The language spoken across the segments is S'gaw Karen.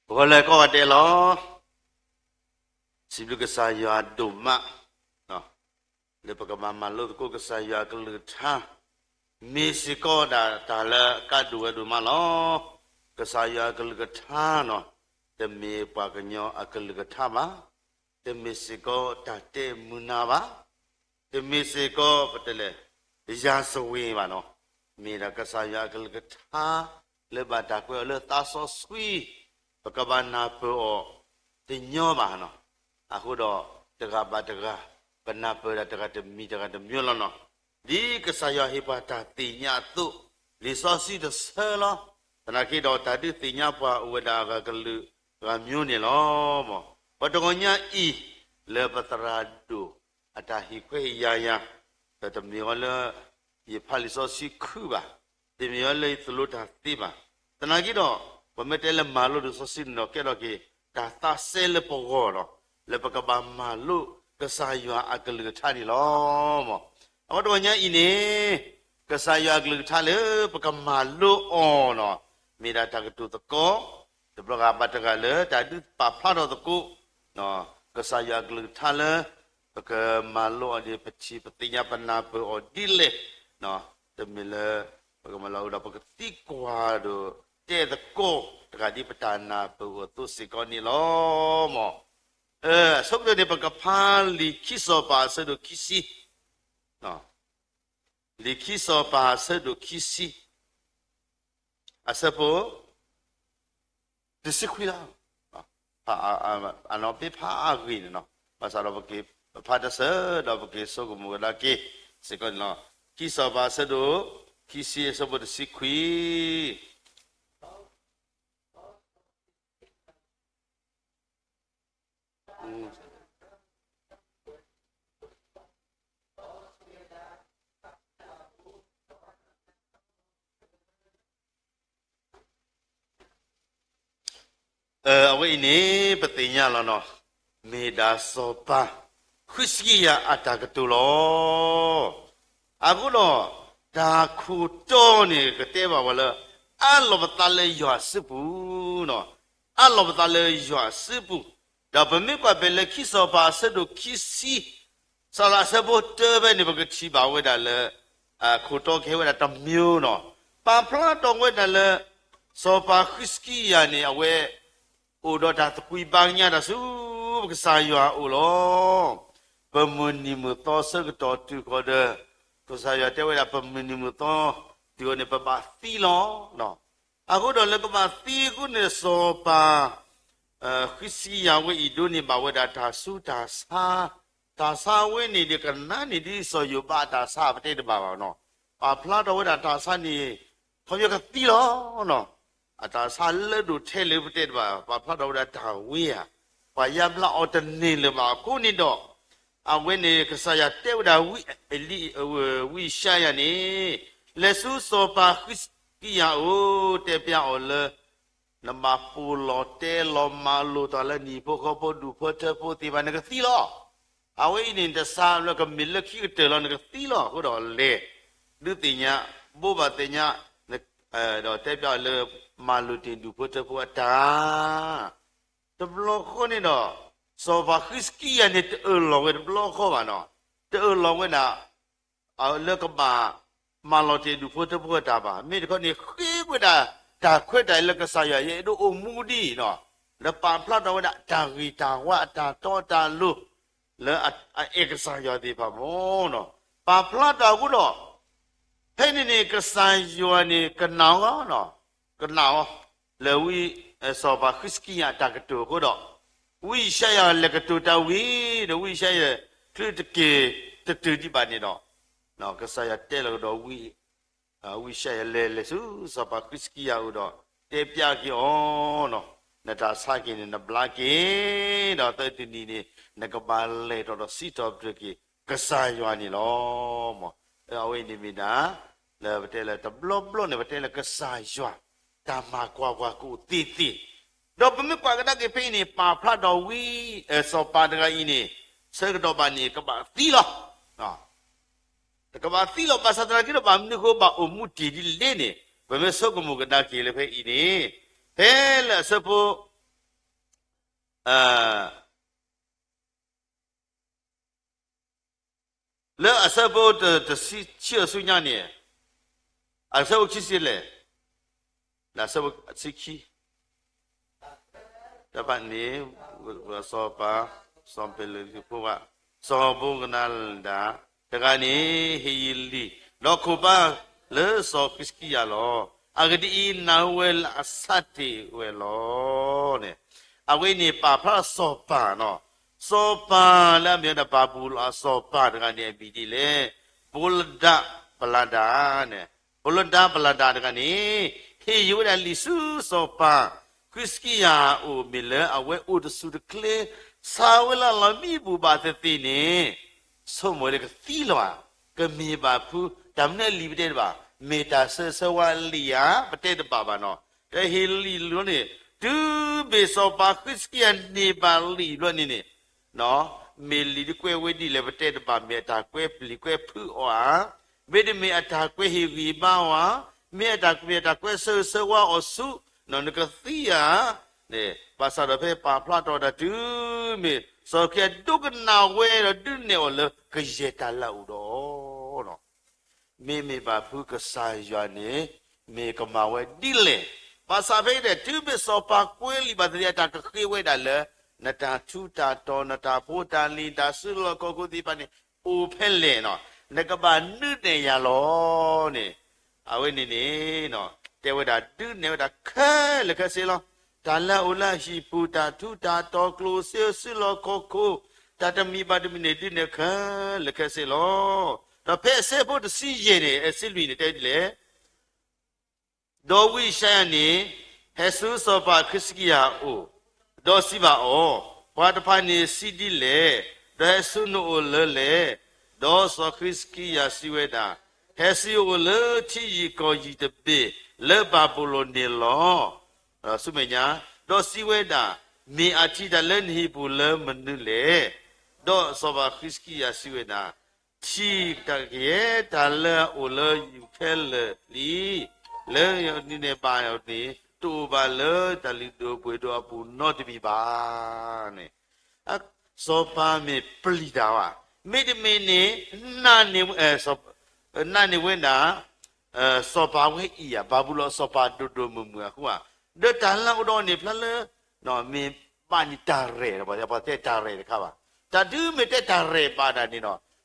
ဂီၤလၢကိးဂၤဒဲးလီၤ. စံးဘျုးကစၢ်ယွၤဒိၣ်မး လၢပကဘၣ်မၤလိသကိးကစၢ်ယွၤအကလုၢ်ကထါ, မ့ၢ်စ့ၢ်ကီးဒၣ်တၢ်လၢအကါဒိၣ်ဝဲဒိၣ်မးလီၤ. ကစၢ်ယွၤအကလုၢ်ကထါနီၤ, တမ့ၢ်ပှၤကညီအကလုၢ်ကထါဘၣ်, တမ့ၢ်စ့ၢ်ကီးတၢ်တဲမုာ်နၤဘၣ်, တမ့ၢ်စ့ၢ်ကီးပတဲလဲၣ် ရာဇဝင်ဘၣ်နီၤ, မ့ၢ်ဒၣ်ကစၢ်ယွၤအကလုၢ်ကထါ လၢဘၣ်တၢ်ကွဲးအီၤလၢသးစီဆှံ, ပကဘၣ်နၢ်ပၢၢ်အီၤ တညီဘၣ်နီၤ. အဃိဒီး တဂၤဘၣ်တဂၤ ပနၢ်ပၢၢ်ဒၣ်တဂၤတမံၤတဂၤတမံၤလီၤနီၤ. ဒ်ကစၢ်ယွၤဟ့ၣ်ပှၤတၢ်သ့ၣ်ညါအသိး, လံာ်စီဆှံတဆၢလီၤ. သနာ်က့ဒီးတၢ်ဒုးသ့ၣ်ညါပှၤအိၣ်ဝဲဒၣ်အဂၤကလုာ်ဂၤမျိုးန့ၣ်လီၤ. မ်ပတဂီၤညါအံၤ လၢပသရၣ်ဒိၣ် အတၢ်ဟ့ၣ်ခွဲးဟ့ၣ်ယာ်ယၤ, ဒီးတမ့ၢ်အီၤလၢ ယဖးလံာ်စီဆှံခုဘၣ်, တမ့ၢ်အီၤလၢယသိၣ်လိတၢ်သ့ဘၣ်. သနာ်က့ဒီး ပမ့ၢ်တဲလၢမၤလိလံာ်စီဆှံန့ၣ်ဒီး ကဲထီၣ်က့ၤ တၢ်သးစဲလၢပဂီၢ်ဒီး လၢပကဘၣ်မၤလိကစၢ်ယွၤအကလုၢ်ကထါန့ၣ်လီၤ. မ်အဝဲတဂီၤညါအံၤန့ၣ် ကစၢ်ယွၤအကလုၢ်ကထါလၢပကမၤလိအီၤနီၤ, မ့ၢ်ဒၣ်တၢ်ကတိၤသကိး တဘျီဂၤဘၣ်တဂၤလၢတၢ်ဒုးပာ်ဖျါထီၣ်သကိး ကစၢ်ယွၤအကလုၢ်ကထါလၢ ပကမၤလိအီၤန့ၣ် ပထံၣ်ပသ့ၣ်ညါပနၢ်ပၢၢ်အီၤဒ်လဲၣ်, တမ့ၢ်လၢ ပကမၤလိအီၤဒီး ပကသံကွၢ်ဒီးတဲသကိး တဂၤဒ်ပတၢ်နၢ်ပၢၢ်အသိးစ့ၢ်ကီးန့ၣ်လီၤ. မ်အဆိကတၢၢ်န့ၣ် ပကဖးလံာ်ခံစီၤပၤအဆၢဒိၣ်ခံဆံ လံာ်ခံစီၤပၤအဆၢဒိၣ်ခံဆံ အဆၢဖိ တဆံခွံလီၤ. အနီၢ်ပ့ဖးအါဂ့ၤန့ၣ်နီၤ, ဘၣ်ဆၣ်ဒီးပကဖးတစၢၤ ဒီးပကဆိကမိၣ်ကဒါက့ၤစ့ၢ်ကီးန့ၣ်လီၤ. ခံစီၤပၤအဆၢဒိၣ်ခံဆံအဆၢဖိတဆံခွံ အဝဲအံၤန့ၣ် ပသ့ၣ်ညါလီၤနီၤ, မ့ၢ်ဒၣ်စီၤပၤဃံးစကံယၤအတၢ်ကတိၤလီၤ. အဃိဒီး တၢ်ခိၣ်တီန့ၣ် ကတဲဘၣ်ဝဲလၢ အးလီၤပသးလၢယွၤအစုပူၤ, အးလီၤပသးလၢယွၤအစုပူၤ, ဒီးပမ့ၢ်ကွၢ်ဖဲလၢခံစီၤပၤအဆၢဒိၣ်ခံဆံ စးလၢအဆၢဖိတၢဖဲန့ၣ် ပကထံၣ်ဘၣ်ဝဲဒၣ်လၢ ခိၣ်တီကဟဲဝဲဒၣ်တမံၤနီၤ, ပာ်ဖျါထီၣ်ဝဲဒၣ်လၢ စီၤပၤဃံးစကံယၤန့ၣ် အဝဲ အိၣ်ဒီးတၢ်သကွံၢ်ဘၣ်ကညးတၢ်ဆူ ပကစၢ်ယွၤအအိၣ်လီၤ. ပမုၢ်နံၤမုၢ်သီဆၢကတီၢ်တုၤဃီၤဒီး ကစၢ်ယွၤတဲဝဲဒၣ် ပမုၢ်နံၤမုၢ်သီတုၤဃီၤန့ၣ် ပဘၣ်သံလီၤ. အဃိဒီးလၢပဘၣ်သံအဃိန့ၣ် စီၤပၤ ဃံးစကံယၤဝဲအံၤဒိးန့ၢ်ဘၣ်ဝဲဒၣ်တၢ်ဆူးတၢ်ဆါ, တၢ်ဆါဝဲန့ၣ်ဒီးကနါန့ၣ်ဒ်စီၤယိၤဘးအတၢ်ဆါပတဲတဘၣ်ဘၣ်နီၤ, ပာ်ဖျါထီၣ်ဝဲဒၣ်တၢ်ဆါန့ၣ် ခီပညီကသံလီၤနီၤ, အတၢ်ဆါလၢဒိၣ်ထဲလၢပတဲတဘၣ် ပာ်ဖျါထီၣ်ဝဲဒၣ်တၢ်ဝံဧါ, ပှၤယါဘျါအီၤတန့ၢ်လၢၤဘၣ်အဃိန့ၣ်ဒီး အဝဲန့ၣ် ကစၢ်ယွၤတဲဝဲဒၣ် ဝံယၡါယၤန့ၣ်, လဲၤဆူစီၤပၤဃံးစကံယၤအအိၣ် တဲပျးအီၤလၢ နဘၣ်ပိာ်လီၤတဲလီၤမၤလိာ်တၢ်လၢနဟံၣ်ဖိဃီဖိဒူၣ်ဖိထၢဖိသ့ၣ်တဖၣ် နကသံလီၤ. အဝဲအံၤန့ၣ် တၢ်ဆါလၢကမ့ၢ်လၢခံကတၢၢ်လီၤ နကသံလီၤ. အဃိဒီးလဲၤ ဒုးသ့ၣ်ညါ ဘိးဘၣ်သ့ၣ်ညါ ဒီးတဲပျးအီၤလၢ မၤလိာ်တ့ၢ်ဒူၣ်ဖိထၢဖိအတၢ် တဘျီဃီန့ၣ်ဒီး စီၤပၤဃံးစကံယၤန့ၣ် တအၢၣ်လီၤဝဲတဘျီဃီဘၣ်နီၤ, တအၢၣ်လီၤဝဲဒၣ် လၢကဘၣ်မၤလီၤတ့ၢ်ဒူၣ်ဖိထၢဖိအတၢ်ဘၣ်. မ့ၢ်တခီန့ၣ် ဃ့ဝဲဒၣ်တၢ်ခွဲးတၢ်ယာ်လၢကစၢ်ယွၤ ယအဲၣ်ဒိးအိၣ်မူဒ်အံၤနီၤ, လၢပာ်ဖျါထီၣ်ဝဲဒၣ်တၢ်ဂ့ၢ်တၢ်ဝါအတၢ်တီတၢ်လိၤ လၢအအဲၣ်ကစၢ်ယွၤသ့ၣ်တဖၣ်မ့ၢ်နီၤ, ပာ်ဖျါထီၣ်အဃိဒီး ဖဲန့ၣ်န့ၣ် ကစၢ်ယွၤန့ၣ် ကနၣ်အီၤ, ကနၣ်အီၤ လၢဝံ စီၤပၤဃံးစကံယၤအတၢ်ကတိၤအဃိဒီး ဝံယၡါယၤလဲၤကတိၤတၢ်ဝံၤဒီး ဝံယၡါယၤ ချုးတက့ၤတတုၤဒံးဘၣ်န့ၣ်ဒီး ကစၢ်ယွၤတဲလီၤကဒီး ဝံယၡါယၤလဲၤလဲၤဆူ စီၤပၤဃံးစကံယၤအအိၣ်ဒီး တဲပျးက့ၤအီၤ, နတၢ်ဆါက့ၤန့ၣ် နဘျါက့ၤ, ဒီးသၢတနံၤန့ၣ် နကဘၣ်လဲၤထီၣ်ဒီးစံးထီၣ်ပတြၢၤက့ၤ ကစၢ်ယွၤန့ၣ်လီၤ. အဝဲအံၤန့ၣ်မ့ၢ်ဒၣ် လၢပတဲလၢတဘျီဘျီန့ၣ် ပတဲလၢကစၢ်ယွၤ တၢ်မၤကွၢ်ပှၤကအိၣ်သ့သ့, ဒီးပမ့ၢ်ကွၢ်ကဒါက့ၤဖဲအံၤန့ၣ် ပာ်ဖျါထီၣ်ဝံ စီၤပၤတဂၤအံၤန့ၣ် ဆၢကတီၢ်ဘၣ်န့ၣ် ကဘၣ်သံလီၤ. ကဘၣ်သံလီၤ ဘၣ်ဆၣ်သနာ်က့ဒီး ဘၣ်မနုၤဃိဘၣ်အိၣ်မူတ့ၢ်ဒ်လဲၣ်န့ၣ် ပမ့ၢ်ဆိကမိၣ်ကဒါက့ၤလၢဖဲအံၤန့ၣ် ဖဲလၢအဆၢဖိ လၢအဆၢဖိတဆံခံအဆူညါန့ၣ်, အဆၢဖိခံဆံလဲၣ်, အဆၢဖိခံဆံခံ တဖၣ်န့ၣ်, စီၤပၤ, စီၤပ့းလးဖိဝဲ, စီၤဘိကနၤဒၤတဂၤန့ၣ် ဟ့ၣ်ယုၢ်လံာ် ဒီးခိးပၢ်လၢစီၤဃံးစကံယၤလီၤ. အဂ့ၢ်ဒ်အံၤ, နၢ်ဟူဝဲလၢအဆၣ်တ့ၢ်ဝဲလီၤန့ၣ်, အဝဲန့ၣ်ပာ်ဖျါစီၤပၤနီၤ, စီၤပၤလၢအမ့ၢ်ဝဲဒၣ်ဘၤဘူၤလိၣ်အစီၤပၤတဂၤန့ၣ် အမံၤဒ်လဲၣ်, ဘိလဒၤပလၤဒၤန့ၣ်, ဘိလဒၤပလၤဒၤတဂၤန့ၣ် ဟ့ၣ်ယုၢ်ဝဲဒၣ်လံာ်ဆူစီၤပၤဃံးစကံယၤအအိၣ် မ့ၢ်လၢအဝဲအိၣ်တစူၢ်တကျဲ ဆါဝဲလၢအလီၢ်မံပူၤဘၣ်သ့ၣ်သ့ၣ်န့ၣ်, ဆိကမိၣ်လၢကသံလီၤဧါ, ကမ့ၢ်ဘၣ်ဖု, တၢ်မနုၤလံာ်ပတဲတဘၣ်, မ့ၢ်တၢ်ဆၢဆၢဝါလံာ်ဧါ, ပတဲတဘၣ်ဘၣ်နီၤ, တဟ့ၣ်လံာ်လီၤန့ၣ်, တုၤမ့ၢ်စီၤပၤဃံးစကံယၤန့ၢ်ဘၣ်လံာ်ဘျီန့ၣ်န့ၣ် မ့ၢ်လံာ်တကွဲးဝဲဒ်လဲၣ်ပတဲတဘၣ်, မ့ၢ်အတၢ်ကွဲးပျံၤကွဲးဖုးအီၤဧါ, မ့တမ့ၢ်အတၢ်ကွဲးဟ့ၣ်ဂံၢ်ဘါအီၤဧါ, မ့ၢ်အတၢ်ကွဲး မ့ၢ်အတၢ်ကွဲးဆၢဂ့ၤဆၢဝါအီၤဆူ နကသံဧါ, န့ၣ် ဘၣ်ဆၣ်ဒီးဖဲပာ်ဖျါထီၣ်တၢ်တုၤမ့ၢ် စီၤဃံးစကံယၤဒိကနၣ်ဝဲဒီးဒုးနဲၣ်အီၤလၢကယဲၢ်တၢ်လၢအအိၣ်ဒီး မ့မ့ၢ်ဘၣ်ဖုကစၢ်ယွၤန့ၣ် မ့ၢ်ကမၤဝဲဒ်လဲၣ်. ဘၣ်ဆၣ်ဖဲအံၤဒီး တုၤမ့ၢ်စီၤပၤကွဲးလံာ်ဘၣ်သ့ၣ်သ့ၣ် အတၢ်ကဃ့ဝဲဒၣ်လၢ နတၢ်ထူးတၢ်တီၤ နတၢ်ဖိတၢ်လံၤ နတၢ်စုလီၢ်ခီၣ်ခိၣ်သ့ၣ်တဖၣ်န့ၣ် အိၣ်ဖဲလဲၣ်နီၤ, နကဘၣ်ဒုးနဲၣ်ယၤလီၤန့ၣ်, အဝဲန့ၣ်န့ၣ် တဲဝဲဒၣ်ဒုးနဲၣ်ဝဲဒၣ်ခဲလၢာ်ခဲဆ့လီၤ. တၢ်လၢအအိၣ်လၢအဟံၣ်ပူၤ တၢ်ထူးတၢ်တီၤ ကျိၣ်စ့စုလီၢ်ခီၣ်ခိၣ် တၢ်တမံၤဘၣ်တမံၤန့ၣ် ဒုးနဲၣ်ခဲလၢာ်ခဲဆ့လီၤ. ဒီးဖဲအဆၢဖိတဆံယဲၢ်န့ၣ် အဆၢလွံၢ်န့ၣ် တဲဒ်လဲၣ် ဒီးဝံယၡါယၤန့ၣ် ဟဲဆူစီၤပၤဃံးစကံယၤအအိၣ်, ဒီးစံးဘၣ်အီၤ, ပှၤတဖၣ်န့ၣ်စံးဒ်လဲၣ်, ဒီးဟဲဆူနအိၣ်လၢလဲၣ်. ဒီးစီၤဃံးစကံယၤစံးဝဲဒၣ်, ဟဲဆူယအိၣ်လၢထံယံာ်ကီၢ်ယံာ်တဘ့ၣ် လၢဘၤဘူၤလိၣ်န့ၣ်လီၤ. ဆူမဲာ်ညါ, ဒီးစံးဝဲဒၣ်, မ့ၢ်အထံၣ်တၢ်လၢနဟံၣ်ပူၤလၢမနုၤလဲၣ်. ဒီးစီၤပၤဃံးစကံယၤစံးဝဲဒၣ်, ထံၣ်တၢ်ကယဲၢ်တၢ်လၢအအိၣ်လၢယပူၤခဲလၢာ်လံ. လၢယန့ၢ်ဘၣ်အီၤန့ၣ် တအိၣ်ဘၣ်လၢတၢ်လုၢ်ဒိၣ်ပှ့ၤဒိၣ်အပူၤနီတမံၤဘၣ် န့ၣ် စီၤပၤမ့ၢ်ပျံၤတၢ်ဘၣ်, မ့တမ့ၢ်န့ၣ် နာ်န့ၢ်ဝဲဒၣ် စီၤပၤဝဲအံၤဧါ, ဘၤဘူၤလိၣ်အစီၤပၤဒိၣ်ဒိၣ်မုၢ်မုၢ်အဃိဧါ, ဒီးတၢ်လၢအအိၣ်ဒီးန့ၣ်ဖျါလၢ မ့ၢ်ဘၣ်န့ၣ်တၢ်ရဲၣ်, ပှၤတဲတၢ်ရဲၣ်တခါဘၣ်, တၢ်ဒုးမ့ၢ်တဲတၢ်ရဲၣ်ဘၣ်ဒၣ်န့ၣ်ဒီး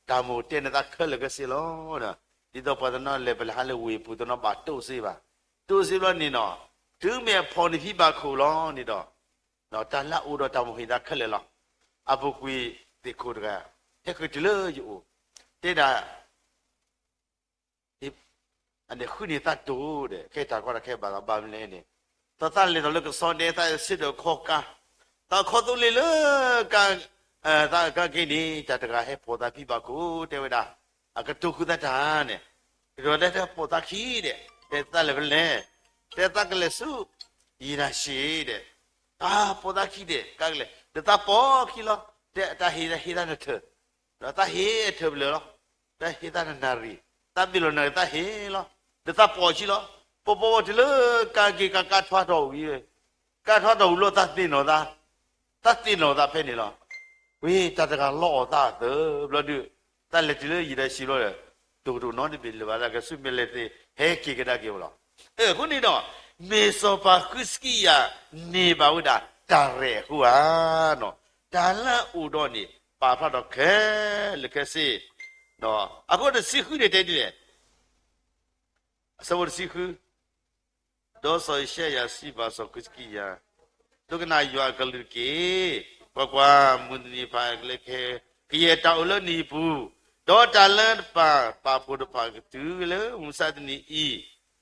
တၢ်မိၣ်တဲန့ၢ်သးခဲလၢာ်ခဲဆ့လီၤ. ဒ်သိးပှၤတနီၤလဲၤပလဲၤဟးလၢဝ့ၢ်ပူၤတနီၤဘၣ်တိၢ်စ့ဘၣ်, တိၢ်စ့ဘျီန့ၣ်နီၤ, တုၤမ့ၢ်အဖီၣ်န့ၣ်ဖံဘၣ်ခိၣ်လီၤန့ၣ်ဒီး တၢ်လၢအအိၣ်ဒီးတၢ်မိၣ်ဟ့ၣ်သးခဲလၢာ်လီၤ. အပူၤကွံာ်သ့ၣ်ခိၣ်တဂၤ ဟဲဃ့တုၤလၢယအိၣ်, တဲဒၣ် အန့ၣ်ဃုန့ၢ်သးတိၢ်ဒီး ခဲတၢ်ကီတၢ်ခဲဘၣ်သးဘၣ်မနုၤလဲၣ်န့ၣ်, သးသးလဲၤထီၣ်လၢကဆီဒဲ သးဆ့ၣ်နီၤခီကါ, သးခီသိလ့ၣ်လၢ သးကါက့ၤန့ၣ် တၢ်တဂၤဟဲဖီၣ်သးဖံဘၣ်ခိၣ် တဲဝဲဒၣ်, အကတိၤဃုာ်သးတၢ်န့ၣ်, ကတိၤတဲဖီၣ်သးခံဒီး တဲသးလဲၤဖဲလဲၣ်, တဲသးကလဲၤဆူ ယံၤဒၤၡ့ဒီး, ဖီၣ်သးခံဒီး ကါကလဲၤ ဒီးသးပိာ်ခံလီၤ, တဲတၢ်ဟ့ၣ် ဟ့ၣ်သးနထၢၣ် ဒီးသးဟ့ၣ်အထၢၣ်ဘျၢၣ်လီၤ, တၢ်ဟ့ၣ်သးနနၣ်ရံၣ်, သးဘ့ၣ်လီၤနၣ်ရံၣ်သးဟ့ၣ်လီၤ, ဒီးသးပိာ်ခံလီၤ, ပိာ်ပိာ်ပိာ်တုၤလၢကါက့ၤကါကါထွါထီၣ်ဝံၤ, ကါထွါထီၣ်ဝံၤလီၤသးသ့ၣ်နီၣ်သး, သးသ့ၣ်နီၣ်သးဖဲန့ၣ်လီၤ. ဝံၤတၢ်တဂၤလီအီၣ်သးအသၢဘျီဒုး, သးလဲၤတုၤလၢယံၤဒၤၡ့ဘျီဒီး, တိၢ်ကတိၤနီတဘ့ၣ်လၢၤဘၣ် သးကဆူမဲာ်လဲၤသ့ၣ် ဟဲက့ၤကဒါက့ၤဝဲလီၤ. အဃိန့ၣ်ဒီး, မ့ၢ်စီၤပၤဃံးစကံယၤန့ၢ်ဘၣ်ဝဲဒၣ်တၢ်ရဲၣ်အဃိဧါနီၤ, တၢ်လၢအအိၣ်ဒီးန့ၣ် ပာ်ဖျါထီၣ်ခဲလၢာ်ခဲဆ့, အဃိတဆံဃုန့ၣ်တဲဒ်လဲၣ်, အဆၢဖိတဆံဃု ဒီးစီၤယၡါယၤစံးဘၣ်စီၤဃံးစကံယၤ, ဒိကနၣ်ယွၤအကလုၢ်တက့ၢ်. ကွၢ်ကွၢ်, မုၢ်တနံၤဖးကလဲခဲ ကယဲၢ်တၢ်အိၣ်လၢနဟံၣ်ပူၤ, ဒီးတၢ်လၢပၢ်ပာ်ဖှိၣ်တဖၣ်ကတုၤလၢမုၢ်မဆါတနံၤအံၤ,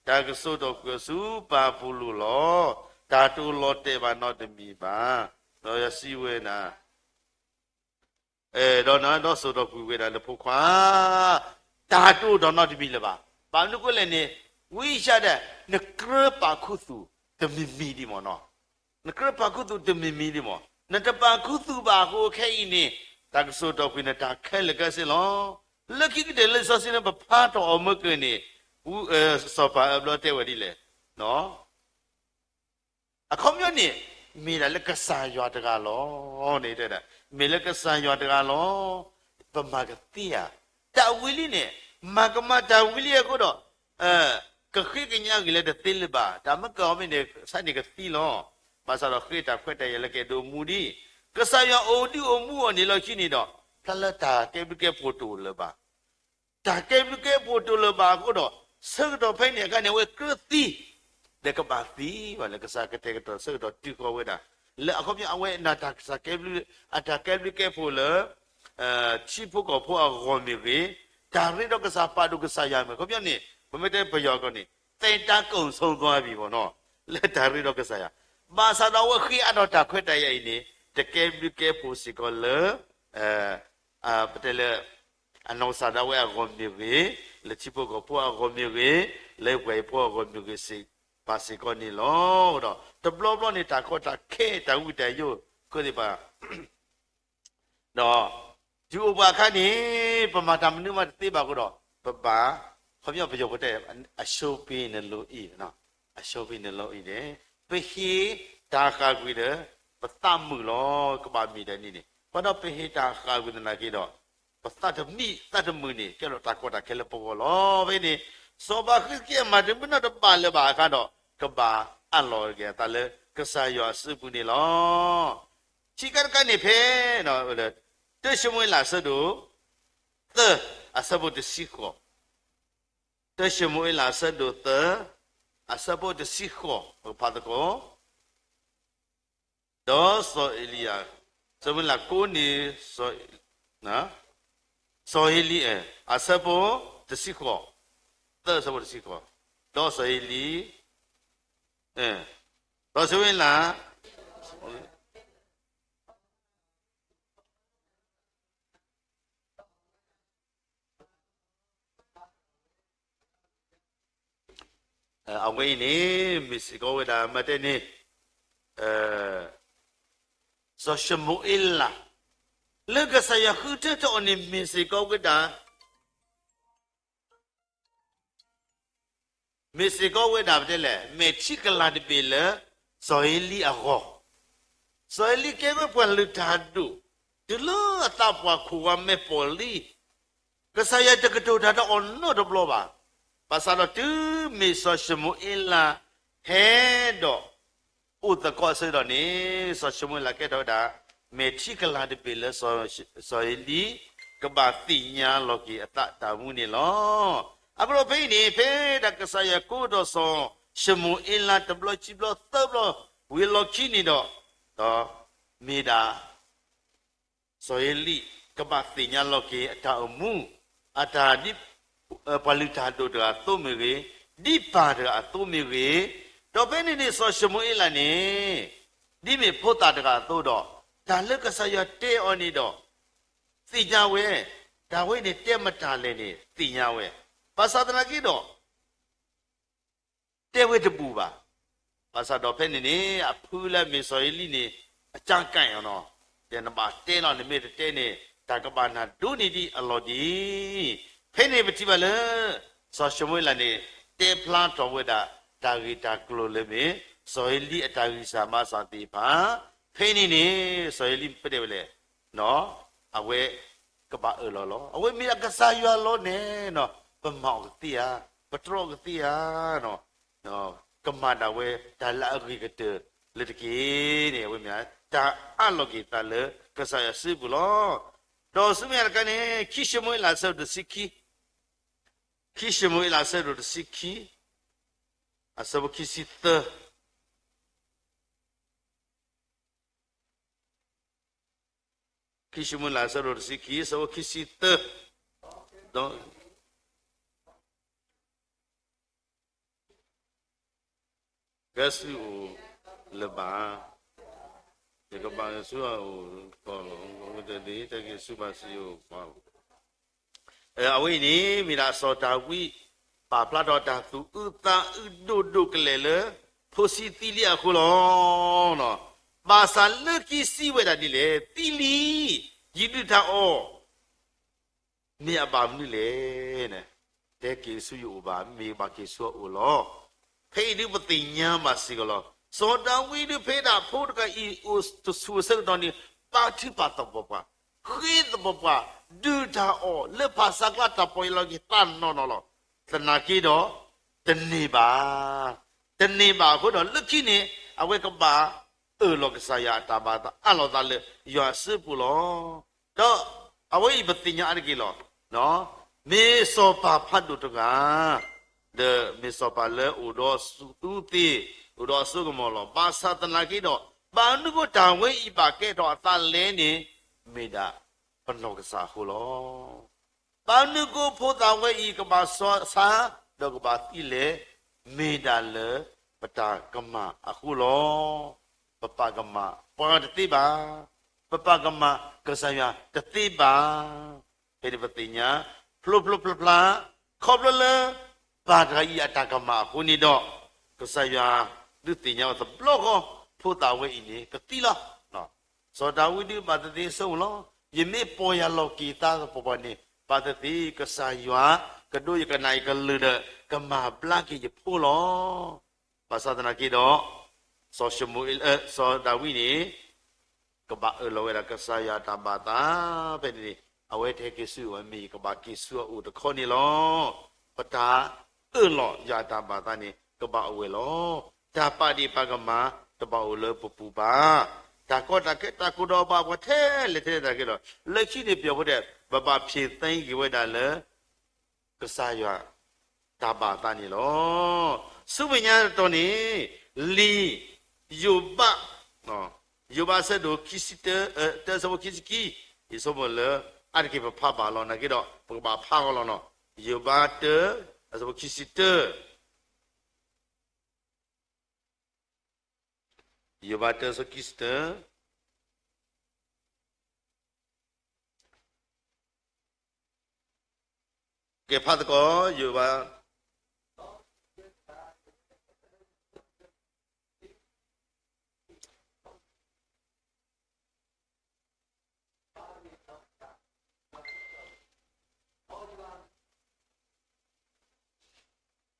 တၢ်ကစိာ်ထီၣ်ကွံာ်အီၤဆူဘၤဘူၤလိၣ်လီၤ. တၢ်တအိၣ်လီၤတဲာ်ဘၣ်နီတမံၤဘၣ်. ဒီးယွၤစံးဝဲဒၣ် ဒီးနဒီးစိာ်ထီၣ်ကွံာ်ဝဲဒၣ်လၢဖိခွါ, တၢ်တအိၣ်ဒီးနီတမံၤလၢၤဘၣ်. ဘၣ်မနုၤအဃိလဲၣ်န့ၣ်, ဝံယၡါယၤဒၣ် နကြၢးပာ်ခူသူၣ်တမံၤမံၤဒံးမ့ၢ်နီၤ, နကြၢးပာ်ခူသူၣ်တမံၤမံၤဒံးမ့ၢ်, နတပာ်ခူသူၣ်ဘၣ်အဃိခဲအံၤန့ၣ်, တၢ်ကစိာ်ထီၣ်ကွံာ်နတၢ်ခဲလၢာ်ခဲဆ့လီၤ. လၢခံကတၢၢ်လၢလံာ်စီဆှံန့ၣ် ပဖးထီၣ်အီၤမ့ၢ်ကၢၢ်န့ၣ်, စီၤပၤအၢဘျီတဲဝဲဒ်လဲၣ် အခီပညီန့ၣ်, မ့ၢ်ဒၣ်လၢကစၢ်ယွၤတဂၤလီၤန့ၣ်, မ့ၢ်လၢကစၢ်ယွၤတဂၤလီၤ. ပမၤကသ့ဧါ. တၢ်ဝံၤလံန့ၣ်, မၤကမၣ်တၢ်ဝံၤလံအဃိဒီး, ကဃ့ကညးဂ့ၤလၢတသ့လၢၤဘၣ်. တၢ်မ့ၢ်ကီမ့ၢ်န့ၣ် ဆါန့ၣ်ကသံလီၤ. ဘၣ်ဆၣ်ဒီးဃ့တၢ်ခွဲးတၢ်ယာ်လၢကအဲၣ်ဒိးမူဒံး, ကစၢ်ယွၤအိၣ်ဒုးအိၣ်မူအီၤန့ၣ်လီၢ်ခံန့ၣ်ဒီး, ဖျါလၢတၢ်ကဲဘျုးကဲဖှိၣ်တအိၣ်လၢၤဘၣ်. တၢ်ကဲဘျုးကဲဖှိၣ်တအိၣ်လၢၤဘၣ်အဃိဒီး, ဆၢကတီၢ်ဖဲန့ၣ်အခါန့ၣ် အဝဲကြၢးသံ, ဒီးကဘၣ်သံဘၣ်လၢကစၢ်ကတဲာ်ကတီၤဆၢကတီၢ်တုၤဃီၤဝဲဒၣ်, လၢအခီပညီအဝဲနာ်တၢ်ကစၢ်ကဲဘျုး, အတၢ်ကဲဘျုးကဲဖှိၣ်လၢ ထံဖိကီၢ်ဖိအဂီၢ်မ့ၢ်ဂ့ၤ, တၢ်ရ့ဒီးကစၢ်ပာ်ဒိၣ်ကစၢ်ယွၤမ့ၢ်ဂ့ၤ, ခီပညီန့ၣ် ပမ့ၢ်တဲပယီၤကီၢ်န့ၣ် သက်တမ်းကုန်ဆုံးသွားပြီပေါ့နော်, လၢတၢ်ရ့ဒီးကစၢ်ယွၤ, ဘၣ်ဆၣ်ဒီးအဝဲဃ့အါထီၣ်တၢ်ခွဲးတၢ်ယာ်အံၤန့ၣ် တကဲဘျုးကဲဖှိၣ်စ့ၢ်ကီးလၢ ပတဲလၢ အနီၢ်ကစၢ်ဒၣ်ဝဲအဂီၢ်မ့ၢ်ဂ့ၤ, လၢထံဖိကီၢ်ဖိအဂီၢ်မ့ၢ်ဂ့ၤ, လၢပှၤဟံၣ်ဖိအဂီၢ်မ့ၢ်ဂ့ၤ, ဘၣ်စ့ၢ်ကီးန့ၣ်လီၤ. ဒီးတဘျီဘျီန့ၣ် တၢ်ကီတၢ်ခဲတၢ်ဝံတၢ်ယိာ်ကသ့ၣ်တဖၣ် ဒီး တုၤအိၣ်ပှၤအခါန့ၣ် ပမၤတၢ်မနုၤမးတသ့ဘၣ်အဃိဒီး ပဘၣ်, ခီပညီပယီၤဖိတဲ အရှုံးပေးနလိုအပ်, အရှုံးပေးနလိုအပ်န့ၣ်, ပဟ့ၣ်တၢ်ဃၣ်ကွံာ်ဒီး ပသးမုာ်လီၤ. ကဘၣ်မ့ၢ်ဒ်န့ၣ်န့ၣ်, ဘၣ်ဒီးပဟ့ၣ်တၢ်ဃၣ်ကွံာ်သနာ်က့ဒီး ပသးတမံသးတမုာ်န့ၣ် ကဲထီၣ်တၢ်ကီတၢ်ခဲလၢပဂီၢ်လီၤ. ဖဲန့ၣ် စီၤပၤဃံးစကယဲၢ်မၤတမုာ်နီတဘၣ်လၢၤဘၣ်အခါဒီး ကဘၣ်အးလီၤက့ၤအသးလၢကစၢ်ယွၤအစုပူၤန့ၣ်လီၤ. ခံခါတခါန့ၣ်ဖဲ တၢၡမူၤအ့လးအဆၢဒိၣ် သၢ အဆၢဖိတဆံဃိး, တၢၡမူၤအ့လးအဆၢဒိၣ်သၢ အဆၢဖိတဆံဃိး ပကဖးသကိး, ဒီးစီၤအ့လံယၤ, စီၤမူၤအ့လးကိးန့ၣ် စီၤဧ့လံ, အဆၢဖိတဆံဃိး, သၢအဆၢဖိတဆံဃိး, ဒီးစီၤအ့လံ, ဒီးစီၤမူၤအ့လး အဝဲအံၤန့ၣ် မ့ၢ်စ့ၢ်ကီးဝဲဒၣ်မ့ၢ်တဲန့ၣ်, စီၤၡမူၤအ့လး လၢကစၢ်ယွၤဃုထၢထီၣ်အီၤန့ၣ် မ့ၢ်စ့ၢ်ကီးဝဲဒၣ် မ့ၢ်စ့ၢ်ကီးဝဲဒၣ်ပတဲလဲၣ် မဲာ်ထံကလၤတဘ့ၣ်လၢ စီၤဧ့လံအဂီၢ်, စီၤဧ့လံကဲဝဲပှၤလုၢ်တၢ်ဒိၣ်, တုၤလၢအသးပှၢ်ခိၣ်ဝါမဲာ်ပီၣ်လံ, ကစၢ်ယွၤတကတိၤတၢ်ဒီးအီၤနီတဘျီဘၣ်. ဘၣ်ဆၣ်ဒီးတုၤမ့ၢ်စီၤၡမူၤအ့လး ဟဲဒီး အိၣ်သကိးအဆၢကတီၢ်န့ၣ် စီၤၡမူၤအ့လးကဲထီၣ်ဝဲဒၣ် မဲာ်ထံကလၤတဘ့ၣ်လၢ စီၤဧ့လံ ကဘၣ်သ့ၣ်ညါလီၤက့ၤအသးတၢ်မူန့ၣ်လီၤ. အဃိဒီးဖဲအံၤန့ၣ် ဖဲဒၣ်ကစၢ်ယွၤကိးထီၣ်စီၤၡမူၤအ့လး တဘျီခံဘျီသၢဘျီ ဝံၤအလီၢ်ခံန့ၣ်ဒီး ဒီးမ့ၢ်ဒၣ် စီၤဧ့လံ ကဘၣ်သ့ၣ်ညါလီၤက့ၤအတၢ်အိၣ်မူ, အတၢ်ဒ် ပှၤလုၢ်တၢ်ဒိၣ်တဂၤအသိးမ့ၢ်ဂ့ၤ, ဒ်ပၢ်တဂၤအသိးမ့ၢ်ဂ့ၤ, ဒီးဖဲန့ၣ်န့ၣ် စီၤၡမူၤအ့လးန့ၣ် ဒ်မ့ၢ်ဖိသၣ်တဂၤအသိးဒီး တၢ်လၢကစၢ်ယွၤတဲအီၤန့ၣ်ဒီး သ့ၣ်ညါဝဲ, တၢ်ဝဲန့ၣ်တဲမတၤလဲၣ်န့ၣ် သ့ၣ်ညါဝဲ, ဘၣ်ဆၣ်သနာ်က့ဒီး တဲဝဲတဘူၣ်ဘၣ်. ဘၣ်ဆၣ်ဒီးဖဲန့ၣ်န့ၣ် အဖုလၢအမ့ၢ်စီၤဧ့လံန့ၣ် အကၢ်ကၢ်အီၤနီၤ, ဒီးနဘၣ်တဲလီၤ နမ့ၢ်တတဲန့ၣ် တၢ်ကဘၣ်နၢ်ဒိးန့ၢ်ဒံးအလီၢ်ဒံး. ဖဲန့ၣ်ပထံၣ်ဘၣ်လၢ စီၤၡမူၤအ့လးန့ၣ် တဲဖျါထီၣ်ဝဲဒၣ် တၢ်ဂ့ၢ်တၢ်ကျိၤလၢမ့ၢ် စီၤဧ့လံအတၢ်ဂံၢ်စၢ်ဘါစၢ်သ့ၣ်တဖၣ်, ဖဲန့ၣ်န့ၣ် စီၤဧ့လံပတဲဝဲလဲၣ် အဝဲကဘၣ်အၢၣ်လီၤလီၤ. အဝဲမ့ၢ်ဒၣ်ကစၢ်ယွၤလီၤန့ၣ်နီၤ, ပမၤအီၤကသ့ဧါ, ပတြီအီၤကသ့ဧါနီၤ, ကမၤဒၣ်ဝဲတၢ်လၢအဂ့ၤကတၢၢ်လၢတက့ၢ်န့ၣ် အဝဲမ့ၢ်တၢ်အးလီၤက့ၤသးလၢကစၢ်ယွၤစုပူၤလီၤ. ဒီးဆူမဲာ်ညါတခါန့ၣ် ခံၡမူၤအ့လးအဆၢဒိၣ်တဆံခံ, ခံၡမူၤအ့လးအဆၢဒိၣ်တဆံခံ, အဆၢဖိခံဆံသၢ ခံၡမူၤအ့လးအဆၢဒိၣ်တဆံခံ အဆၢဖိခံဆံသၢ, ဒီး ကဲဆူအအိၣ်လၢၤဘၣ်, ယကဘၣ်ဆူအအိၣ်ကီၢ်လီၤ, အဝဲတဒ်တက့ၢ်ဆူဘၣ်စံးအိၣ်ကီၢ်လီၤ. အဝဲအံၤန့ၣ် မ့ၢ်ဒၣ်စီၤဒၤဝံး ပာ်ဖျါထီၣ်တၢ်သူၣ်အုးသးအုးဒိၣ်ဒိၣ်ကလဲာ်လၢ ဖိဆံးသံလံအဃိလီၤ. ဘၣ်ဆၣ်လၢခံစံးဝဲဒၣ်ဒ်လဲၣ်, သံလံ, ယဒုးတၢ်အီၣ် မ့ၢ်အဘၣ်မနုၤလဲၣ်န့ၣ်, တဲက့ၤဆူယအိၣ်ဘၣ်, မ့ၢ်ဘၣ်က့ၤဆူအအိၣ်လီၤ. ဖဲအံၤဒုးပသ့ၣ်ညါဘၣ်စ့ၢ်ကီးလီၤ. စီၤဒၤဝံးဒုးဖဲဒၣ်ဖိတဂၤအံၤအိၣ်တဆူၣ်အဆၢကတီၢ်န့ၣ် ပာ်ထုကဖၣ်သပှၢ်ပှၢ်, ဃ့သပှၢ်ပှၢ်, ဒုးတၢ်အီၣ်လၢဖးဆါကျါ တၢ်ပီၢ်ယၢ်လီၤက့ၤသးနီၢ်နီၢ်လီၤ. သနာ်က့ဒီး တန့ၢ်ဘၣ်, တန့ၢ်ဘၣ်အဃိဒီး လၢခံန့ၣ် အဝဲကဘၣ်အၢၣ်လီၤကစၢ်ယွၤအတၢ်ဘၣ်သး အးလီၤသးလၢယွၤအစုပူၤလီၤ. ဒီးအဝဲအံၤပသ့ၣ်ညါအါတက့ၢ်လီၤ. မ့ၢ်စီၤပၤဖးဒိၣ်တဂၤ, ဒီးမ့ၢ်စီၤပၤလၢအိၣ်ဒီးသူသ့, အိၣ်ဒီးအစိကမီၤလီၤ. ဘၣ်ဆၣ်သနာ်က့ဒီး ဘၣ်မနုၤဃိတၢ်ဝဲအံၤဘၣ်ကဲထီၣ်အသးလဲၣ်န့ၣ်, မ့ၢ်ဒၣ်ပနီၢ်ကစၢ်အဃိလီၤ. ဘၣ်မနုၤဃိဖိသၣ်ဝဲအံၤကဘၣ်စီဆါ, ဒီးကဘၣ်သံလဲၣ်, မ့ၢ်ဒၣ်လၢပတၢ်ကမၣ်အဃိလီၤ. ပပာ်ကမၣ်ပှၤတသ့ဘၣ်. ပပာ်ကမၣ်ကစၢ်ယွၤတသ့ဘၣ်. ဖဲန့ၣ်ပသ့ၣ်ညါ ဖျိဖျိဖျါဖျါ, ခီဖျိလၢ ပၢ်တဂၤအံၤအတၢ်ကမၣ်အဃိန့ၣ်ဒီး, ကစၢ်ယွၤဒုးသ့ၣ်ညါအီၤတဘျီဃီ, ဖိသၣ်ဝဲအံၤန့ၣ် ကသံလီၤ. စီၤဒၤဝံးဒုးဘၣ်သ့ၣ်သ့ၣ်ဆိကမိၣ်လီၤ. ယမ့ၢ်ပီၢ်ယၢ်လီၤက့ၤသးသပှၢ်ပှၢ်န့ၣ် ဘၣ်သ့ၣ်သ့ၣ် ကစၢ်ယွၤကဒိးယကနၣ်ယကလုၢ်ဒီး ကမၤဘျါက့ၤယဖိလီၤ. ဘၣ်ဆၣ်သနာ်က့ဒီး စီၤၡမူၤအ့လး, စီၤဒၤဝံးန့ၣ် ကဘၣ်အၢၣ်လီၤဝဲဒၣ်ကစၢ်ယွၤအတၢ်ဘၣ်သး, ဖဲန့ၣ်န့ၣ် အဝဲတဟဲက့ၤဆူအအိၣ် မ့ၢ်ယကဘၣ်က့ၤဆူအအိၣ်တခီန့ၣ်လီၤ. ပတၢ်အၢၣ်လီၤယွၤအတၢ်ဘၣ်သးန့ၣ် ကဘၣ်အိၣ်ဝဲလီၤ. တၢ်ပာ်ဒ့ၣ်ပာ်ကမၣ် တဘၣ်အိၣ်လၢပပူၤဘၣ်. တၢ်ကီတၢ်ခဲတၢ်ကိၢ်ဒီးဘၣ်ပှၤထဲလဲၣ်ထဲလဲၣ်တၢ်က့ဒီး လၢခံန့ၣ်ပၠီၤဖိတဲ ပဘၣ်ဖံးသ့က့ၤဝဲဒၣ်လၢ ကစၢ်ယွၤတၢ်ဘၣ်သးန့ၣ်လီၤ. ဆူမဲာ်ညါတတီၤန့ၣ် လံာ်ယိၤဘး, ယိၤဘးအဆၢဒိၣ်ခံဆံတၢ, တၢအဆၢဖိခံဆံခံ, ယဆိကမိၣ်လၢ အါတက့ၢ်ပဖးဘၣ်လီၤ. နာ်က့ဒီး ပကဘၣ်ဖးဃီလီၤနီၤ. ယိၤဘးတၢ အဆၢဖိခံဆံတၢ ယိၤဘးတၢ အဆၢခံဆံတၢ, ကဲဖးသကိး ယိၤဘး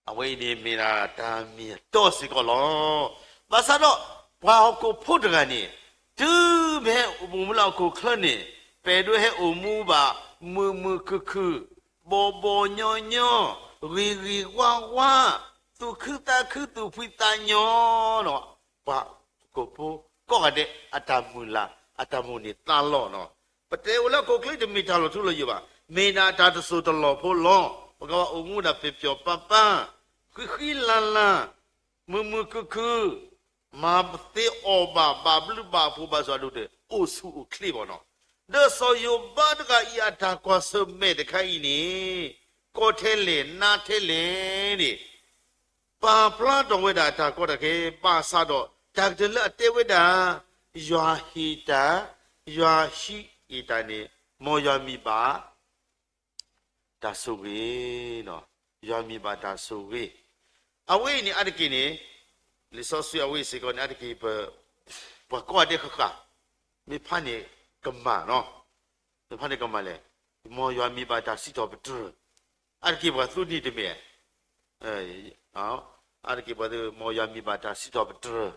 အဝဲအံၤန့ၣ်မ့ၢ်ဒၣ်တၢ်မ့ၢ်အတီစ့ၢ်ကီးလီၤ. ဘၣ်ဆၣ်ဒီး ပှၤဟီၣ်ခိၣ်ဖိတဂၤန့ၣ် တုၤမ့ၢ်ဟဲအိၣ်မူလၢဟီၣ်ခိၣ်ချၢန့ၣ် ပအဲၣ်ဒိးဟဲအိၣ်မူဘၣ် မုာ်မုာ်ခုၣ်ခုၣ်, ဘီၣ်ဘီၣ်ညီညီ, ဂ့ၤဂ့ၤဝါဝါ, သူၣ်ခုသးခု သူၣ်ဖှံသးညီနီၤ. ပှၤဟီၣ်ခိၣ်ဖိကိးဂၤဒဲး အတၢ်မုၢ်လၢ် အတၢ်မိၣ်န့ၢ်သါလီၤနီၤ. ပတအဲၣ်အိၣ်လၢဟီၣ်ခိၣ်ချၢတမ့ၢ်တၢ်လီၤထူလီၤယိာ်ဘၣ်. မ့ၢ်ဒၣ်တၢ်တစိၢ်တလီၢ်ဖိလီၤ. ပကဘၣ်အိၣ်မူဒၣ်ပျီၤပျီပၤပၤ, ဃံဃံလၤလၤ, မုာ်မုာ်ခုၣ်ခုၣ်, မၤသ့အီၣ်ဘၣ် ဘၣ်ဘျုးဘၣ်ဖှိၣ်ဘၣ်စၢၤဒိၣ်တၢၢ် အိၣ်ဆူၣ်အိၣ်ချ့ဘၣ်နီၤ. ဒီးစီၤယိၤဘးတဂၤအံၤအတၢ်ကွၢ်ဆၢၣ်မဲာ်တခါအံၤန့ၣ် ကီထဲလဲၣ်နါထဲလဲၣ်န့ၣ် ပာ်ဖျါထီၣ်ဝဲဒၣ်တၢ်ကီတၢ်ခဲ ဘၣ်ဆၣ်ဒီး တၢ်ကတၢၢ်လၢအတဲဝဲဒၣ် ယွၤဟ့ၣ်တၢ်, ယွၤဟံးအံၤတၢ်န့ၣ် မ်ယွၤမံၤဘၣ် တၢ်ဆိၣ်ဂ့ၤ, ယွၤမံၤဘၣ်တၢ်ဆိၣ်ဂ့ၤ. အဝဲအံၤန့ၣ်အါတက့ၢ်န့ၣ် လံာ်စီဆှံအဝဲအံၤစ့ၢ်ကီးန့ၣ် အါတက့ၢ် ပှၤကိးဂၤဒဲးဃၣ်ဃၣ် မ့ၢ်ဖးန့ၣ်ကမၣ်နီၤ, မ့ၢ်ဖးန့ၣ်ကမၣ်လဲၣ်, မ်ယွၤမံၤဘၣ်တၢ်စံးထီၣ်ပတြၢၤ, အါတက့ၢ်ပှၤသူန့ၣ်တမ့ၢ် အါတက့ၢ်ပှၤသု မ်ယွၤမံၤဘၣ်တၢ်စံးထီၣ်ပတြၢၤ,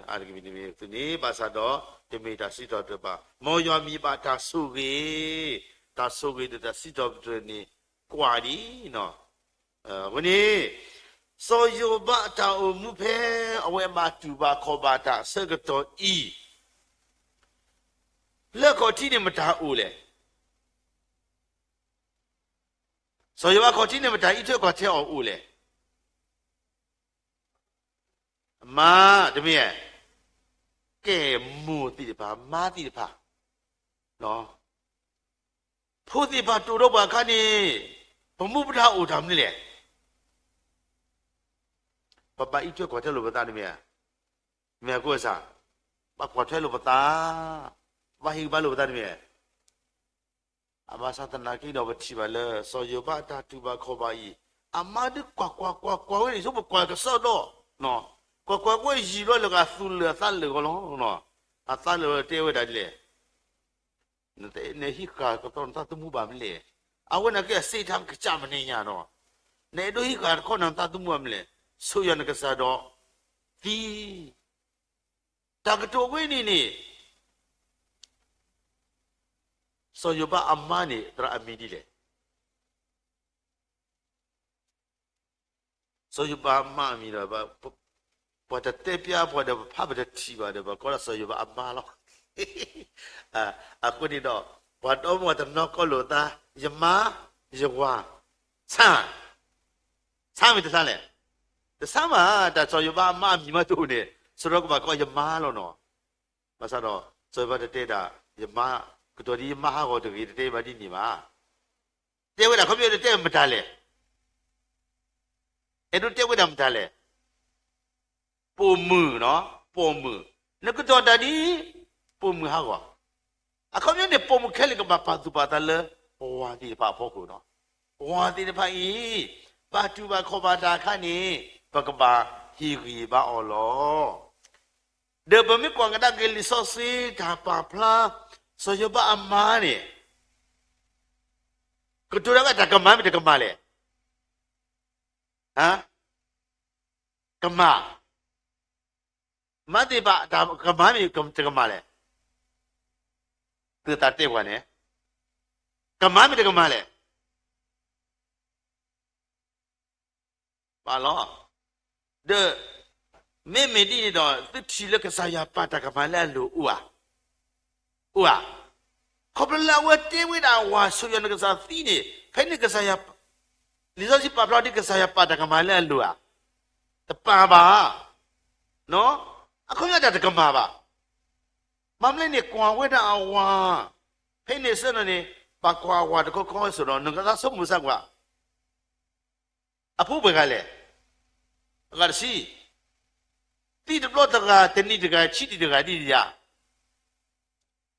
အါတက့ၢ်မ့ၢ်တမ့ၢ်သုန့ၣ် ဘၣ်ဆၣ်ဒီး တမ့ၢ်တၢ်စံးထီၣ်ပတြၢၤဘၣ်, မ်ယွၤမံၤဘၣ်တၢ်ဆိၣ်ဂ့ၤ, တၢ်ဆိၣ်ဂ့ၤဒီးတၢ်စံးထီၣ်ပတြၢၤန့ၣ် ကွၢ်ဒံးနီၤ. အဃိန့ၣ် စီၤယိၤဘးအတၢ်အိၣ်မူဖဲ အဝဲဘၣ်တူၢ်ဘၣ်ခီၣ်ဘၣ်တၢ်အဆၢကတီၢ်အံၤ လၢခီၣ်ထံးန့ၣ်မတၤအိၣ်လဲၣ်. စီၤယိၤဘးခီၣ်ထံးန့ၣ် မတၤအံးထွဲကွၢ်ထွဲအီၤအိၣ်လဲၣ်. မါ, တမ့ၢ်, ကဲမိၢ်သ့ၣ်တဖၣ် မါသ့ၣ်တဖၣ်, ဖိသ့ၣ်တဖၣ်တိၢ်ဒီးပှၤအခါန့ၣ် ပမူပဒါအိၣ်တၢ်မနုၤလဲၣ်. ပဘၣ်အံးထွဲကွၢ်ထွဲလိာ်ပသးတမ့ၢ်ဧါ. မ့ၢ်အဃိစ့ၢ်, ဘၣ်ကွၢ်ထွဲလိာ်ပသး, ဘၣ်ဟ့ၣ်ဂံၢ်ဘါလိာ်ပသးတမ့ၢ်ဧါ. အဘၣ်ဆၣ်သနာ်က့ဒီး ပထံၣ်ဘၣ်လၢ စီၤယိၤဘးအတၢ်တူၢ်ဘၣ်ခီၣ်ဘၣ်အံၤ, အမါဒုးကွၢ်ကွၢ်ကွၢ်ကွၢ်ဝဲန့ၣ် ဆိပကွၢ်ကစီဒီ, ကွၢ်ကွၢ်ကွၢ်ယံာ်ဘျီလၢအသူၣ်လၢာ်အသးလၢာ်ဂီၢ်လီၤ. အသးလၢာ်တဲဝဲဒၣ်ဒ်လဲၣ်, နဟံးဃာ်ကသီနသးသမူဘၣ်မနုၤလဲၣ်. အဝဲန့ၣ်က့ အစ့တၢ်ကစၢ်မနုၤညါနီၤ, နအဲၣ်ဒိးဟံးဃာ်တခီနသးသမူဘၣ်မနုၤလဲၣ်. ဆိၣ်ယွၤနကစၢ်ဒီးသံ တၢ်ကတိၤဝဲန့ၣ်န့ၣ် စီၤယိၤဘးအမါန့ၣ် သရၣ်အမံၤဒ်လဲၣ်. စီၤယိၤဘးအမါအမံၤဒီး ပှၤတတဲပျါ ပှၤဒီးပဖးပတထံၣ်ဘၣ်ဒီး ပကိးဒၣ်စီၤယိၤဘးအမါလီၤ. အဃိန့ၣ်ဒီး ပှၤဒီမါတနီၤကိးလိာ်သး ယမါ, ယဝၤ, ဆါ, ဆါမ့ၢ်တဆါလဲၣ်. တဆါမး တၢ်စီၤယိၤဘးအမါအမံၤမးတအိၣ်န့ၣ် စရီကဘၣ်ကိးယမါလီၤနီၤ. ဘၣ်ဆၣ်ဒီး စီၤယိၤဘးတတဲဒၣ် ယမါ, ကတိၤဒ်ယမါဟးဂီၤတဂ့ၤ တတဲဘၣ်ဒ်န့ၣ်ဘၣ်. တဲဝဲဒၣ်ခီပညီတတဲမတၤလဲၣ်. အဲၣ်ဒိးတဲဝဲဒၣ်မတၤလဲၣ်. ပိာ်မုၣ်နီၤ, ပိာ်မုၣ်, နကတိၤတၢ်ဒ် ပိာ်မုၣ်ဟးဂီၤ. အခီပညီန့ၣ် ပိာ်မုၣ်ခဲလၢာ်ကဘၣ်ပာ်သူၣ်ပာ်သးလၢ ပှၤသ့ၣ်တဖၣ်အဖီခိၣ်နီၤ. ပှၤသ့ၣ်တဖၣ်အံၤ ဘၣ်တူၢ်ဘၣ်ခီၣ်ဘၣ်တၢ်အခါန့ၣ် ပကဘၣ်ဟ့ၣ်ဂံၢ်ဘါအီၤလီၤ. ဒီးပမ့ၢ်ကွၢ်ကဒါက့ၤလံာ်စီဆှံတၢ်ပာ်ဖျါ စီၤယိၤဘးအမါန့ၣ် ကတိၤတၢ်ဝဲတၢ်ကမၣ်မ့ၢ်တကမၣ်လဲၣ်. ကမၣ်. မၤသ့ၣ်တဖၣ်တၢ်ကမၣ်မ့ၢ်တကမၣ်လဲၣ်. သုသးတဲပှၤန့ၣ် ကမၣ်မ့ၢ်တကမၣ်လဲၣ်. ပာ်လီၤ. ဒီး မ့မ့ၢ်ဒ်န့ၣ်ဒီး သုထံၣ်လၢကစၢ်ယွၤပာ်တၢ်ကမၣ်လၢအလိၤအိၣ်ဧါ. အိၣ်ဧါ. ခီဖျိလၢအဝဲတဲဝဲဒၣ်ဝၤဆိၣ်ယွၤနကစၢ်သံန့ၣ် ဖဲန့ၣ်ကစၢ်ယွၤ လံာ်စီဆှံပာ်ဖျါဒ်ကစၢ်ယွၤပာ်တၢ်ကမၣ်လၢအလိၤဧါ. တပာ်ဘၣ်. အခီပညီတၢ်တကမၣ်ဘၣ်. မ့ၢ်မနုၤလဲၣ်န့ၣ် ကွၢ်ဝဲဒၣ်အဝၤ ဖဲန့ၣ်ဆၢကတီၢ်န့ၣ် ပှၤကွၢ်အဝၤတခီခီစ့ၢ်ဒီး နကသးဆိကမိၣ်စၢ်ကွၢ် အဖိပှဲၤဂၤလဲၣ်. အဂၤတဆံ, သံတဘျီတဂၤ တနံၤတဂၤ ဆံးနံၤတဂၤဒ်န့ၣ်ဧါ.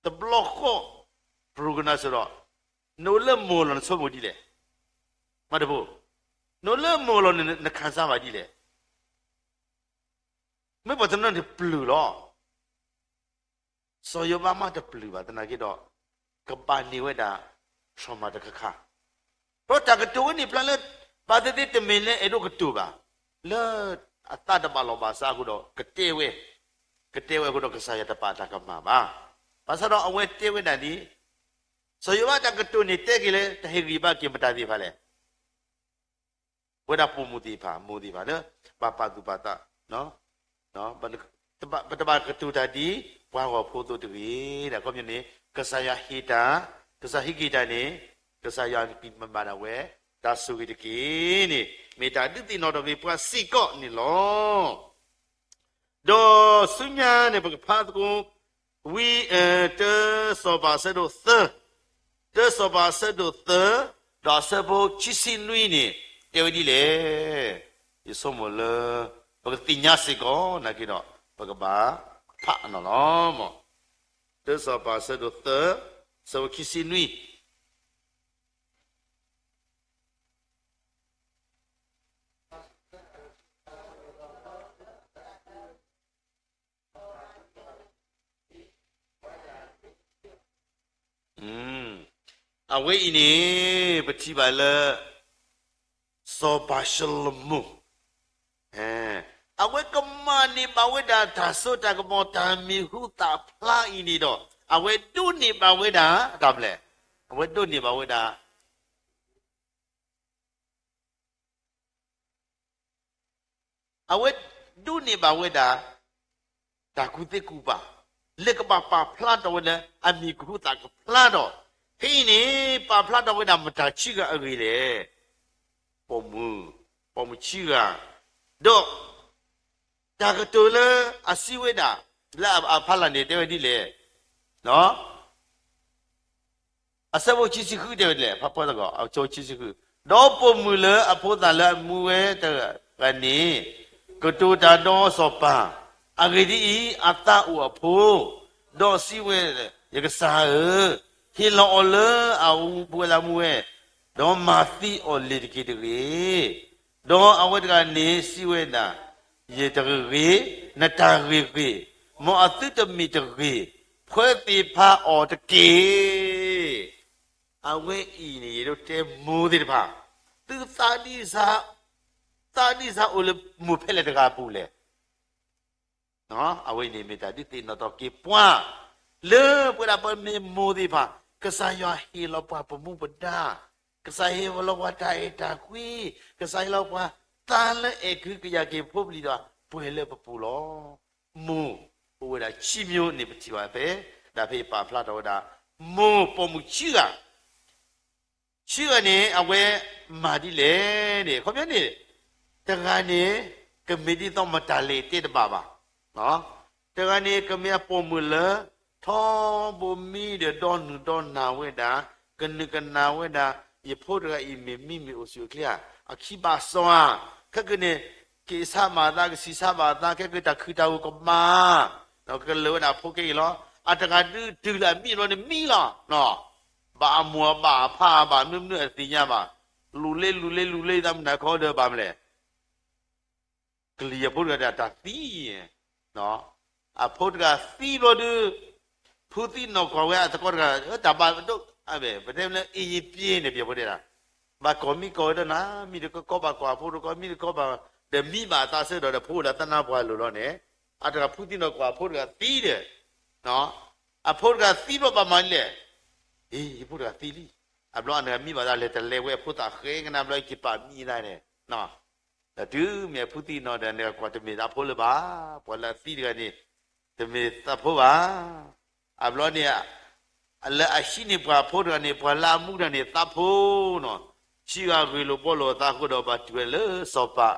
တဘျီဃီ ပရူၤကနၣ်စ့ၢ်ဒီး နအိၣ်လၢမိၢ်လီၤ နဆိကမိၣ်ဒ်လဲၣ်. မၤတဘိ, နအိၣ်လၢမိၢ်လီၤ နခၣ်စၢ်ဘၣ်ဒ်လဲၣ်. မ့ၢ်ပှၤတနီၤန့ၣ်ပျုၢ်လီၤ. စီၤယိၤဘးမးတပျုၢ်ဘၣ်သနာ်က့ဒီး ကဘၣ်န့ၢ်ဝဲဒၣ် trauma တခါခါ, ဒီးတၢ်ကတိၤဝဲန့ၣ်ဖျါလၢ ဘၣ်သ့ၣ်သ့ၣ်တမ့ၢ်လၢအဲၣ်ဒိးကတိၤဘၣ်, လၢအသးတဘၣ်လီၢ်ဘၣ်စးအဃိဒီး ကတဲဝဲ, ကတဲဝဲအဃိဒီး ကစၢ်ယွၤတပာ်တၢ်ကမၣ်ဘၣ်. ဘၣ်ဆၣ်ဒီးအဝဲတဲဝဲဒၣ်ဒ် စီၤယိၤဘးတၢ်ကတိၤန့ၣ်တဲက့ၤလၢ တၢ်ဟ့ၣ်ဂံၢ်ဘါက့ၤမတၤသ့ၣ်တဖၣ်လဲၣ်. ပဝဲဒၣ်ပိာ်မုၣ်သ့ၣ်တဖၣ် မိၢ်သ့ၣ်တဖၣ်လၢ ဘၣ်ပာ်သူၣ်ပာ်သး, ပတဘၣ်ကတိၤတၢ်ဒ်ပှၤဂီၢ်ဖိအသိးတဂ့ၤ. ဒီးခီပညီန့ၣ် ကစၢ်ယွၤဟ့ၣ်တၢ်, ကစၢ်ဟ့ၣ်က့ၤတၢ်န့ၣ် ကစၢ်ယွၤကမၤဒၣ်ဝဲ တၢ်ဆိၣ်ဂ့ၤတက့ၢ်န့ၣ် မ့ၢ်တၢ်ဒုးသ့ၣ်နီၣ်ထီၣ်က့ၤပှၤစ့ၢ်ကီးန့ၣ်လီၤ. ဒီးဆူညါန့ၣ် ပကဖးသကိး ဝံ, တၢစီၤပၤအဆၢဒိၣ်သၢ, တၢစီၤပၤအဆၢဒိၣ်သၢ, ဒီးအဆၢဖိခံဆံနွံန့ၣ် တဲဝဲဒ်လဲၣ်. ယဆိကမိၣ်လၢ ပကသ့ၣ်ညါစ့ၢ်ကီးနာ်က့ဒီး ပကဘၣ်ဖးအနီၢ်လီၤ. တၢစီၤပၤအဆၢဒိၣ်သၢ, အဆၢဖိခံဆံနွံ အဝဲအံၤန့ၣ် ပထံၣ်ဘၣ်လၢ စီၤပၤၡလိၤမိၣ် အဝဲကမၤန့ၢ်ဘၣ်ဝဲဒၣ်တၢ်စိတၢ်ကမီၤ တၢ်မံၤဟူသၣ်ဖျါအံၤန့ၣ်ဒီး အဝဲဒိးန့ၢ်ဘၣ်ဝဲဒၣ် တၢ်မနုၤလဲၣ်, အဝဲဒိးန့ၢ်ဘၣ်ဝဲဒၣ် အဝဲဒိးန့ၢ်ဘၣ်ဝဲဒၣ် တၢ်ကူၣ်သ့ကူၣ်ဘၣ် လၢကဘၣ်ပာ်ဖျါထီၣ်ဝဲလၢအမံၤကဟူသၣ်ကဖျါဒီး ဖဲအံၤန့ၣ် ပာ်ဖျါထီၣ်ဝဲဒၣ်မတၤခံဂၤအဂ့ၢ်လဲၣ်. ပိာ်မုၣ်, ပိာ်မုၣ်ခံဂၤ, ဒီး တၢ်ကတိၤလၢအစံးဝဲဒၣ် လၢအဖီလာ်န့ၣ် တဲဝဲဒ်လဲၣ်. အဆၢဖိခံဆံဃုတဲဝဲဒ်လဲၣ်, ဖးဖီသကိး အဆၢဖိခံဆံဃု, ဒီးပိာ်မုၣ်လၢအဖိသၣ်လၢအမူဝဲတဂၤန့ၣ် ကတိၤတၢ်ဒီးစီၤပၤ, အဂ့ၢ်ဒ်အံၤ, အသးအိၣ်အဖိ, ဒီးစံးဝဲ, ယကစၢ်ဧၢ, ဟ့ၣ်လီၤအီၤလၢအဝဲလၢအမူဝဲ, ဒီးမၤသံအီၤလံၤတက့ၢ်တဂ့ၤ. ဒီးအဝဲတဂၤန့ၣ်စံးဝဲဒၣ်, ယတဂ့ၤ, နတၢ်ဂ့ၤဂ့ၤ, မ်အသုတမ့ၢ်တဂ့ၤ, ဖှဲသ့ၣ်ဖးအီၤတက့ၢ်. အဝဲအံၤန့ၣ် ယအဲၣ်ဒိးတဲမိၢ်သ့ၣ်တဖၣ်, သုသးဒ်စၢ်, သးဒ်စၢ်အိၣ်လၢမိၢ်ဖဲလဲၣ်တဂၤအပူၤလဲၣ်. အဝဲအံၤန့ၣ်မ့ၢ်တၢ်ဒုးသ့ၣ်နီၣ်ထီၣ်က့ၤပှၤ လၢပဝဲဒၣ်ပမ့ၢ်မိၢ်သ့ၣ်တဖၣ် ကစၢ်ယွၤဟ့ၣ်လီၤပှၤပမူပဒါ, ကစၢ်ဟ့ၣ်လီၤပှၤတၢ်အဲၣ်တၢ်ကွံ, ကစၢ်ဟ့ၣ်လီၤပှၤသးလၢအဲၣ်ကုကယၤက့ၤဖိပလံၤဒီး ပှဲၤလၢပပူၤလီၤ. မိၢ်အိၣ်ဝဲဒၣ်ခံမျိုးန့ၣ် ပထံၣ်ဘၣ်ဖဲ ဒၣ်ဖဲအံၤပာ်ဖျါထီၣ်ဝဲဒၣ် မိၢ်ပိာ်မုၣ်ခံဂၤ ခံဂၤန့ၣ် အဝဲမၤဒ်လဲၣ်န့ၣ် အခီပညီန့ၣ် တဂၤန့ၣ် ကမ့ၢ်ဒ်သိးမတၤလဲၣ်တဲတဘၣ်ဘၣ်. တဂၤန့ၣ် ကမ့ၢ်အပိာ်မုၣ်လၢ ထီဘိမံဒီးဒီနုၢ်ဒီနၢ်ဝဲဒၣ်, ကနုၢ်ကနၣ်ဝဲဒၣ် ယဖိတဂၤအံၤမ့ၢ်မံမ့ၢ်အိၣ်ဆူၣ်အိၣ်ချ့ဧါ, အခံဘၣ်စီၤဧါ, ခဲကနံၣ်န့ၣ် က့ၤဆါဘၣ်သး ကဆံးဆါဘၣ်သး ခဲကနံၣ်န့ၣ် တၢ်ခုၣ်တၢ်ဂီၤကမၤ ကလၢာ်ဝဲဒၣ်ဖိခဲအံၤလီၤ. အတဂၤဒုးတုၤလၢအမံဘျီန့ၣ် မံလီၤ. ဘၣ်အမိၢ်ဘၣ်အဖါဘၣ်မနုၤမနုၤအသ့ၣ်ညါဘၣ်. လူၤလ့လူၤလ့လူၤလ့ သးမုၢ်နၤခီဒီးဘၣ်မလဲၣ်. ကလံၤအဖိတဂၤဒီးတၢ်သံ, အဖိတဂၤသံဘျီဒုး ဖုသံနီၢ်ကီၢ်ဝဲအသကိးတဂၤ တၢ်ဘၣ်ဒိ ပတဲလၢအ့ယံပ့န့ၣ် ပယီၤဖိတဲဒၣ် ဘၣ်ကီၢ်မံကီၢ်ဝဲဒီးနၤ မံတကီကီဘၣ်ကီၢ်အဖိတကီ မံတကီဘၣ် ဒီးမံဘၣ်အသးဆၢဒီး ဒီးဖိလၢသနၢပှၤလိၤလီၤန့ၣ် အတဂၤဖုသံနီၢ်ကီၢ်အဖိတဂၤသံဒီး အဖိတဂၤသံဘျီဘၣ်မၤဒ်လဲၣ်. အ့ ယဖိတဂၤသံလံ. အဘျီအနဂၤမံဘၣ်သးလဲၤတလဲၤဝဲအဖိသၣ်ဃဲကနၣ်ဘျီ ယက့ၤပာ်မံဒၣ်န့ၣ် ဒီးတုၤမ့ၢ်အဖုသံနီၢ်ဒီး နကွၢ်တမ့ၢ်သးဖိလၢၤဘၣ်. ပှၤလၢအသံတဂၤန့ၣ် တမ့ၢ်သးဖိဘၣ်. အဘျီန့ၣ် လၢအဟံးန့ၢ်ပှၤအဖိတဂၤန့ၣ် ပှၤလၢအမူတဂၤန့ၣ် သးဖိနီၢ်. ခံဂၤဂ့ၢ်လိာ်ဘှီလိာ်အသးအဃိဒီး ဘၣ်တုၤဝဲလၢစီၤပၤ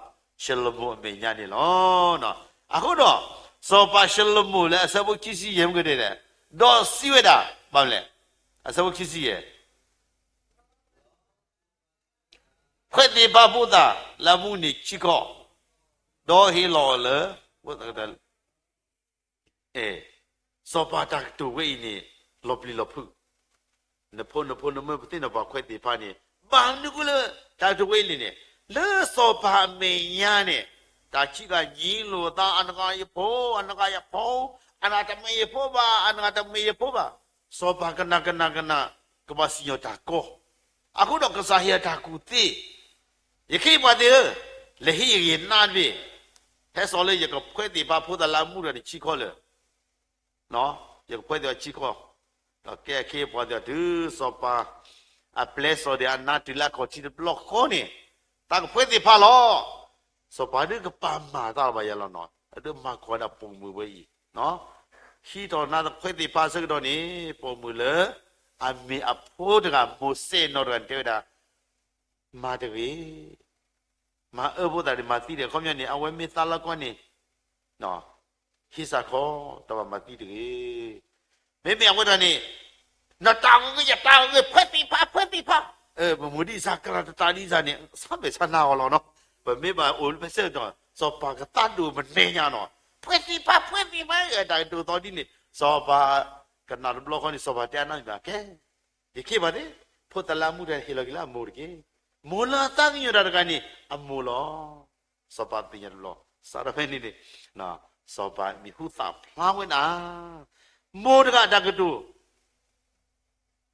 ၡလိၤမိၣ်အမဲာ်ညါန့ၣ်လီၤ. အဃိဒီး စီၤပၤၡလိၤမိၣ်လၢအဆၢဖိခံဆံယဲၢ်မ့ၢ်ကတဲဒၣ် ဒီးစံးဝဲဒၣ် ဘၣ်မလဲၣ်. အဆၢဖိခံဆံယဲၢ် ခွဲးသ့ၣ်ဖးဖိသၣ်လၢအမူန့ၣ်ခံခီ, ဒီးဟ့ၣ်လီၤအီၤလၢ စီၤပၤတၢ်ကတိၤဝဲအံၤန့ၣ် လီၤပျံၤလီၤဖုး, နဖိနဖိနမၢပသ့ၣ်နီၣ်ပှၤခွဲးသ့ၣ်ဖးန့ၣ် ဘၣ်မနုၤအဃိလၢတၢ်ကတိၤဝဲအံၤန့ၣ်န့ၣ် လၢစီၤပၤအမဲာ်ညါန့ၣ် တၢ်ခံဂၤညံလိာ်သး အနဂၤယဖိ အနဂၤယဖိ, အနဂၤတမ့ၢ်ယဖိဘၣ် အနဂၤတမ့ၢ်ယဖိဘၣ်. စီၤပၤကနၣ်ကနၣ်ကနၣ် ကဘၣ်စံၣ်ညီၣ်တၢ်ကီ, အဃိဒီးကစၢ်ဟ့ၣ်အတၢ်ကူၣ်သ့, ယခ့ယပှၤသ့ၣ်ဧၢ, လဲၤဟ့ၣ်ယဂ့ၤနါတဘ့ၣ်, ဟဲစိာ်လၢယကခွဲးသ့ၣ်ဖးဖိသၣ်လၢအမူတဂၤန့ၣ်ခံခီလၢာ် ယကခွဲးသ့ၣ်ဖးခံခီ, ဒီးကဲအခ့အပှၤသ့ၣ်တုၤစီၤပၤ အပျဲစီၤဒၣ်အနါတုၤလၢအခီၣ်ထံးတဘျီဃီန့ၣ်, သးကခွဲးသ့ၣ်ဖးလီၤ. စီၤပၤဒုးကပာ်မၤသးလီၤဘၣ်ယၤလီၤနီၤ, အဒုးမၤကွၢ်ဒၣ်ပိာ်မုၣ်ဝဲအံၤ, ဟံးထီၣ်နါတခွဲးသ့ၣ်ဖးဆၢကတီၢ်န့ၣ် ပိာ်မုၣ်လၢ အမ့ၢ်အဖိတဂၤ မိၢ်စဲၣ်နီၤတဂၤန့ၣ် တဲဝဲဒၣ် မၤတဂ့ၤ, မၤအၢဖိသၣ်န့ၣ် မၤသံတဂ့ၤ, အခီပညီန့ၣ် အဝဲမ့ၢ်သးလီၤကီၢ်န့ၣ် ဟံးစၢ်ခီ, တဘၣ်မၤသံတဂ့ၤ. မ့မ့ၢ်အဝဲဒၣ်န့ၣ် နတၢ်ဂ့ၢ်ယတၢ်ဂ့ၢ် ခွဲးသ့ၣ်ဖး ခွဲးသ့ၣ်ဖး, ပမိၢ်ဒ်စၢ် ကလၤတတၢ်ဒ်စၢ်န့ၣ် ဆါမဲာ်ဆါနါအီၤလီၤနီၤ. ပမ့ၢ်ဘၣ်အိၣ်လၢဖဲဆၢကတီၢ် စီၤပၤကသးဒိၣ်မနဲညါနီၤ, ခွဲးသ့ၣ်ဖး ခွဲးသ့ၣ်ဖး တၢ်ကတိၤသီဒ်န့ၣ် စီၤပၤကနၣ်တဘျီဃီန့ၣ် စီၤပၤတဲအနါမ့ၢ်ဘၣ်ကဲ ယခ့ဘၣ်သ့ၣ်, ဖိသၣ်လၢအမူတဂၤဟ့ၣ်လီၤက့ၤလၢအမိၢ်တက့ၢ်. မိၢ်လၢအသးကညီၤတၢ်တဂၤန့ၣ် အမိၢ်လီၤ. စီၤပၤသ့ၣ်ညါတဘျီ, စးထီၣ်ဖဲန့ၣ်န့ၣ် စီၤပၤမံၤဟူသၣ်ဖျါဝဲဒၣ် မိၢ်တဂၤအတၢ်ကတိၤ,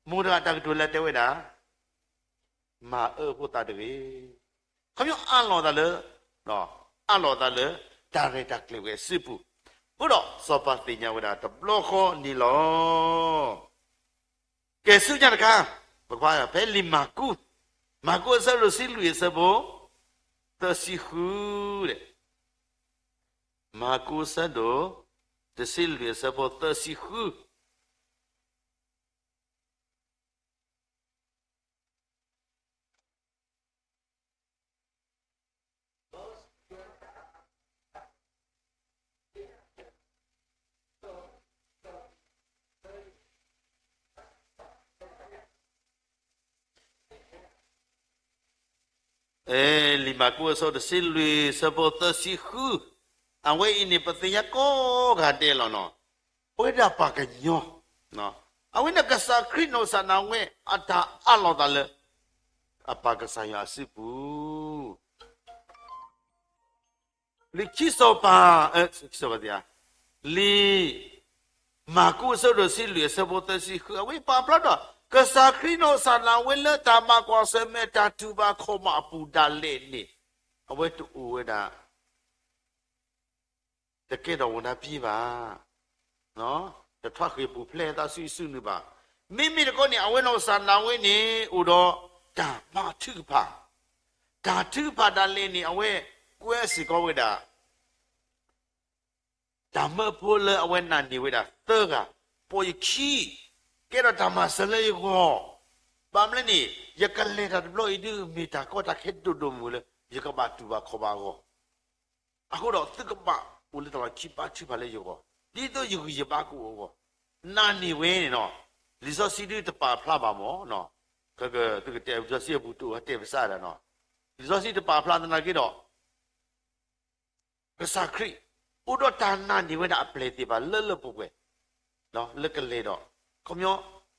မိၢ်တဂၤအတၢ်ကတိၤလၢတဲဝဲဒၣ် မၤအၢဖိသၣ်တဂ့ၤ. ခီပညီအးလီၤသးလၢ, အးလီၤသးလၢ တၢ်ရဲၣ်တၢ်ကျဲၤဝဲအစုပူၤ, အဃိဒီးစီၤပၤသ့ၣ်ညါဝဲဒၣ်တဘျီဃီန့ၣ်လီၤ. ကဲဆူညါတခါ, ပကဖးဖဲလံာ်မၢ်ကူး, မၢ်ကူးအဆၢဒိၣ်တဆံလွံၢ်အဆၢဖိ သၢဆံဃု, မၢ်ကူးအဆၢဒိၣ်တဆံလွံၢ်အဆၢဖိသၢဆံဃု လံာ်မၢ်ကူးအဆၢဒိၣ်တဆံလွံၢ်အဆၢဖိသၢဆံဃု, အဝဲအံၤန့ၣ် ပသ့ၣ်ညါကိးဂၤဒဲးလီၤနီၤ, ပဝဲဒၣ်ပှၤကညီ, အဝဲန့ၣ်ကစၢ်ခရံာ်နီၢ်ကစၢ်ဒၣ်ဝဲ အတၢ်အးလီၤသးလၢ အပၢ်ကစၢ်ယွၤအစုပူၤ လံာ်ခံစီၤပၤ, လံာ်မၢ်ကူးအဆၢဒိၣ်တဆံလွံၢ်အဆၢဖိသၢဆံဃု အဝဲပာ်ဖျါထီၣ် ကစၢ်ခရံာ်နီၢ်ကစၢ်ဒၣ်ဝဲလၢတၢ်မၤကွၢ်ဆၢၣ်မဲာ်တၢ်တူၢ်ဘၣ်ခီၣ်ဘၣ်အပူၤဒၣ်လဲာ်န့ၣ်, အဝဲတအိၣ်ဝဲဒၣ် တကဲထီၣ်ဝဲဒၣ်ပှၤဘၣ်, တထီၣ်ဃ့ၢ်ပူၤဖျဲးသးဆူအစုနုၢ်ဘၣ်. မ့မ့ၢ်တခီန့ၣ် အဝဲနီၢ်ကစၢ်ဒၣ်ဝဲန့ၣ် အိၣ်ဒီးတၢ်ဘါထုကဖၣ်, တၢ်ထုကဖၣ်ဒၣ်လဲာ်န့ၣ် အဝဲကွဲစ့ၢ်ကီးဝဲဒၣ် တၢ်မၢဖိလၢအဝဲနာ်န့ၢ်ဝဲဒၣ်သၢဂၤ, ပိာ်ယခံ, ကဲထီၣ်တၢ်မၤစၢၤလၢယဂီၢ်, ဘၣ်မနုၤလဲၣ်န့ၣ် ယကလဲၤတၢ်တဘျီအံၤဒုး မ့ၢ်တၢ်ကီတၢ်ခဲဒိၣ်ဒိၣ်မုၢ်လၢ ယကဘၣ်တူၢ်ဘၣ်ခီၣ်ဘၣ်အဂီၢ်, အဃိဒီးသုကဘၣ်အိၣ်လၢတၢ်လီၢ်ခံဘါထုကဖၣ်လၢယဂီၢ်, ဒ်သိးယဂံၢ်ယဘါကအိၣ်အဂီၢ်, နာ်န့ၢ်ဝဲန့ၣ်နီၤ, လံာ်စီဆှံဒုးတပာ်ဖျါဘၣ်မၢ်နီၤ, လံာ်စီဆှံအပူၤတအိၣ်ဟဲတဲပစၢ်ဒၣ်နီၤ, လံာ်စီဆှံတပာ်ဖျါသနာ်က့ဒီး ကစၢ်ခရံာ် အိၣ်ဒီးတၢ်နာ်န့ၢ်ဝဲဒၣ်အပျဲၢ်သ့ၣ်တဖၣ်လၢလၢပှဲၤပှဲၤ, လၢကလဲၤဒီး, ခီပညီ,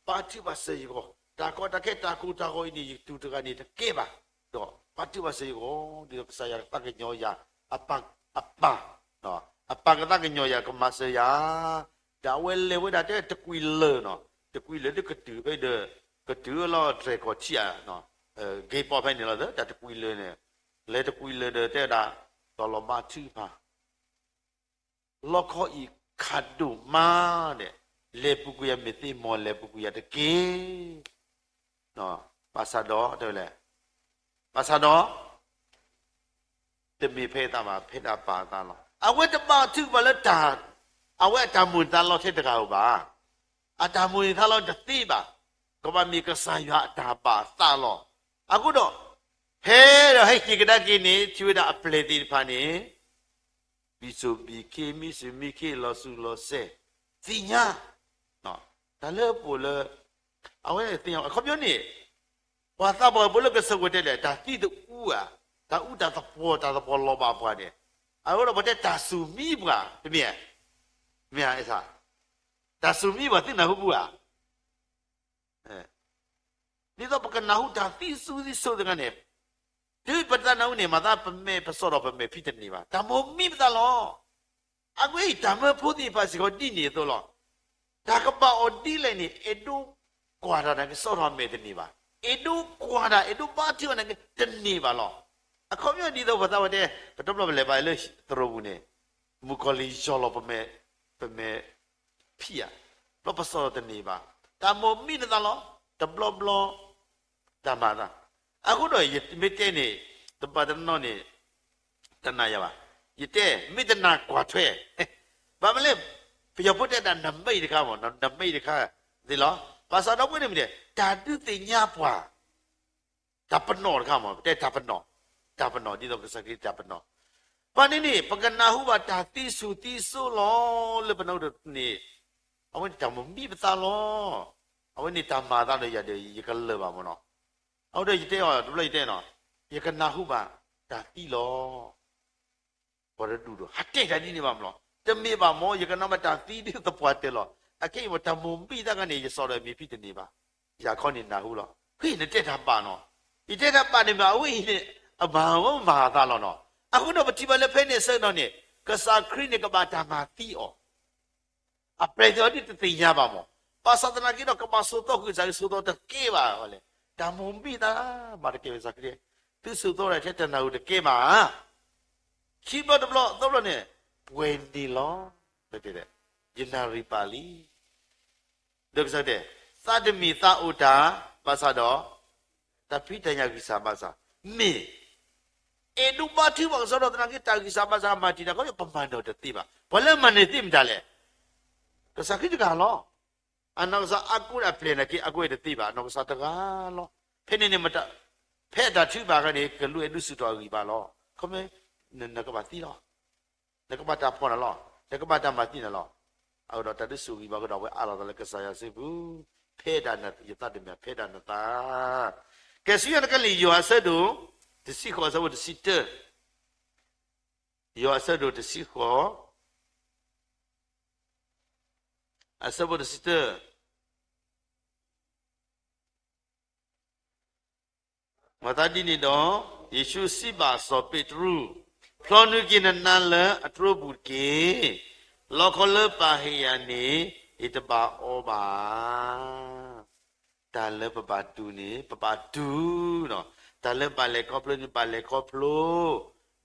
ဘါထုကဖၣ်စၢၤယဂီၢ်, တၢ်ကီတၢ်ခဲတၢ်ကိၢ်တၢ်ဂီၤအံၤန့ၣ် ယတူၢ်တဂၤန့ၣ်တကဲဘၣ်, ဒီးဘါထုကဖၣ်စၢၤယဂီၢ်, ဒ်သိးကစၢ်ယွၤကသးကညီၤယၤ, အပၢ်, အပၢ်, အပၢ်ကသးကညီၤယၤ ကမၤစၢၤယၤ, ဒီးအဝဲလဲၤဝဲဒၣ်တဲတကွံာ်လၢာ်နီၤ, တကွံာ်လၢာ်ဒ်ကတုၤဖဲဒီး, ကတုၤလီၤတြဲၤကီၢ်ထံးဧါ ဂ့ၤပီၣ်ဖဲန့ၣ်လီၤ, တၢ်တကွံာ်လၢာ်န့ၣ်, လဲၤတကွံာ်လၢာ်ဒီးတဲဝဲဒၣ်, ဒီးလီၤဘါထုကဖၣ်, လီခီအံၤခးဒိၣ်မးဒီး, လဲၤပူၤကွံာ်ယၤမ့ၢ်သ့မ့ၢ်လဲၤပူၤကွံာ်ယၤတက့ၢ်, ဘၣ်ဆၣ်ဒီးတဲဝဲလဲၣ်, ဘၣ်ဆၣ်ဒီး တမ့ၢ်ဖဲအသးဘၣ် ဖဲဒၣ်ပၢ်အသးလီၤ. အဝဲတဘါထုကဖၣ်လၢတၢ်, အဝဲအတၢ်မိၣ်န့ၢ်သးလီထဲတဂၤဧိၤဘၣ်. အတၢ်မိၣ်န့ၢ်သးလီတသ့ဘၣ်. ကဘၣ်မ့ၢ်ကစၢ်ယွၤအတၢ်ဘၣ်အသးလီၤ. အဃိဒီး, ဖဲဒီးဟဲက့ၤကဒါက့ၤန့ၣ် ထံၣ်ဝဲဒၣ်အပျဲၢ်သ့ၣ်တဖၣ်န့ၣ် ဘံၣ်ဆိၣ်ဘံၣ်ခ့ မံစူၣ်မံခ့ လီၤစူၣ်လီၤစဲၤ, သ့ၣ်ညါ, တၢ်လၢပအိၣ်လၢ, အဝဲသ့ၣ်ညါ အခီပညီန့ၣ်, ပှၤသးပှၢ်ဖိလၢကစၢၢ်ကီၢ်တဲလဲၣ် တၢ်သံတအူဧါ, တၢ်အူတၢ်သပှီၤ တၢ်သပှီၤလီၤဘၣ်ပှၤန့ၣ်, အဃိဒီးပှၤတဲတၢ်စူၢ်မံပှၤ, တမ့ၢ်ဧါ, မ့ၢ်ဧါ, တၢ်စူၢ်မံပှၤသုနၢ်ဟူပူဧါ ဒ်သိးပကနၢ်ဟူတၢ်သံစူၤသံစိၤသ့ၣ်တဖၣ်န့ၣ်, တုၤပတနၢ်ဟူန့ၣ် မၤသးပမဲာ်ပစီၣ်ထီၣ်ပမဲာ်ဖံးတန့ၢ်ဘၣ်. တၢ်မိၣ်မံပသးလီၤ. အကွဲးအံၤတၢ်မၢဖိသ့ၣ်တဖၣ်စ့ၢ်ကီးဒ်န့ၣ်အသိးလီၤ. တၢ်ကဘၣ်အီၤဒ်လဲၣ်န့ၣ် အဲၣ်ဒိးကွၢ်တၢ်နာ်က့ စီၣ်ထီၣ်အမဲာ်တန့ၢ်ဘၣ်. အဲၣ်ဒိးကွၢ်တၢ် အဲၣ်ဒိးဘါထုကဖၣ်နာ်က့ တန့ၢ်ဘၣ်လီၤ. အခီပညီဒ်သိးပသးဝဲတဲ, ပတဘျီပလဲၤဘၣ်လၢသရိာ်ပူၤန့ၣ်, မုၣ်ကီၤလံၢ်ယီၢ်လီၤပမဲာ်, ပမဲာ် ဖံးဧါ, ဘျီပစီၣ်ထီၣ်တန့ၢ်ဘၣ်. တၢ်မိၣ်မံနသးလီၤ. တဘျီဘျီ တၢ်မၤသး. အဃိဒီးယမ့ၢ်တဲန့ၣ်, တဘၣ်တနီၤန့ၣ်, တနာ်ယၤဘၣ်. ယတဲ, မ့ၢ်တနာ်ကွၢ်ထွဲ, ဘၣ်မနုၤလဲၣ်, ပယီၤဖိတဲဒၣ် နမိတ်တခါမး, နမိတ်တခါသ့လီၤ. ဘၣ်ဆၣ်ဒီပုၢ်ဝဲၢ်န့ၣ်မ့ၢ်တဲ, တၢ်ဒုးသ့ၣ်ညါပှၤ တၢ်ပနီၣ်တခါမး, ပတဲတၢ်ပနီၣ်, တၢ်ပနီၣ်ဒ်သိးကစၢ်ခရံာ်တၢ်ပနီၣ်. ဘၣ်န့ၣ်န့ၣ် ပကနၢ်ဟူဘၣ်တၢ်သံစူၤသံစိၤလီၤလၢပနၢ်ဟူန့ၣ်, အဝဲန့ၣ်တၢ်မိၣ်မံပသးလီၤ. အဝဲန့ၣ်တၢ်မၤသးဒီးယၤဒီးယကလၢာ်ဘၣ်မးနီၤ. အဃိဒီးယတဲအီၤ တဘျီယတဲနီၤ, ယကနၢ်ဟူဘၣ်တၢ်သံလီၤ. ပှၤတဒူၣ်ဒီး ဟးတဲတၢ်ဒ်န့ၣ်ဘၣ်မးလီၤ. တမ့ၢ်ဘၣ်မး ယကနၢ်ဟူဘၣ်တၢ်သံဒ်သပှၢ်တၢၢ်လီၤ. အခဲအံၤမး တၢ်မိၣ်မံသးခါန့ၣ် ယစီၣ်ဒီးမဲာ်ဖံးတန့ၢ်ဘၣ်. ယၤခီန့ၣ်နၢ်ဟူလီၤ. ဟ့ၣ် နတဲတၢ်ဘၣ်နီၤ. ယတဲတၢ်ဘၣ်န့ၣ်မး အဝဲအံၤန့ၣ် အမၤမၤသးလီၤနီၤ. အဃိဒီးပထံၣ်ဘၣ်လၢဖဲန့ၣ်အဆၢကတီၢ်န့ၣ် ကစၢ်ခရံာ်န့ၣ်ကဘၣ်တၢ်မၤသံအီၤ အပျဲၢ်သ့ၣ်အီၤဒ်တသ့ၣ်ညါဘၣ်မး. ဘၣ်ဆၣ်သနာ်က့ဒီး ကဘၣ်ဆိးသီဃုာ်စၢ်ဂ့ၤဆိးသီတကဲဘၣ်ဝဲလဲၣ်. တၢ်မိၣ်မံသး မၤတကဲဝဲကစၢ်ခရံာ်, သုဆိးသီဝဲဒၣ်ထဲတနၢ်ဟူတကဲဘၣ်. ခံဘျီတဘျီ သၢဘျီန့ၣ် ပှဲၤန့ၣ်လီၤ. ယနၣ်ရံၣ်ပာ်လံ. ဒီးကစၢ်တဲ, သးတမ့ၢ်သးအိၣ်တၢ်ဘၣ်ဆၣ်ဒီး တၢ်ဖံးတၢ်ညၣ်ဂံၢ်စၢ်ဘါစၢ်, မ့ၢ် အဲၣ်ဒိးဘါထုကဖၣ်ကစီဒီသနာ်က့ တၢ်ဂံၢ်စၢ်ဘါစၢ်မၤတံာ်တာ်ခီ ပမၤနၢၤတသ့ဘၣ်. ပှၤလၢမၤနၢၤသ့မတၤလဲၣ်. ကစၢ်ခရံာ်တဂၤလီၤ. အနီၢ်ကစၢ်အါကိးအပျဲၢ်နာ်က့ အါကိးတသ့ဘၣ်, အနီၢ်ကစၢ်တဂၤလီၤ. ဖဲန့ၣ်န့ၣ် ဖဲအတၢ်ထုကဖၣ်အခါန့ၣ် ကလူးအဲၣ်ဒိးဆူၣ်ထီၣ်အဂံၢ်ဘါလီၤ. ခီမ့ၢ် နကဘၣ်သံလီၤ. နကဘၣ်တၢ်ဖှီၣ်နၤလီၤ. နကဘၣ်တၢ်မၤသံနၤလီၤ. အဃိဒီးတၢ်ဒုးဆူၣ်ဂံၢ်ဘါကဒီး အဝဲအးလီၤသးလၢကစၢ်ယွၤစုပူၤ, ဖဲဒၣ်နယသးတမ့ၢ် ဖဲဒၣ်နသး. ကဲ စံးယွၤနကလံၢ် ယိၤဟၣ်အဆၢဒိၣ်တဆံဃိး အဆၢဖိတဆံတၢ, ယိၤဟၣ်အဆၢဒိၣ်တဆံဃိး အဆၢဖိတဆံတၢ. မၤသးဒ်န့ၣ်ဒီး ယ့ၣ်ၡူးစံးဘၣ်စီၤပ့းတရူး, ဖျီနုာ်က့ၤနနါလၢအတြိပူၤတက့ၢ်. လီခီလၢပၢ်ဟ့ၣ်ယၤန့ၣ် ယတဘၣ်အီဘၣ်. တၢ်လၢပဘၣ်တူၢ်န့ၣ် ပဘၣ်တူၢ်, တၢ်လၢပဘၣ်လဲၤခီဖျိန့ၣ် ပဘၣ်လဲၤခီဖျိ,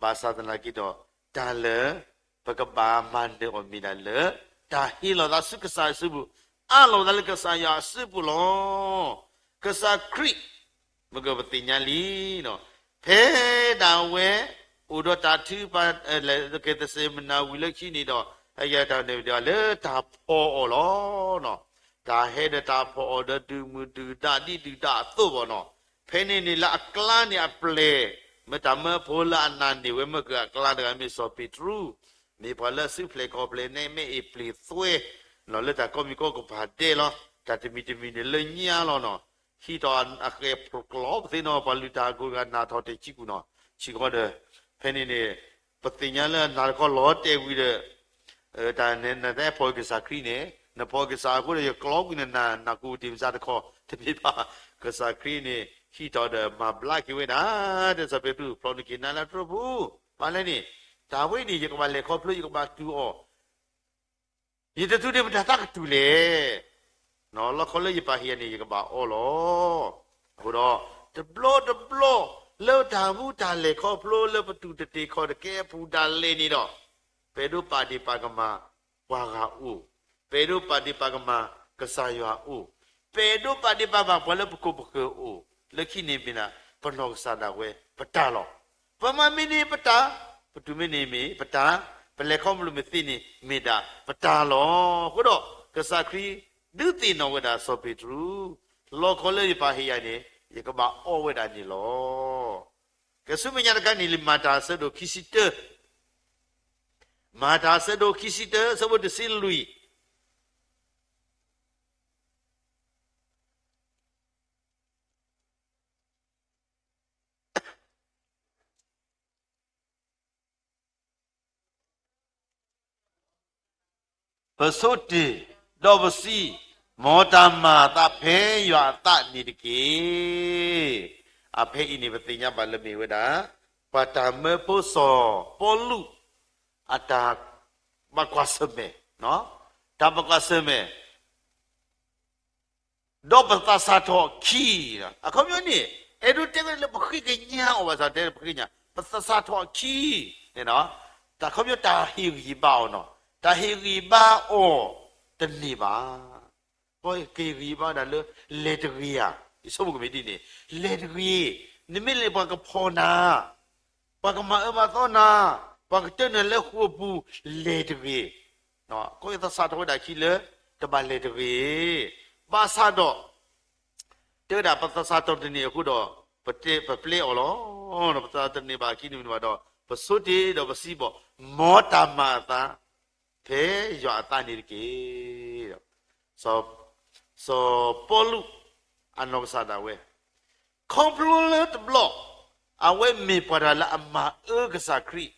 ဘၣ်ဆၣ်သနာ်က့ဒီး တၢ်လၢ ပကဘၣ်မၤနၢၤအီၤမ့ၢ်ဒၣ်လၢ တၢ်ဟ့ၣ်လီၤသးဆူကစၢ်အစုပူၤ, အးလီၤသးလၢကစၢ်ယွၤအစုပူၤလီၤ. ကစၢ်ခရံာ် မ့ၢ်ကပသ့ၣ်ညါလံ, ဖဲဒၣ်ဝဲ အိၣ်ဒီးတၢ်ထုကဖၣ် ကဲသစ့မနၤဝံၤလၢခံန့ၣ်ဒီး အယတၢ်န့ၣ်ဒီးလၢတၢ်ဖီၣ်အီၤလီၤ. တၢ်ဟဲဒီးတၢ်ဖီၣ်အီၤဒီးဒုၣ်မုၢ်ဒုၣ်ဒါဒ်ဒုၣ်ဒါအသိးဘၣ်နီၤ. ဖဲန့ၣ်န့ၣ်လၢအကျါန့ၣ်အပျဲၢ် မ့ၢ်တၢ်မၢဖိလၢအနၢ်န့ၢ်ဝဲမ့ၢ်ကအကျါတဂၤမ့ၢ်စီၤပ့းတရူး, မ့ၢ်ပှၤလၢအစုၣ်ဖျဲၣ်ခီၣ်ဖျဲၣ်န့ၣ် မ့ၢ်အ့ၣ်ပျ့ၤသွဲ လၢတၢ်ကိးမံၤကိးကပၤဒဲးလီၤ. တၢ်တမံၤတမံၤန့ၣ်လၢညါလီၤနီၤ. ဟံးထီၣ်အဃဲၤပကျီပသ့နီၤ ပှၤလုၢ်တၢ်အကိးတဂၤနၢ်ထီၣ်တဲာ်ဆံကူၣ်နီၤ ဆံးခီဒီး ဖဲန့ၣ်န့ၣ် ပသ့ၣ်ညါလၢနၤတခီလီၤတဲာ်ဝံၤဒီး တၢ်နတဖီၣ်ကစၢ်ခရံာ်န့ၣ် နဖီၣ်ကစၢ်အဃိဒီးယကျီကွံာ်နနၢ်ကူၣ်တံၢ်မစၢ်တခီ တမ့ၢ်ဘၣ်. ကစၢ်ခရံာ်န့ၣ် ဟံးထီၣ်ဒီးမၤဘျါက့ၤဝဲဒၣ် တဲစီၤပ့းတရူး ဖျိးနုာ်က့ၤနၤလၢတြီပူၤ ဘၣ်လဲၣ်န့ၣ် တၢ်ဝဲန့ၣ် ယကဘၣ်လဲၤခီဖျိ ယကဘၣ်တူၢ်အီၤ ယတတူၢ်န့ၣ် မတၤတၢ်ကတူၢ်လဲၣ်. လီၢ်ခီလၢယပၢ်ဟ့ၣ်ယၤန့ၣ် ယကဘၣ်အီလီၤ. အဃိဒီး တဘျီတဘျီ လၢတၢ်မူတၢ်လဲၤခီဖျိလၢပတူၢ်တတ့ၢ်ခီၣ်တကဲအပူၤဒၣ်လဲာ်န့ၣ်ဒီး ပအဲၣ်ဒိးပာ်ဒ့ၣ်ပာ်ကမၣ်ပှၤဂၤအိၣ်, ပအဲၣ်ဒိးပာ်ဒ့ၣ်ပာ်ကမၣ်ကစၢ်ယွၤအိၣ်, ပအဲၣ်ဒိးပာ်ဒ့ၣ်ပာ်ကမၣ်ပှၤလၢပကိးပဃၢၤအိၣ်, လၢခံန့ၣ်မ့ၢ်ဒၣ် ပနီၢ်ကစၢ်ဒၣ်ဝဲပတၢ်လီၤ. ပမၤမ့ၢ်န့ၣ်ပတၢ်, ပတူၢ်မ့ၢ်န့ၣ်မ့ၢ်ပတၢ်, ပလဲၤခီဖျိမ့ၢ်သ့န့ၣ် မ့ၢ်ဒၣ်ပတၢ်လီၤ. အဃိဒီး ကစၢ်ခရံာ်ဒုးသ့ၣ်နီၣ်ဝဲဒၣ်စီၤပ့းတရူး, လီၢ်ခီလၢယပၢ်ဟ့ၣ်ယၤန့ၣ် ယကဘၣ်အီဝဲဒၣ်န့ၣ်လီၤ. ကဲဆူမဲာ်ညါတခါန့ၣ် လံာ်မၤတၢ်အဆၢဒိၣ်ခံဆံတၢ, မၤတၢ်အဆၢဒိၣ်ခံဆံတၢ အဆၢဖိတဆံလွံၢ် ပဆိတ့ၢ်, ဒီးပစံး, မ်တၢ်မၤအသးဖဲယွၤအသးန့ၣ်တက့ၢ်. အဖဲအံၤန့ၣ် ပသ့ၣ်ညါဘၣ်လၢမ့ၢ်ဝဲဒၣ် ပှၤတၢ်မၢဖိစီၤပီလူး အတၢ်ဘၣ်ကွၢ်ဆၢၣ်မဲာ်, တၢ်ဘၣ်ကွၢ်ဆၢၣ်မဲာ် ဒီးပသးစၢ်ထီၣ်အခံ, အခီပညီန့ၣ် အဲၣ်ဒိးတဲဝဲလၢပဃ့ကညးအီၤဘၣ်ဆၣ်တဲပဃ့ကညး ပသးစၢ်ထီၣ်အခံန့ၣ်, တၢ်ခီပညီတၢ်ဟ့ၣ်ဂံၢ်ဘါအီၤနီၤ, တၢ်ဟ့ၣ်ဂံၢ်ဘါအီၤတန့ၢ်ဘၣ်. ပကဟ့ၣ်ဂံၢ်ဘါဒၣ်လၢ လဲၤတဂ့ၤဧါ, ယဆိကမိၣ်ကမ့ၢ်ဒ်န့ၣ်, လဲၤတဂ့ၤ, နမ့ၢ်လဲၤပှၤကဖီၣ်နၤ ပှၤကမၤအၢမၤသီနၤ, ပှၤကတၢၢ်နၤလၢဃိာ်ပူၤ, လဲၤတဂ့ၤ. ကီၢ်အံၤသးစၢ်ထီၣ်ဝဲဒၣ်ခံလၢ တဘၣ်လဲၤတဂ့ၤ. ဘၣ်ဆၣ်ဒီး တဲဝဲဒၣ်ပသးစၢ်ထီၣ်တန့ၢ်အဃိဒီး ပတဲပပျဲအီၤလီၤ. ပသးစၢ်တန့ၢ်ဘၣ်ခံန့ၣ်ဘၣ်ဒီး ပဆိတ့ၢ်ဒီးပစံးဘၣ်, မ်တၢ်မၤအသး ဖဲယွၤအသးန့ၣ်တက့ၢ်. စီၤပီလူး အနီၢ်ကစၢ်ဒၣ်ဝဲ ခီဖျိလၢတဘျီ အဝဲမ့ၢ်ပှၤတဂၤလၢအမၤအၢကစၢ်ခရံာ်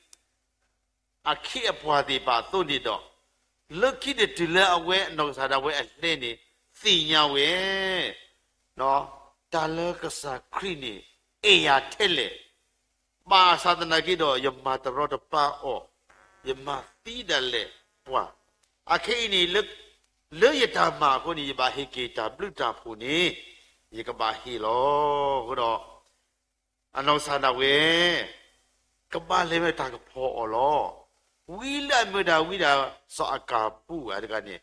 အခ့အပှၤသ့ၣ်တဖၣ်အသိးန့ၣ်ဒီး လၢခံတတုၤလၢအဝဲအနီၢ်ကစၢ်ဒၣ်ဝဲအဟဲန့ၣ် သ့ၣ်ညါဝဲ တၢ်လၢကစၢ်ခရံာ်န့ၣ် အဲၣ်ယၤထဲလဲၣ် ဘၣ်ဆၣ်သနာ်က့ဒီး ယမၤတရီတပါအီၤ, ယမၤသံဒၣ်လဲာ်ပှၤ, အခဲအံၤန့ၣ် လၢယတၢ်မၤအဃိန့ၣ် ယဘၣ်ဟ့ၣ်က့ၤတၢ်ဘျုးတၢ်ဖှိၣ်န့ၣ် ယကဘၣ်ဟ့ၣ်လီၤ. အဃိဒီး အနီၢ်ကစၢ်ဒၣ်ဝဲ ကဘၣ်လဲၤဝဲတၢ်ကဖီၣ်အီၤလီၤ. ဝံလၢအမ့ၢ်ဒၣ်ဝံဒၣ်စီၤအကၤပူၤတဂၤန့ၣ်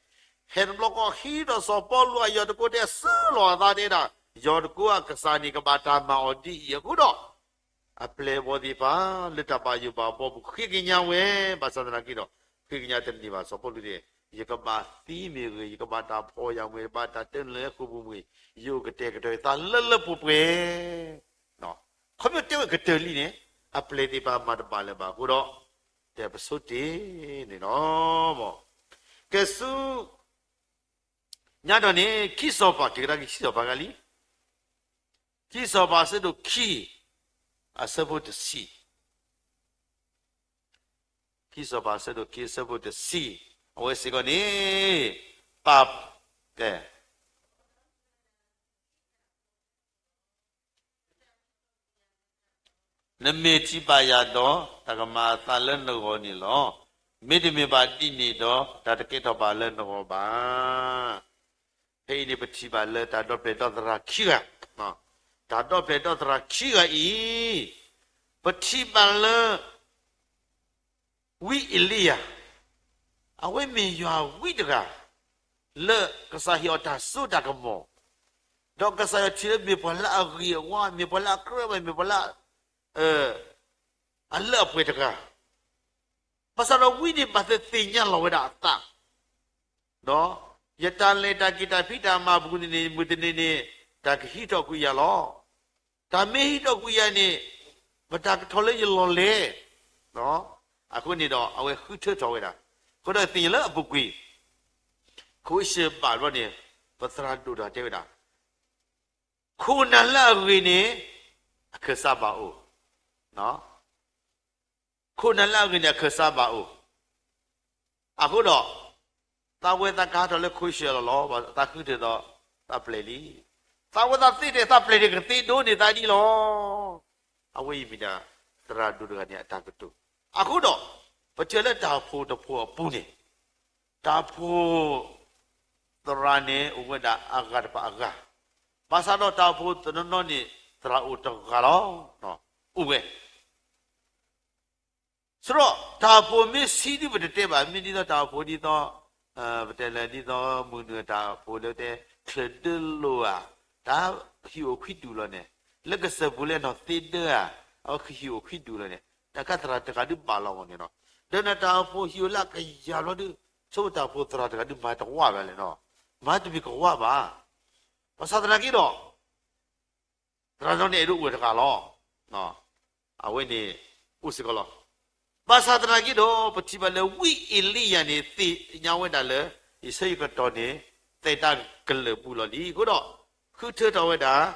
ဟဲတဘျီဃီဟံးဒီးစီၤပီလူးအယီၤတကိးတဲဆှၢလီၤအသးတဲဒၣ် ယီၤတကိးအကစၢ်န့ၣ် ကဘၣ်တၢ်မၤအီၤဒ်အံၤအဃိဒီး အပျဲၢ်အဘီၣ်သ့ၣ်တဖၣ် လၢတၢ်ဘၣ်ယိၣ်ဘၣ်ဘီပူၤဃ့ကညးဝဲ ဘၣ်ဆၣ်သနာ်က့ဒီး ဃ့ကညးတန့ၢ်ဘၣ် စီၤပီလူးန့ၣ် ယကဘၣ်သံမ့ၢ်ဂ့ၤ, ယကဘၣ်တၢ်ဖီၣ်ယၤမ့ၢ်ဂ့ၤ, ဘၣ်တၢ်တၢနုာ်လၢဃိာ်ပူၤမ့ၢ်ဂ့ၤ, ယအိၣ်ကတဲာ်ကတီၤယသးလၢလၢပှဲၤပှဲၤ ခီဖျိတဲဝဲကတၢၢ်လံန့ၣ် အပျဲၢ်သ့ၣ်တဖၣ်မၤတဘၣ်လၢၤဘၣ်အဃိဒီး တဲပဆိတ့ၢ်န့ၣ်လီၤ. ကဲဆူ ညါဒီးန့ၣ် ခံစီၤပၤ က့ၤကဒါက့ၤခံစီၤပၤဂၤလံ. ခံစီၤပၤအဆၢဒိၣ်ခံ အဆၢဖိတဆံ, ခံစီၤပၤအဆၢဒိၣ်ခံ အဆၢဖိတဆံ, အဝဲစ့ၢ်ကီးန့ၣ် ပၢ် ကဲ နမ့ၢ်ထံၣ်ဘၣ်ယၤဒီး တၢ်ကမၤအသးလၢနဂီၢ်န့ၣ်လီၤ. မ့တမ့ၢ်ဘၣ်ဒ်န့ၣ်ဒီး တၢ်တကဲထီၣ်ဘၣ်လၢနဂီၢ်ဘၣ်. ဖဲအံၤန့ၣ် ပထံၣ်ဘၣ်လၢတၢ်ဒီဖျၢၣ်ဒီသရၣ်ခံဂၤ, တၢ်ဒီဖျၢၣ်ဒီသရၣ်ခံဂၤအံၤ ပထံၣ်ဘၣ်လၢ ဝံအ့လံယၤ, အဝဲမ့ၢ်ယွၤဝံတဂၤ လၢကစၢ်ဟ့ၣ်အီၤတၢ်စိတၢ်ကမီၤ, ဒီးကစၢ်ယွၤထံၣ်လၢမ့ၢ်ပှၤလၢအဂ့ၤအဝါ, မ့ၢ်ပှၤလၢအကြၢးဝဲ, မ့ၢ်ပှၤလၢ အလၢအပှဲၤတဂၤ, ဘၣ်ဆၣ်ဒီးဝံန့ၣ်ဘၣ်သ့ၣ်သ့ၣ်ညါလီၤဝဲဒၣ်အသး, ယတၢ်လဲၤတၢ်က့ၤတၢ်ဖံးတၢ်မၤအပူၤန့ၣ် မုၢ်တနံၤန့ၣ် တၢ်ကဟံးထီၣ်ကွံာ်ယၤလီၤ. တၢ်မ့ၢ်ဟံးထီၣ်ကွံာ်ယၤန့ၣ် မတၤကထီၣ်လၢယလီၢ်လဲၣ်. အဃိန့ၣ်ဒီး အဝဲဃုထၢထီၣ်ဝဲဒၣ်, အဃိဒီးသ့ၣ်ညါလၢအပူၤကွံာ်, ခိၣ်အ့ၡၢၣ်ဘၣ်ဘျီန့ၣ် ပသရၣ်ဒိၣ်တဂၤတဲဝဲဒၣ်, ခိၣ်နၢ်လၢအဂ့ၤန့ၣ် အခၢၣ်စးဘၣ်အိၣ်, ခိၣ်နၢ်လၢအဂ့ၤန့ၣ် အခၢၣ်စးဘၣ်အိၣ်. အဃိဒီး သးဝဲသးကဟးထီၣ်လၢခိၣ်အ့ၡၢၣ်အလီၢ်လီၤ, သးဃုထၢထီၣ်သးပျဲၢ်လံ. သးဝဲသးသ့ၣ်တဲ သးပျဲၢ်န့ၣ်ကသ့ဒိၣ်န့ၢ်သးဒ်လီၤ. အဝဲအံၤမ့ၢ်ဒၣ် သရၣ်ဒိၣ်တဂၤန့ၣ်အတၢ်ကတိၤ. အဃိဒီး ပထံၣ်လၢတၢ်အိၣ်ဖှိၣ်တဖှိၣ်အပူၤန့ၣ် တၢ်အိၣ်ဖှိၣ်သရၣ်န့ၣ် အိၣ်ဝဲဒၣ်အဂၤတဖၣ်အဂၤ, ဘၣ်ဆၣ်ဒီးတၢ်အိၣ်ဖှိၣ်တနီၤနီၤန့ၣ် သရၣ်အိၣ်တဂၤလီၤ. အိၣ်ဝဲ ဆိုတော့ တၢ်အိၣ်ဖှိၣ်မ့ၢ်ဆံးဒ်ပတတဲဘၣ်, မ့ၢ်ဒ်သိးတၢ်အိၣ်ဖှိၣ်ဒ်သိး ပတဲလၢဒ်သိးမုၢ်နုာ်တၢ်အိၣ်ဖှိၣ်လၢတဲ ချၢၣ်ဒၢလိာ်ဧါ, တၢ်ဟံၣ်အိၣ်ခွံတူာ်လီၤန့ၣ်, လၢကစၢၢ်ပူၤလၢနီၢ်သ့ဒၢဧါ, အဝဲဟံၣ်အိၣ်ခွံတူာ်လီၤန့ၣ်, တၢ်ကးသရၣ်တဂၤဒုးဘၣ်လီၤမၢ်န့ၣ်လီၤ. ဒီးနတၢ်အိၣ်ဖှိၣ်ဟံၣ်အိၣ်လၢအကယၤဘျီဒုး, ဆိမိၣ်တၢ်အိၣ်ဖှိၣ်သရၣ်တဂၤဒုးမၤတဝၢ်ဘၣ်လဲၣ်နီၤ, မၤတမံၤကဝၢ်ဘၣ်. ဘၣ်ဆၣ်သနာ်က့ဒီး သရၣ်နီၤန့ၣ်အဲၣ်ဒိးအိၣ်တဂၤလီၤ. အဝဲန့ၣ် အိၣ်စ့ၢ်ကီးလီၤ. ဘၣ်ဆၣ်သနာ်က့ဒီး ပထံၣ်ဘၣ်လၢဝံအ့လံယၤန့ၣ် သ့ၣ်ညါဝဲဒၣ်လၢ ယဆၢယကတီၢ်န့ၣ် သဲးတၢ်ကလၢာ်ပူၤလီၤလံ. အဃိဒီး ဃုထၢထီၣ်ဝဲဒၣ်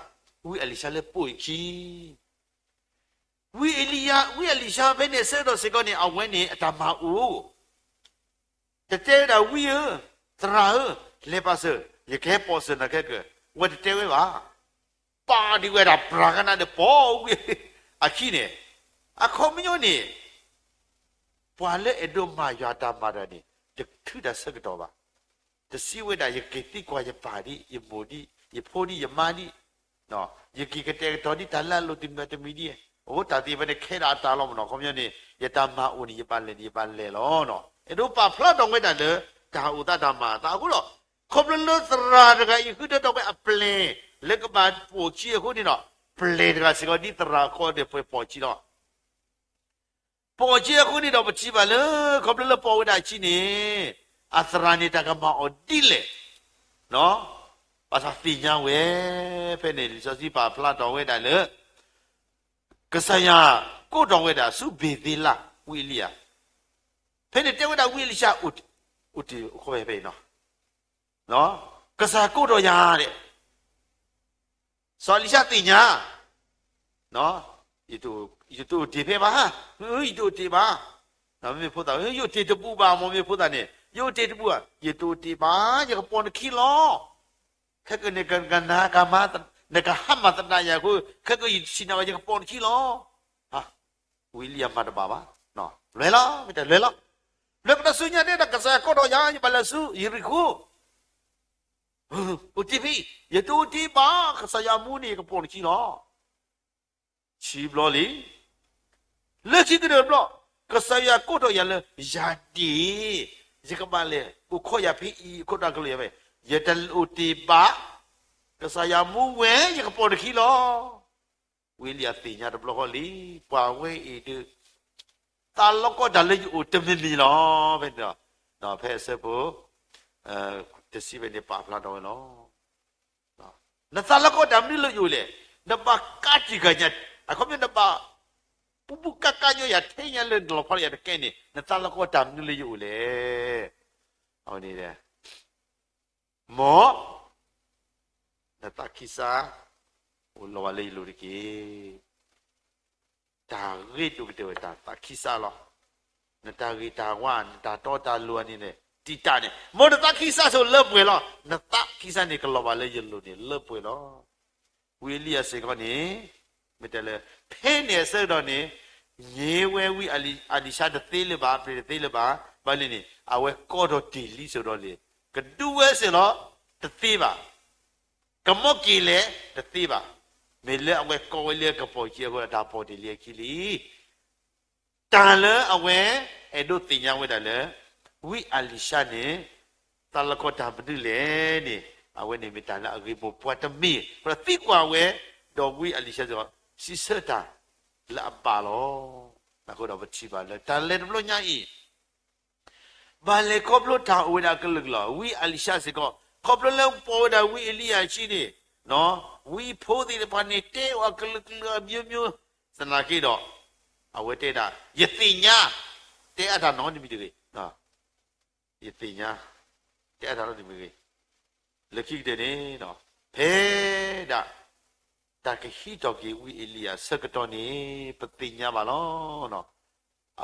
ဝံအလံၤၡါလၢပိာ်အခံ ဝံအ့လံယၤ, ဝံအလံၤၡါဖဲန့ၣ်အဆၢကတီၢ်စ့ၢ်ကီးန့ၣ် အဝဲန့ၣ်အတၢ်မၤအိၣ် တတဲဝဲဒၣ်ဝံဧၢ, သရၣ်ဧၢ, လဲၤပာ်စၢၤ, ယကဟဲပိာ်စၢၤနၤခဲကၢၢ်, အဝဲတတဲဝဲဘၣ်. ပာ်ဒံးဝဲဒၣ်ပြၢ်ကနၣ်ဒီးပိာ်ဝံအခံန့ၣ်, အခီပညီန့ၣ် ပှၤလၢအဲၣ်ဒိးမၤယွၤတၢ်မၤတဂၤန့ၣ် တထုးတၢ်ဆၢကတီၢ်ဘၣ်. တစံးဝဲဒၣ် ယက့ၤသံကွၢ်ယပၢ်ဒံး, ယမိၢ်ဒံး, ယဖိဒံး, ယမါဒံး, ယက့ၤကတဲာ်ကတီၤဒံးတၢ်လၢအလိၣ်တမံၤတမံၤဒံး, အဃိတၢ်သ့ၣ်တဖၣ်န့ၣ် ခဲဒၣ်အတၢ်လီၤမၢ်နီၤ. အခီပညီန့ၣ် ယတၢ်မၤအိၣ်န့ၣ် ယဘၣ်လဲၤန့ၣ် ယဘၣ်လဲၤလီၤ. အဲၣ်ဒိးပာ်ဖျါထီၣ်ဝဲဒၣ်လၢ တၢ်အိၣ်သးတၢ်မၤအသးအဃိဒီး ခီဖျိလၢသရၣ်တဂၤအံၤ ဃုထၢထီၣ်ဝဲအပျဲၢ် လၢကဘၣ်ပိာ်အခံအဃိန့ၣ်ဒီး ပျဲၢ်တဂၤစ့ၢ်ကီးဒ်သရၣ်အဃိဒီး ပှဲၤပိာ်အခံလီၤ. ပိာ်အခံအဃိန့ၣ်ဒီး ပထံၣ်ဘၣ်လၢ ခီဖျိလၢပိာ်ဝဲဒၣ်အခံန့ၣ် အသရၣ်န့ၣ် တၢ်ကမၤအီၤဒ်လဲၣ် ဘၣ်ဆၣ်သ့ၣ်ညါဝဲ ဖဲန့ၣ် လံာ်စီဆှံပာ်ဖျါထီၣ်ဝဲဒၣ်လၢ ကစၢ်ယွၤကိးထီၣ်ဝဲဒၣ်ဆူဘ့ၤသ့လး ဝံအ့လံယၤ, ဖဲန့ၣ်တဲဝဲဒၣ်ဝံအ့လံၡါ အိၣ်တ့ၢ်အိၣ်ခိးဝဲဖဲအံၤနီၤ, ကစၢ်ယွၤကိးထီၣ်ယၤဒဲး စီၤအ့လံၡါသ့ၣ်ညါ, ယတအိၣ်တ့ၢ်ဖဲဘၣ်, ယတအိၣ်တ့ၢ်ဘၣ်, မ့မ့ၢ်ဖိသၣ်, ယအိၣ်တ့ၢ်တဘူးဘၣ်, မ့မ့ၢ်ဖိသၣ်န့ၣ် ယအိၣ်တ့ၢ်တဘူးဘၣ်, ယတအိၣ်တ့ၢ်ဘၣ်, ယကပိာ်နခံလီၤ. ခဲကနံၣ် နကဟးမၤသနာ်ယၤအဃိ, ခဲကနံၣ်ယဆံးနၤဘၣ် ယကပိာ်နခံလီၤ. ဝံအ့လံယၤမၤတဘၣ်ဘၣ်, လဲၤလီၤ, မ့ၢ်တလဲၤလီၤ, လဲၤကဒီးဆူညါတဲဒၣ် ကစၢ်ယွၤကိးထီၣ်ယၤ ယဘၣ်လဲၤဆူယရံၣ်ခိၣ် အိၣ်တ့ၢ်ဖဲအံၤ, ယတအိၣ်တ့ၢ်ဘၣ်, ကစၢ်ယွၤမူန့ၣ် ယကပိာ်နခံလီၤ. ဆံးဘျီလံ, လၢခံကတၢၢ်တဘျီ, ကစၢ်ယွၤကိးထီၣ်ယၤလၢ ယၤဒ့ၣ်, ယကဘၣ်လဲၤအိၣ်ခိးယၤဖဲအံၤ အခိၣ်တၢ်ကလုၢ်ယၤဖဲ, ယတအိၣ်တ့ၢ်ဘၣ်, ကစၢ်ယွၤမူဝဲ ယကပိာ်နခံလီၤ. ဝံအ့လံယၤသ့ၣ်ညါတဘျီဃီလံ, ပှၤဝဲအံၤဒုး သးလီကီတၢ်လၢယအိၣ်တမံၤမံၤလီၤ. ဖဲန့ၣ်ဒီး ဖဲအဆၢဖိ တဆံဖဲန့ၣ်ပာ်ဖျါထီၣ်ဝဲလီၤ. နသးလီကီတၢ်မနုၤလၢယအိၣ်လဲၣ်, နဘၣ်ကးတံာ်ဃာ်ညါ, အခီပညီနဘၣ် ပူၤပူၤကးကးညီယၤ ထဲညါလၢနလီၤဖီလၢယၤတကဲန့ၣ် နသးလီကီတၢ်မနုၤလၢယအိၣ်လဲၣ်. အဝဲန့ၣ် မ် နသးခံစါ အိၣ်လီၤဝဲလၢယလိၤတက့ၢ်. တၢ်ဂ့ၢ်ဒိၣ်ကတၢၢ်ဝဲတၢ်သးခံစါလီၤ. နတၢ်ဂ့ၤတၢ်ဝါ နတၢ်တီတၢ်လိၤန့ၣ် တံာ်တာ်န့ၣ် မ်နသးခံစါဆိလၢပှဲၤလီၤ. နသးခံစါန့ၣ် ကလီၤဘၣ်လၢယလိၤန့ၣ်လၢပှဲၤလီၤ. ဝံအ့လံယၤစ့ၢ်ကီးန့ၣ် မ့ၢ်တဲလၢ ဖဲန့ၣ်အဆၢကတီၢ်န့ၣ် ညံဝဲဝံအလံၤၡါတသ့လၢၤဘၣ်, အပျ့ၤတသ့လၢၤဘၣ်. ဘၣ်လံန့ၣ် အဝဲကိးထီၣ်တ့ၢ်လံဆိဒီးလံ, ကဒုးဝဲစ့ၢ်လီၤ, တသ့ဘၣ်. ကမီက့ၤလဲၣ် တသ့ဘၣ်. မ့ၢ်လၢအဝဲကိးဝဲလၢကပိာ်ခံအဃိ တၢ်ပိာ်တ့ၢ်လံအခံလံ. တၢ်လၢအဝဲ အဲၣ်ဒိးသ့ၣ်ညါဝဲဒၣ်လၢ ဝံအ့လံၡါန့ၣ် သးလီကီတၢ်မနုၤလဲၣ်န့ၣ် အဝဲန့ၣ်မ့ၢ်တၢ်လၢအဂ့ၢ်မိၢ်ပှၢ်တမံၤ ဒီးသံကွၢ်ဝဲ, ဒီးဝံအ့လံၡါစ့ၢ်ကီး စံးဆၢတၢ်လၢအဘၣ်လီၤ. အဃိဒီးပထံၣ်ဘၣ်လၢတၢ်လဲၤတဘျီညါအံၤ ဘၣ်လဲၤခီဖျိတၢ်အိၣ်ဝဲဒၣ်အကလုာ်ကလုာ်လီၤ. ဝံအ့လံၡါစ့ၢ်ကီး ခီဖျိလၢပှၤဝဲဒၣ်ဝံအ့လံယၤအခံန့ၣ် ဝံဖိသ့ၣ်တဖၣ်န့ၣ် တဲအီၤအကလုာ်ကလုာ်အမျိုးမျိုး သနာ်က့ဒီး အဝဲတဲဒၣ် ယသ့ၣ်ညါ တဲအါတၢ်နီတမံၤတဂ့ၤ ယသ့ၣ်ညါ တဲအါတၢ်နီတမံၤတဂ့ၤ လၢခံကတၢၢ်န့ၣ် ဖဲဒၣ် တၢ်ကဟံးထီၣ်က့ၤဝံအ့လံယၤအဆၢကတီၢ်န့ၣ် ပသ့ၣ်ညါဘၣ်လီၤ.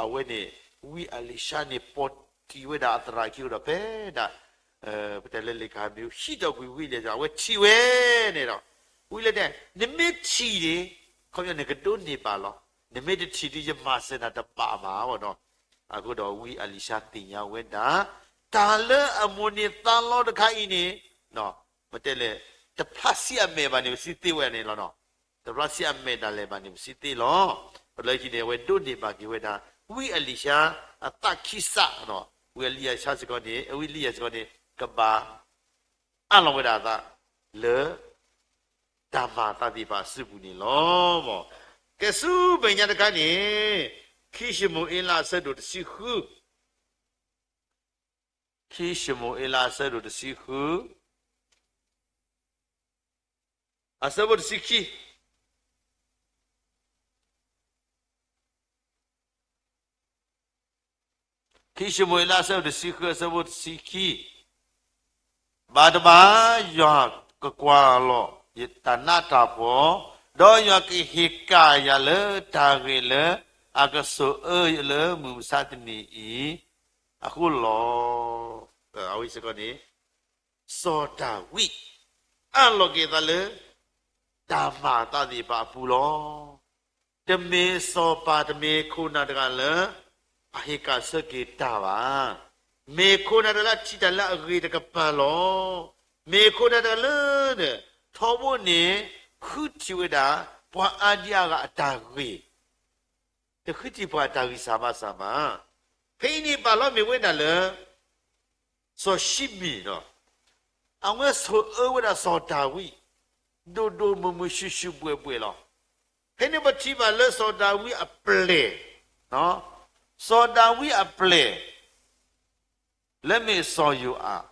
အဝဲန့ၣ် ဝံအ့လံၡါန့ၣ် ပိာ်တံၢ်ဝဲဒၣ်အသရၣ်ခံဒီးဖဲဒၣ် ပတဲလၢလ့ၣ်ကဟၣ်မ့ၢ်ဟံးထီၣ်ကွံာ်ဝံအ့လံယၤ အဝဲထံၣ်ဝဲန့ၣ်ဒီး ဝံလၢတဲ နမ့ၢ်ထံၣ်န့ၣ် ခီပညီန့ၣ်ကဒိးန့ၢ်ဘၣ်လီၤ. နမ့ၢ်တထံၣ်ဒီးယမၤစၢၤနၤတဘၣ်ဘၣ်ဝဲဒီး အဃိဒီးဝံအ့လံၡါသ့ၣ်ညါဝဲဒၣ် တၢ်လၢအမိၣ်န့ၢ်သးလီတခါအံၤန့ၣ် ပတဲလဲၣ် တဖျါဆံးအမဲာ်ဘၣ်န့ၣ် ပစံးသ့ဝဲန့ၣ်လီၤ. တဖျါဆံးအမဲာ်ဒၣ်လဲာ်ဘၣ်န့ၣ် ပစံးသ့လီၤ. ပလၢခံန့ၣ် အဝဲဒိးန့ၢ်ဘၣ်က့ၤဝဲဒၣ် ဝံအ့လံၡါအသးခံစး ဝံအ့လံယၤစ့ၢ်ကီးန့ၣ် ဝံအ့လံယၤစ့ၢ်ကီးန့ၣ် ကဘၣ် အးလီၤဝဲဒၣ်အသးလၢ တၢ်မၤအသးသ့ၣ်တဖၣ်အစုပူၤန့ၣ်လီၤ. ကဲဆူမဲာ်ညါတခါန့ၣ် ခံၡမူၤအ့လးအဆၢဒိၣ်တဆံဃု, ခံၡမူၤအ့လးအဆၢဒိၣ်တဆံဃု, အဆၢဖိတဆံခံ ခံၡမူၤအ့လးအဆၢဒိၣ်တဆံဃု အဆၢဖိတဆံခံ, ဘၣ်တဘၣ် ယွၤကကွၢ်လီၤယတၢ်နးတၢ်ဖှီၣ်, ဒီးယွၤကဟ့ၣ်ကၣ်ယၤလၢတၢ်ဂ့ၢ်လၢအကဆိၣ်အၢယလၢမုၢ်မဆါတနံၤအံၤအဃိလီၤ. အဝဲစ့ၢ်ကီးန့ၣ် စီၤဒၤဝံး အးလီၤက့ၤအသးလၢ တၢ်မၤအသးသ့ၣ်တဖၣ်အပူၤလီၤ. တမ့ၢ်စီၤပၤ တမ့ၢ်ခိၣ်နၢ်တဂၤလၢ အဟ့ၣ်ကၣ်ဆၢက့ၤတၢ်ဘၣ်. မ့ၢ်ခိၣ်နၢ်တဂၤလၢအထံၣ်တၢ်လၢအဂ့ၤတကပၤလီၤ. မ့ၢ်ခိၣ်နၢ်တဂၤလၢ ထီဘိန့ၣ် ဃုထံၣ်ဝဲဒၣ် ပှၤအါဒံအါဂၤအတၢ်ဂ့ၤ တဃုထံၣ်ပှၤအတၢ်ဂံၢ်စၢ်ဘါစၢ်ဘၣ်. ဖဲအံၤန့ၣ်ပာ်လီၤမ့ၢ်ဝဲဒၣ်လၢ စီၤၡံမံၣ်လီၤ. အဝဲဆိၣ်အၢဝဲဒၣ်စီၤဒၤဝံး ဒိၣ်ဒိၣ်မုၢ်မုၢ် ဆူၣ်ဆူၣ်ဘှဲၣ်ဘှဲၣ်လီၤ. ဖဲန့ၣ်ပထံၣ်ဘၣ်လၢစီၤဒၤဝံးအပျဲၢ်, စီၤဒၤဝံးအပျဲၢ် လၢမ့ၢ်စီၤယိၤအၤ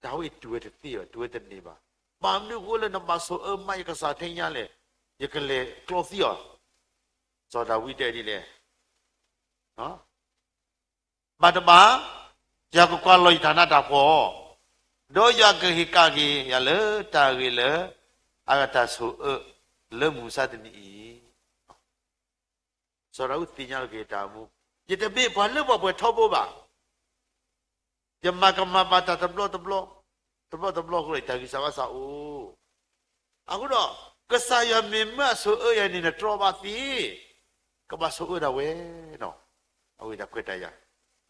ဒၤဝံးတူၢ်ဝဲတသ့ဘၣ်, တူၢ်ဝဲတန့ၢ်ဘၣ်. ဘၣ်မနုၤအဃိလၢနဘၣ်ဆိၣ်အၢမးယကစၢ်ထဲညါလဲၣ်, ယကလဲၤကျီသံအီၤ. စီၤဒၤဝံးတဲဒ်လဲၣ်, ဘၣ်တဘၣ် ယွၤကကွၢ်လီၤယတၢ်နးတၢ်ဖှီၣ်, ဒီးယွၤကဟ့ၣ်ကၣ်က့ၤယၤလၢတၢ်ဂ့ၤလၢ အတၢ်ဆိၣ်အၢ လၢမုၢ်မဆါတနံၤအံၤ စီၤဒၤဝံးသ့ၣ်ညါလီၤက့ၤတၢ်မူ, ယတမ့ၢ်ပှၤလၢပှဲၤပှဲၤထီဘိဘၣ်. ယမၤကမၣ်ဘၣ်တၢ်တဘျီတဘျီ, တဘျီတဘျီအဃိဒီး ယတၢ်ဂံၢ်စၢ်ဘါစၢ်အိၣ်. အဃိဒီး ကစၢ်ယွၤမ့ၢ်မၢအဆိၣ်အၢယၤန့ၣ် နတြီဘၣ်သ့, ကဘၣ်ဆိၣ်အၢဒၣ်ဝဲ, အဝဲတၢ်ခွဲးတၢ်ယာ်.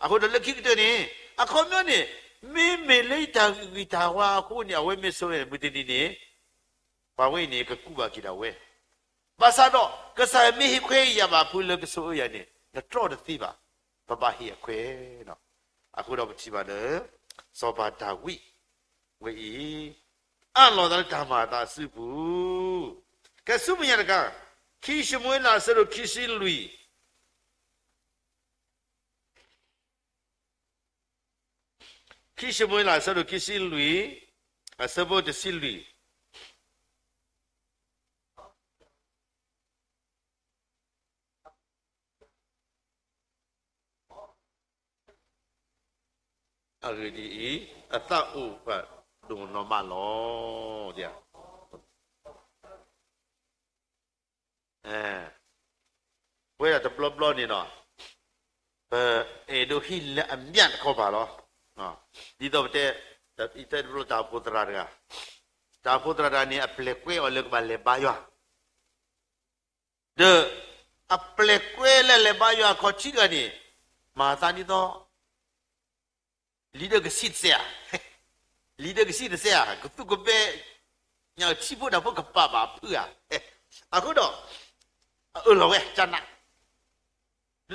အဃိဒီးလၢခံကတၢၢ်န့ၣ် အခီပညီန့ၣ် မ့မ့ၢ်လၢယတၢ်ဂံၢ်တၢ်ဝါအဃိန့ၣ် အဝဲမ့ၢ်ဆိၣ်အၢယၤန့ၣ် မုၢ်တနံၤန့ၣ် ပှၤဝဲအံၤန့ၣ် ကကူးဘၣ်က့ၤဒၣ်ဝဲ. ဘၣ်ဆၣ်ဒီး ကစၢ်ယွၤမ့ၢ်ဟ့ၣ်ခွဲးယာ်ဘၣ်ဖုလၢကဆိၣ်အၢယၤန့ၣ် နတြီတသ့ဘၣ်, ပဘၣ်ဟ့ၣ်အခွဲးလီၤ. အဃိဒီးပထံၣ်ဘၣ်လၢ စီၤပၤဒၤဝံး ဝဲအံၤ အးလီၤသးလၢတၢ်မၤအသးအစုပူၤ, ကဲဆူမဲာ်ညါတခါ, ခံၡမူၤအ့လးအဆၢဒိၣ်ခံဆံလွံၢ် ခံၡမူၤအ့လးအဆၢဒိၣ်ခံဆံလွံၢ် အဆၢဖိတဆံလွံၢ် အဂ့ၢ်ဒ်အံၤ, အသးအိၣ်ဖးဒိၣ်နီၢ်မးလီၤ. ပဝဲဒၣ်တဘျီဘျီန့ၣ်ဒီး ပအဲၣ်ဒိးဟံးလၢအမျးတခီပၤလီၤ. ဒ်သိးပတဲ ယတဲတဘျီတၢ်အိၣ်ဖှိၣ်သရၣ်တဂၤ, တၢ်အိၣ်ဖှိၣ်သရၣ်တဂၤန့ၣ် အပျဲၢ်ကွဲအီၤလၢကဘၣ်လဲၤဘါယွၤ ဒီးအပျဲၢ်ကွဲလၢလဲၤဘါယွၤအခီၣ်ထံးတဂၤန့ၣ် မၤသးဒ်သိး လံာ်ဒၢကဆံးတစဲးဧါ, လံာ်ဒၢကဆံးတစဲးဧါ, ကသူၣ်ကဘဲ ညၣ်ထံဖိတၢ်ဖိကပာ်ဘၣ်အဖုဧါ. အဃိဒီး အအၢၣ်လီၤဝဲ ကနၣ်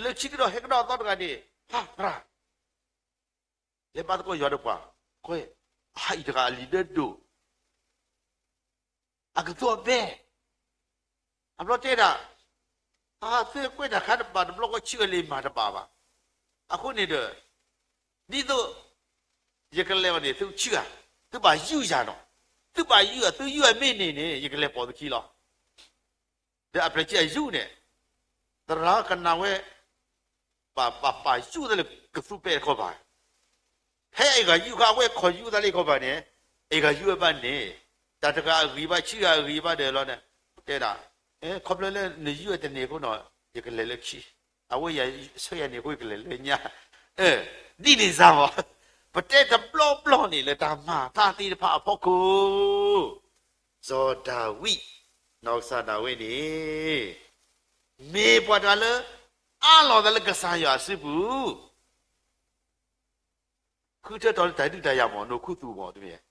လၢခံကဒီးဟဲကဒီးအသီတဂၤန့ၣ်, ဟါ, သရၣ်, လဲၤဘါသကိးယွၤဒီးပှၤ, ကွဲး, အဟါအံၤတဂၤအလံၤဒၢဒိၣ်, အကသူအဘဲ, အဘျီတဲဒၣ်, အသုကွဲးတၢ်ခါတဘၣ်တဘျီဃီ ဆံးဂၤလံမၤတဘၣ်ဘၣ်. အဃိန့ၣ်ဒီး, ဒ်သိး ယကလဲၤအီၤန့ၣ် သုဆံးဂၤ, သုဘၣ်ယုၢ်ယၤနီၤ, သုဘၣ်ယုၢ်ယၤ, သုယုၢ်အမ့ၢ်န့ၢ်န့ၣ် ယကလဲၤပိာ်သုခံလီၤ. ဒီးအပျဲၢ်ကံအယုၢ်န့ၣ်, သရၣ်ကနၣ်ဝဲ, ဘၣ်ပာ်ယုၢ်သးလၢကသူပဲတခီဘၣ်, ဖဲအဂၤယုၢ်ခါ အဝဲခိးယုၢ်သးလၢခီဘၣ်န့ၣ်, အဂၤယုၢ်ဝဲဘၣ်န့ၣ်, တၢ်တဂၤအဂံၢ်ဘါ ဆံးဂၤအဂံၢ်ဘါဒီးလီၤန့ၣ်, တဲဒၣ်, ခီဖျိလၢနယုၢ်တန့ၢ်အဃိနီၤ ယကလဲၤလၢခံ, အဝဲယဆၢယၤန့ၢ်အဃိ ယကလဲၤလၢညါ, ဒ်န့ၣ်စ့ၢ်မး, ပတဲတဘျီဘျီန့ၣ် လၢတၢ်မၤတၢ်သ့ၣ်တဖၣ်အဖီခိၣ်, စီၤဒၤဝံး, နီၢ်ကစၢ်ဒၣ်ဝဲန့ၣ်, မ့ၢ်ပှၤတဂၤလၢ အးလီၤသးလၢကစၢ်ယွၤအစုပူၤ, ဃုထၢထီၣ်လၢတၢ်ဒုးတၢ်ယၤမ့ၢ် နအိၣ်ခူသူၣ်မ့ၢ်တမ့ၢ်,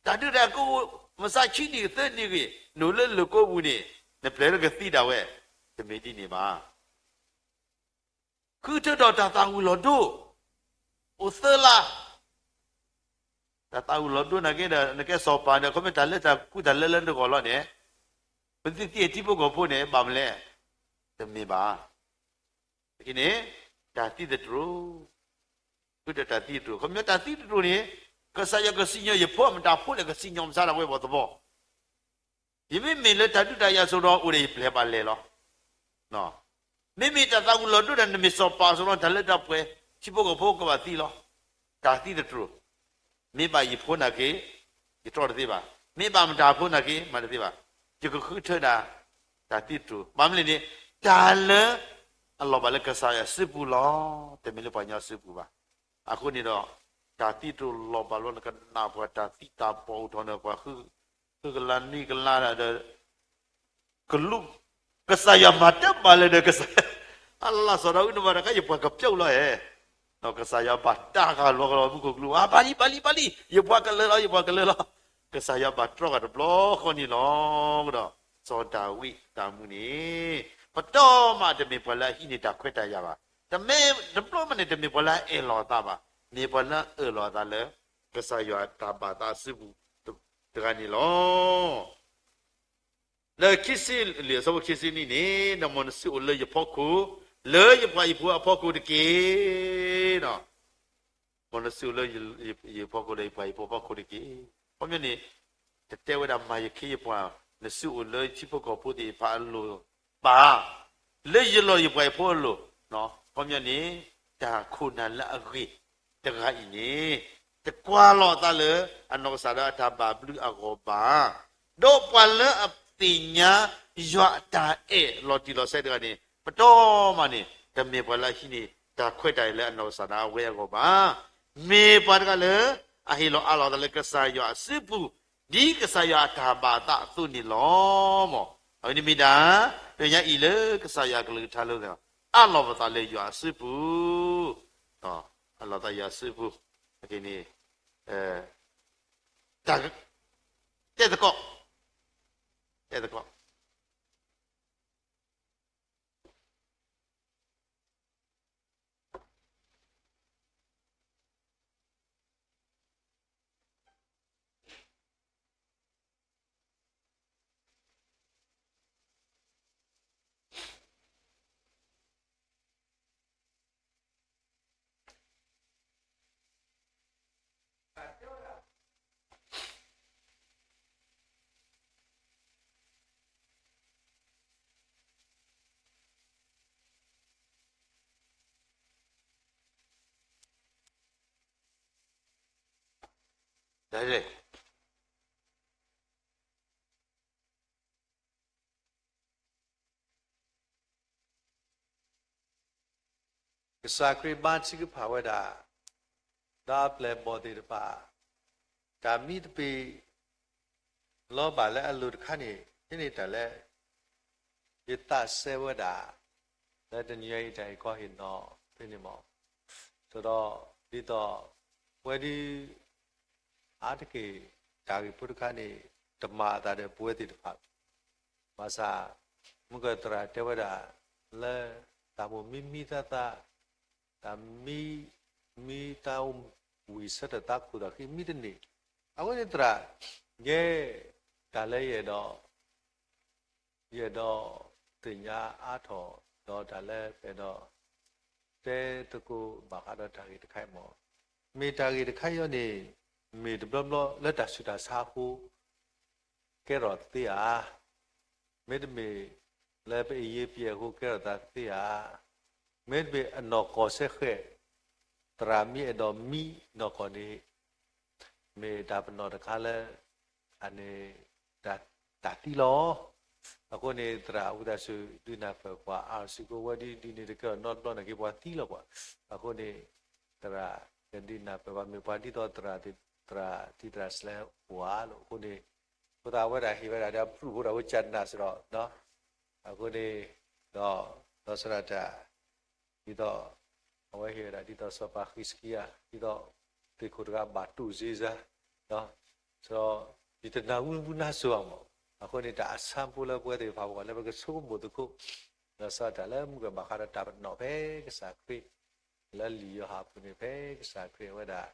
တၢ်ဒုးတၢ်ယၤကအိၣ် မုၢ်ဆါဆံနံၣ်ဂ့ၤသၢနံၣ်ဂ့ၤ နအိၣ်လၢလၢၢ်ကိးပူၤန့ၣ် နပျဲၢ်လၢကသံဒၣ်ဝဲ, တမ့ၢ်ဒ်န့ၣ်ဘၣ်. ဃုထၢထီၣ်တၢ်သးဝံၤလီၤဒိ, အိၣ်သၢလါ, တၢ်သးဝံၤလီၤဒိနာ်က့ဒီး နကဲစီၤပၤဒီး ခီဖျိတၢ်လၢတၢ်ကူတၢ်လၢလၢနဂီၢ်လီၤန့ၣ်, ပသံသံထံဖိကီၢ်ဖိန့ၣ် ဘၣ်မနုၤလဲၣ်, တမ့ၢ်ဘၣ်. န့ၣ်, တၢ်သံသတြိာ်, ဃုထၢတၢ်သံသတြိာ်, ခီဖျိတၢ်သံသတြိာ်န့ၣ်, ကစၢ်ယွၤကစံၣ်ညီၣ်ယဖိ မတၤဖိလဲၣ် ကစံၣ်ညီၣ်မဆါတၢ်ဝဲဘီၣ်သဘီၣ် ယမ့မ့ၢ်လၢတၢ်ဒုးတၢ်ယၤစိၤဒီး အိၣ်ဒီးယပျဲၢ်ဘၣ်လဲၤလီၤ. မ့မ့ၢ်တၢ်သးဝံၤလီၤဒိဒီး နမ့ၢ်စီၤပၤစိၤဒီး တၢ်လၢတၢ်ပှဲၤ ထံဖိကီၢ်ဖိကဘၣ်သံလီၤ. တၢ်သံသတြိာ်, မ့ၢ်ဘၣ်ယဖိနာ်က့, ယတြီတသ့ဘၣ်. မ့ၢ်ဘၣ်မတၤဖိနာ်က့ မၤတသ့ဘၣ်. ယကဃုထၢဒၣ် တၢ်သံသတြိာ်. ဘၣ်မနုၤလဲၣ်န့ၣ်, တၢ်လၢအလီၤဘၣ်လၢကစၢ်ယွၤစုပူၤလီၤ. တမ့ၢ်လၢပှၤကညီစုပူၤဘၣ်. အဃိန့ၣ်ဒီး, တၢ်သံသတြိာ်လီၤဘၣ်လီၤ နကနၣ်ပှၤတၢ်သံတၢ်ပီၣ်အိၣ်ထီၣ်န့ၣ် ပှၤ ဃုကလါနွံကလါဒီး ကလူး, ကစၢ်ယွၤမၤတၢ်ဘၣ်လၢဒီးကစၢ်, အလၢ်စီၤဒၤဝံးန့ၣ်မၤတခါ ယပှၤကပျီလီၤဧါ. ကစၢ်ယွၤဘၣ်တၢ်ဂၤလီၤကဒီးမူခိၣ်ကလူး, ဘၣ်လံ ဘၣ်လံ ဘၣ်လံ, ယပှၤကလၢာ်လီၤ ယပှၤကလၢာ်လီၤ. ကစၢ်ယွၤဘၣ်တြီဂၤတဘျီဃီန့ၣ်လီၤ. ဒီးစီၤဒၤဝံးတၢ်မူန့ၣ်, ပတီၢ်မးတမ့ၢ်ပှၤလၢအဟံးန့ၢ်တၢ်ခွဲးတၢ်ယာ်ဘၣ်. တမ့ၢ်တဘျီမးန့ၣ် တမ့ၢ်ပှၤလၢအအဲၣ်လီၤအသးဘၣ်. မ့ၢ်ပှၤလၢအအၢၣ်လီၤအသးလၢ ကစၢ်ယွၤတၢ်ဘၣ်သးအစုပူၤတဂၤန့ၣ်လီၤ. လၢခံဆံလွံၢ် အဆၢဖိခံဆံနွံန့ၣ်, ဒီးမ်နစုအိၣ်လၢယဖီခိၣ်, လၢယပှၤဟံၣ်ဖိအဖီခိၣ်တက့ၢ်. မ်နစုအိၣ်လၢယဖီခိၣ် လၢယပှၤဟံၣ်ဖိအဖီခိၣ်တက့ၢ်. ခီပညီန့ၣ်, တတဲဝဲဒၣ်မၤယခ့ယပှၤ, နစုအိၣ်လၢထံဖိကီၢ်ဖိသ့ၣ်တဖၣ်အလိၤဘၣ်. လၢယလီၢ်ယပှၤဟံၣ်ဖိအလိၤ, ခီပညီန့ၣ်, တၢ်ခိၣ်နၢ်လၢအဂ့ၤတဂၤအံၤန့ၣ်, တကွၢ်လီၤအသးလၢအနီၢ်ကစၢ်ဒၣ်အတၢ်ဘၣ်ဘျုးအဂီၢ်ဘၣ်. ဒီးပှၤလၢအသ့ၣ်ညါယွၤအတၢ်အဲၣ်လီၤတံၢ်လီၤဆဲးတဂၤန့ၣ်, ပတီၢ်မးန့ၣ် တမ့ၢ်ပှၤလၢအဟံးန့ၢ်တၢ်ခွဲးတၢ်ယာ်လၢအနီၢ်ကစၢ်ဒၣ်အဝဲအဂီၢ်ဘၣ်. မ့ၢ်ပှၤတဂၤလၢအဟ့ၣ်လီၤအးလီၤအသးလၢကစၢ်ယွၤအစုပူၤ, ဒ်ကစၢ်ယွၤအတၢ်ဘၣ်သးအသိးန့ၣ်လီၤ. မ်အဝဲန့ၣ်မ့ၢ်ဒၣ် ပညါအံၤလၢကစၢ်ယွၤအကလုၢ်ကထါလၢ အးလီၤပသးလၢယွၤအစုပူၤ, အးလီၤသးယွၤအစုပူၤ, န့ၣ်, တၢ်, တဲသကိး, တဲသကိး. ကစၢ်ခရံာ်ဘါထုကဖၣ်ဝဲဒၣ် ဒီးအပျဲၢ်အဘီၣ်သ့ၣ်တဖၣ် တၢ်မံတပ့ၤလီၤဘၣ်လၢအလိၤတခါန့ၣ် ဖဲန့ၣ်တၢ်လၢ ယသးစဲဝဲဒၣ် လၢတနံၤအံၤတၢ်ဟ့ၣ်ခီဟ့ၣ်နီၤဖဲန့ၣ်မး, ဒီးဒ်သိး ပဝဲဒၣ် အါတက့ၢ် တၢ်ဂ့ၢ်ဖိတခါန့ၣ် တမၤအသးဒီးပဝဲသ့ၣ်တဖၣ်, ဘၣ်ဆၣ် မုၢ်ကၢၢ်သရၣ်တဲဝဲဒၣ် လၢတၢ်မိၣ်မံမံသးသး, တၢ်မံ, မံတၢ်ဝံၣ်ဆၢထၢၣ်သးခိၣ်သးဃံမံတန့ၢ်, အဃိန့ၣ်သရၣ်, ယဲ, တၢ်လၢယအဲၣ်ဒိး ယအဲၣ်ဒိးသ့ၣ်ညါအါထီၣ်ဒီးတၢ်လၢပအဲၣ်ဒိး တဲသကိးဘၣ်ဃးဒီးတၢ်ဂ့ၢ်တခါအံၤမ့ၢ်, မ့ၢ်တၢ်ဂ့ၢ်တခါအံၤအံၤန့ၣ်, မ့ၢ်တဘျီဘျီလၢတၢ်ဆူးတၢ်ဆါအဃိ ကဲထီၣ်သ့ဧါ, မ့တမ့ၢ်လၢပအံၣ်ယ့ပယဲၢ်အဃိကဲထီၣ်သးသ့ဧါ, မ့တမ့ၢ်အနီၢ်ကီၢ်စဲဃဲး, သရၣ်မံအဲၣ်ဒိးမံနီၢ်ကီၢ်န့ၣ် မ့ၢ်တၢ်ပနီၣ်တခါလၢ အန့ၣ် တၢ်သံလီၤ. အဃိန့ၣ် သရၣ်အဝံသးစူၤဒုးနၢ်ပၢၢ်ပှၤအါစုကဝဲၤဒ်ဒ်န့ၣ်တကဲထီၣ်နီတဘျီန့ၣ်က့ၤပှၤသံလီၤပှၤ, အဃိန့ၣ် သရၣ်ကဒုးနၢ်ပၢၢ်ပှၤမ့ၢ်ပှၤဒ်သိးသရၣ်, သရၣ်သံသရၣ်စလဲအိၣ်ဧါလိၤ အဃိန့ၣ်, အဃိသတးအဝဲဒၣ်ဟ့ၣ်ဝဲဒၣ်ဒီးအပြုၣ်ဖိဒီးဝဲကနၣ်စ့ၢ်ဒီး, အဃိန့ၣ်, ဒီး, ဒီးစရၣ်တၢ် ဒ်သိး အဝဲဟ့ၣ်ဝဲဒၣ်ဒ်သိးစီၤပၤဃံးစကံယၤ ဒ်သိး သ့ၣ်ခိၣ်တဂၤဘၣ်တိၢ်စ့စါ, ဒီး ယတနၢ်ဟူဝူနၢ်စိၤအမး, အဃိန့ၣ် တၢ်အဆၢဖိလၢပဝဲသ့ၣ်တဖၣ်ပဂီၢ်လၢပကဆိကမိၣ်သကိး, ဒီးစးတၢ်လၢမုၢ်ကဘၣ်ဃးဒီးတၢ်ပနီၣ်ဖဲကစၢ်ခရံာ်, လၢလံာ်ယိၤဟၣ်အပူၤန့ၣ် ဖဲကစၢ်ခရံာ်အဝဲဒၣ်